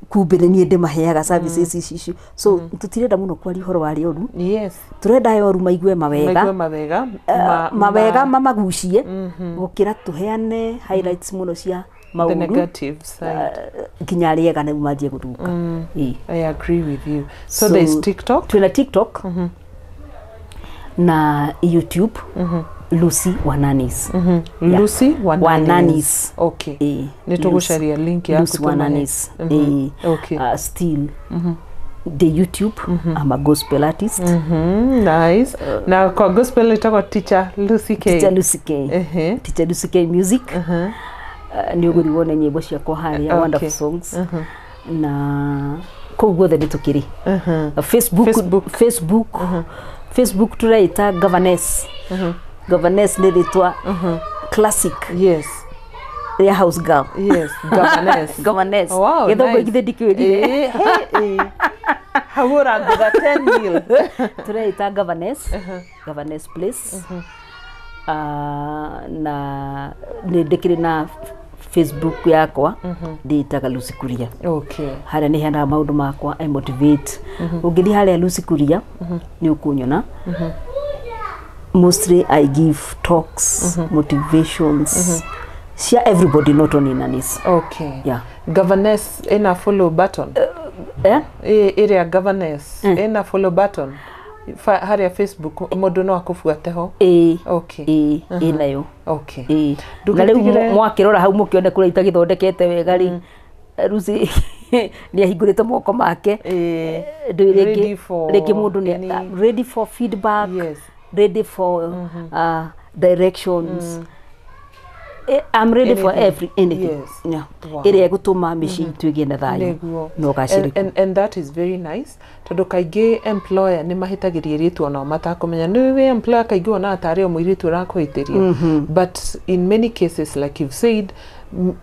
kumbe nĩ niĩ ndĩmaheaga services ici. So tũtirenda mũno kwaria ũhoro wa arĩa oru. Tũrenda aya oru maigue mawega. Maigue mawega. Mawega mamagucie, gũkĩra tũheane highlights mũno cia the maũru, negative side. Nginya arĩa ega nĩu manjie gũthũka. I agree with you. So there's TikTok. Twĩna TikTok na YouTube, Lucy Wananis. Yeah. Lucy Wananis. Wananis. Nĩ tũgũcaria link yaku Lucy tũmahe. Wananis. Okay. Still the YouTube, I'm a gospel artist. Nice. Na kwa gospel ĩtagwo Teacher Lucy K. Teacher Lucy K. Teacher Lucy K Music. Nĩ ũgũthiĩ wone nyĩmbo ciakwa harĩa, wonderful songs, na kũu guothe nĩ tũkĩrĩ. Facebook. Facebook. Facebook tũreita Governess. Governess nĩ rĩtwa classic rĩa house girl. Yes, governess. Governess. Wow, gĩthũngũ nice. githĩ ndikĩwĩrire. Hey. Hau ũrangũtha 10 mil. Tũreita Governess, Governess Place. Na nĩ ndĩkĩrĩ na Facebook yakwa, ndĩĩtaga Lucy Kuria. Harĩa nĩ heanaga maũndũ makwa, I motivate. Ũngĩthiĩ harĩa Lucy Kuria nĩ ũkũnyona. Mostly I give talks, motivations cia everybody, not only nannies. Yeah. Governess ina follow button? Eh? Ĩrĩa governess ina follow button harĩa Facebook, mũndũ no akũbuate ho? Ĩĩ. Okay. Ĩĩ, ĩnayo. Ĩĩ. Na rĩu mwakĩrora hau mũkĩone kũrĩa itagĩthondekete wega rĩ, Lucy nĩ ahingũrĩte moko make. Ndũĩ rĩngĩ Ready for rĩngĩ mũndũ nĩ ready for feedback, ready for directions. I'm ready for Anything. every anything. Yeah. Ĩrĩa ĩgũtũma mĩciĩ itũ ĩgĩe na thayũ na ũgacĩrĩku. And that is very nice, tondũ kaingĩ employer nĩ mahĩtagĩria airĩtu onao matakũmenya. Nĩ wĩ employer kaingĩ wonaga tarĩ o mũirĩtu ũrakũhĩtĩria, but in many cases, like you've said,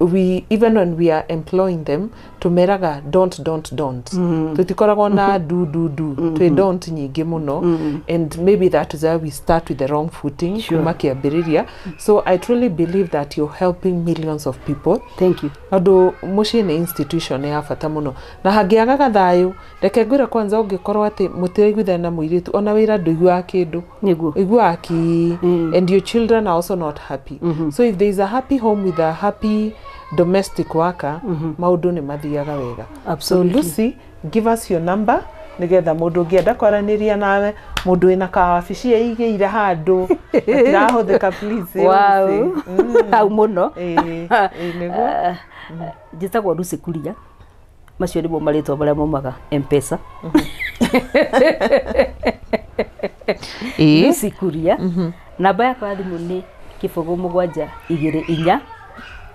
we, even when we are employing them, tũmeraga don't, don't, don't. Tũtikoragwo na do, do, do. Twĩ don't nyingĩ mũno, and maybe that is where we start with the wrong footing kuma kĩambĩrĩria. So I truly believe that you're helping millions of people. Thank you. Tondũ mũciĩ nĩ institution ya bata mũno, na hangĩagaga thayũ, reke ngwĩre kwanza, ũngĩkorwo atĩ mũtiraiguithania na mũirĩtu, ona wĩra ndũiguaga kĩndũ. Ũiguaga ki, and your children are also not happy. So if there is a happy home with a happy domestic worker, maũndũ nĩ mathiaga wega. Absolutely. So Lucy, give us your number nigetha mũndũ ũngĩenda kwaranĩria nawe, mũndũ wĩna kawabici eigĩire handũ gatirahũthĩka, please. Wow. Hau mũno. Ĩĩ, nĩguo. Njĩtagwo Lucy Kuria. Macio nĩmo marĩtwa marĩa maumaga Mpesa. Lucy Kuria. Namba yakwa ya thimũ nĩ 0724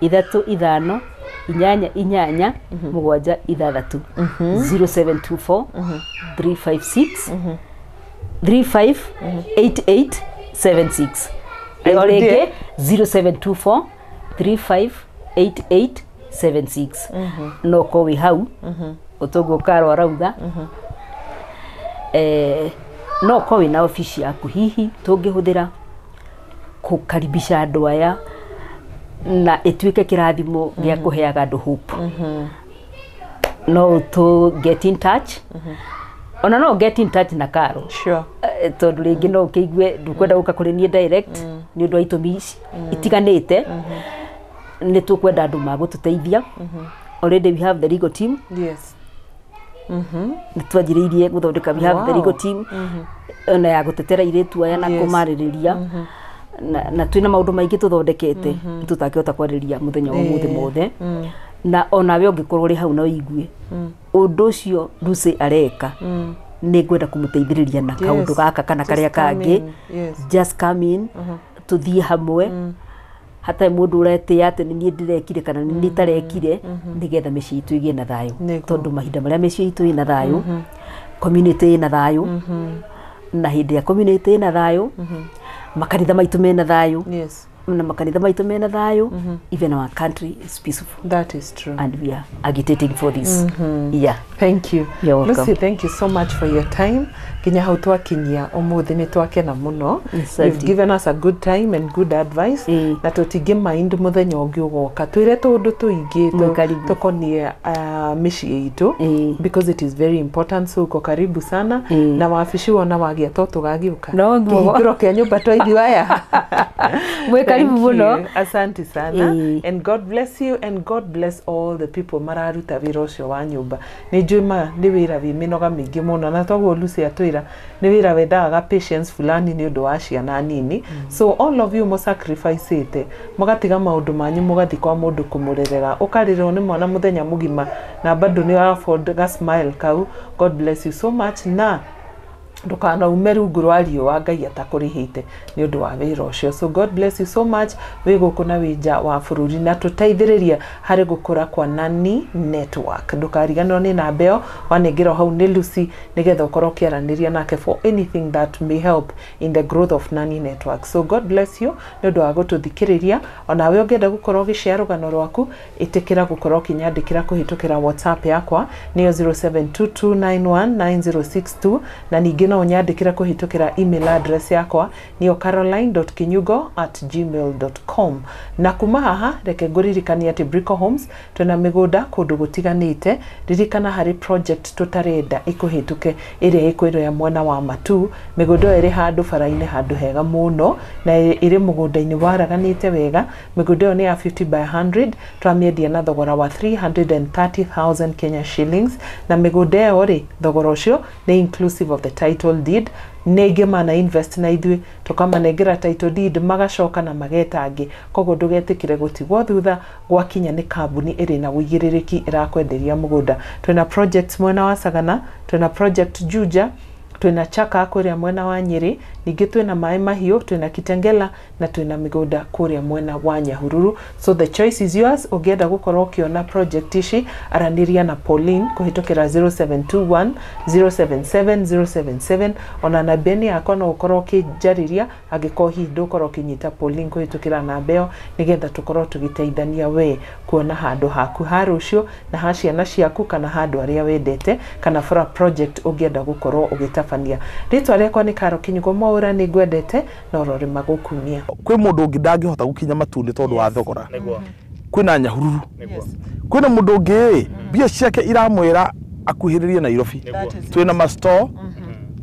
35 88 76, 0724 356 358876. O rĩngĩ 0724 358876. No korwo wĩ hau ũtoguo Karo arauga, no korwo wĩna obici yaku hihi tũngĩhũthĩra kũkaribisha andũ aya na ĩtuĩke kĩrathimo gĩa kũheaga andũ hope, no to get in touch, ona no get in touch na Karo. Tondũ rĩngĩ no ũkĩigue ndũkwenda gũka kũrĩ niĩ direct nĩ ũndũ wa itũmi ici itiganĩte. Nĩ tũkwenda andũ magũtũteithia. Already we have the legal team. Nĩ twanjĩrĩirie gũthondeka, we have the legal team ona ya gũtetera airĩtu aya na kũmarĩrĩria, na twĩna maũndũ maingĩ tũthondekete tũtangĩhota kwarĩria mũthenya wa ũmũthĩ mothe. Na onawe ũngĩkorwo ũrĩ hau na ũigue ũndũ ũcio Lucy areka, nĩ ngwenda kũmũteithĩrĩria na kaũndũ gaka kana karĩa kangĩ, just come in, tũthiĩ hamwe, hatarĩ mũndũ ũretĩĩa atĩ nĩ niĩ ndĩrekire kana nĩ niĩ itarekire, nĩgetha mĩciĩ itũ ĩgĩe na thayũ. Tondũ mahinda marĩa mĩciĩ itũ ĩna thayũ, community ĩna thayũ, na hĩndĩ ya community ĩna thayũ, makanitha maitũ mena thayũ, na makanitha maitũ mena thayũ, even our country is peaceful. That is true. And we are agitating for this. Yeah. Thank you. You're welcome. Lucy, thank you so much for your time. Nginya hau twakinyia umuthi nĩ twakena mũno. You've given us a good time and good advice. Na tũtingĩ mind mũthenya ũngĩ ũgoka twĩre tũũndũ tũingĩ tũkonie mĩciĩ itũ, because it is very important. So uko karibu sana. Na wabici wona wagia to tũgagĩũka kĩhingũro kĩa nyũmba twaithiũ aya. Mwĩ karibu mũno. Asante sana. And God bless you, and God bless all the people mararuta wĩra ũcio wa nyũmba. Nĩ njũĩ ma nĩ wĩra wĩ mĩnoga mĩingĩ mũno, na toguo Lucy atwĩra nĩ wĩra wendaga patience fulani nĩ ũndũ wa ciana nini. So all of you mũsacrificĩte mũgatiga maũndũ manyu mũgathiĩ kwa mũndũ kũmũrerera, ũkarĩrwo nĩ mwana mũthenya mũgima na bado nĩ afford ga smile kau. God bless you so much. Na ndũkanaume rungu rwa riũa Ngai atakũrĩhĩte nĩ ũndũ wa wĩra ũcio. So God bless you so much wĩ gũkũ na wĩ nja wa bũrũri, na tũteithĩrĩrie harĩ gũkũra kwa Nani Network. Ndũkariganĩrwo nĩ namba ĩyo wanengerwo hau nĩ Lucy, nĩgetha ũkorwo ũkĩaranĩria nake for anything that may help in the growth of Nani Network. So God bless you nĩ ũndũ wa gũtũthikĩrĩria. Onawe ũngĩenda gũkorwo ũgĩshare rũgano rwaku, ĩtĩkĩra gũkorwo ũkĩnyandĩkĩra kũhĩtũkĩra WhatsApp yakwa nĩyo 0722919062, na ningĩ no ũnyandĩkĩre kũhĩtũkĩra email address yakwa nĩyo caroline.kinyugo@gmail.com. Na kuma haha reke ngũririkanie atĩ Brico Homes twĩna mĩgũnda kũndũ gũtiganĩte. Ririkana harĩ project tũtarenda ĩkũhĩtũke ĩrĩa ĩkwĩrwo ya mwena wa Matu. Mĩgũnda ĩyo ĩrĩ handũ bara-inĩ, handũ hega mũno, na ĩrĩ mũgũnda-inĩ waraganĩte wega. Mĩgũnda ĩyo nĩ ya 50 by 100, twamĩendia na thogora wa 330,000 Kenya shillings, na mĩgũnda ĩyo rĩ, thogora ũcio nĩ inclusive of the title deed. Nĩ mana invest na ithuĩ tũkamanengera title deed, magacoka na mageta angĩ. Koguo ndũgetĩkĩre gũtigwo thutha gwakinya nĩ kambuni ĩrĩ na ũigĩrĩrĩki ĩrakwenderia mũgũnda. Twĩna project mwena wa Sagana, twĩna project Juja, twĩna Chaka kũrĩa mwena wa Nyĩrĩ, ningĩ twĩna Maĩ Mahiũ, twĩna Kitengela na twĩna mĩgũnda kũrĩa mwena wa Nyahururu. So the choice is yours. Ũngĩenda gũkorwo ũkĩona project ici, aranĩria na Pauline kũhĩtũkĩra 0721 077 077. Ona namba ĩno yakwa no ũkorwo ũkĩnjarĩria angĩkorwo hihi ndũkorwo ũkĩnyita Pauline kũhĩtũkĩra namba ĩyo, nĩgetha tũkorwo tũgĩteithania we kuona handũ haku ha rũciũ na ha ciana ciaku, kana handũ arĩa wendete, kana for a project ũngĩenda gũkorwo ũgĩtabania. Rĩtwa rĩakwa nĩ Karo Kinyugo Mwaũra, nĩ ngwendete na ũrorĩma gũkumia. Kwĩ mũndũ ũngĩ ndangĩhota gũkinya Matu nĩ tondũ wa thogora. Kwĩna Nyahururu, kwĩna mũndũ ũngĩ mbia ciake iramwĩra akuhĩrĩrie Nairobi. Twĩna ma store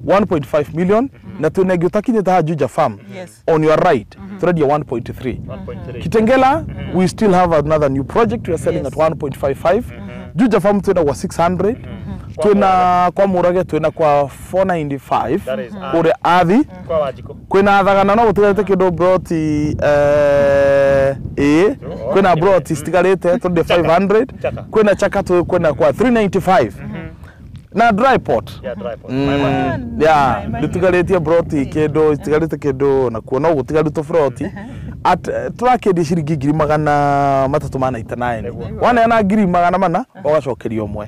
1.5 million, na twĩna ĩngĩ ũtakinyĩte haha Juja Farm on your right, tũrendia 1.3. Kitengela we still have another new project we are selling at 1.55. Juja Farm twĩna kwa 600, twĩna kwa Mũrage twĩna kwa 495 kũrĩa Athi, kwĩna Thagana no gũtigarĩte kĩndũ broti kwĩna broti citigarĩte tũrĩ 500, kwĩna Chaka kwĩna kwa 395 na dry pot. Yeah, nditigarĩtie broti kĩndũ, itigarĩte kĩndũ na kuo no gũtigaru tũbroti at tũrakĩendia ciringi 399. Waneana 400 ũgacokerio ũmwe.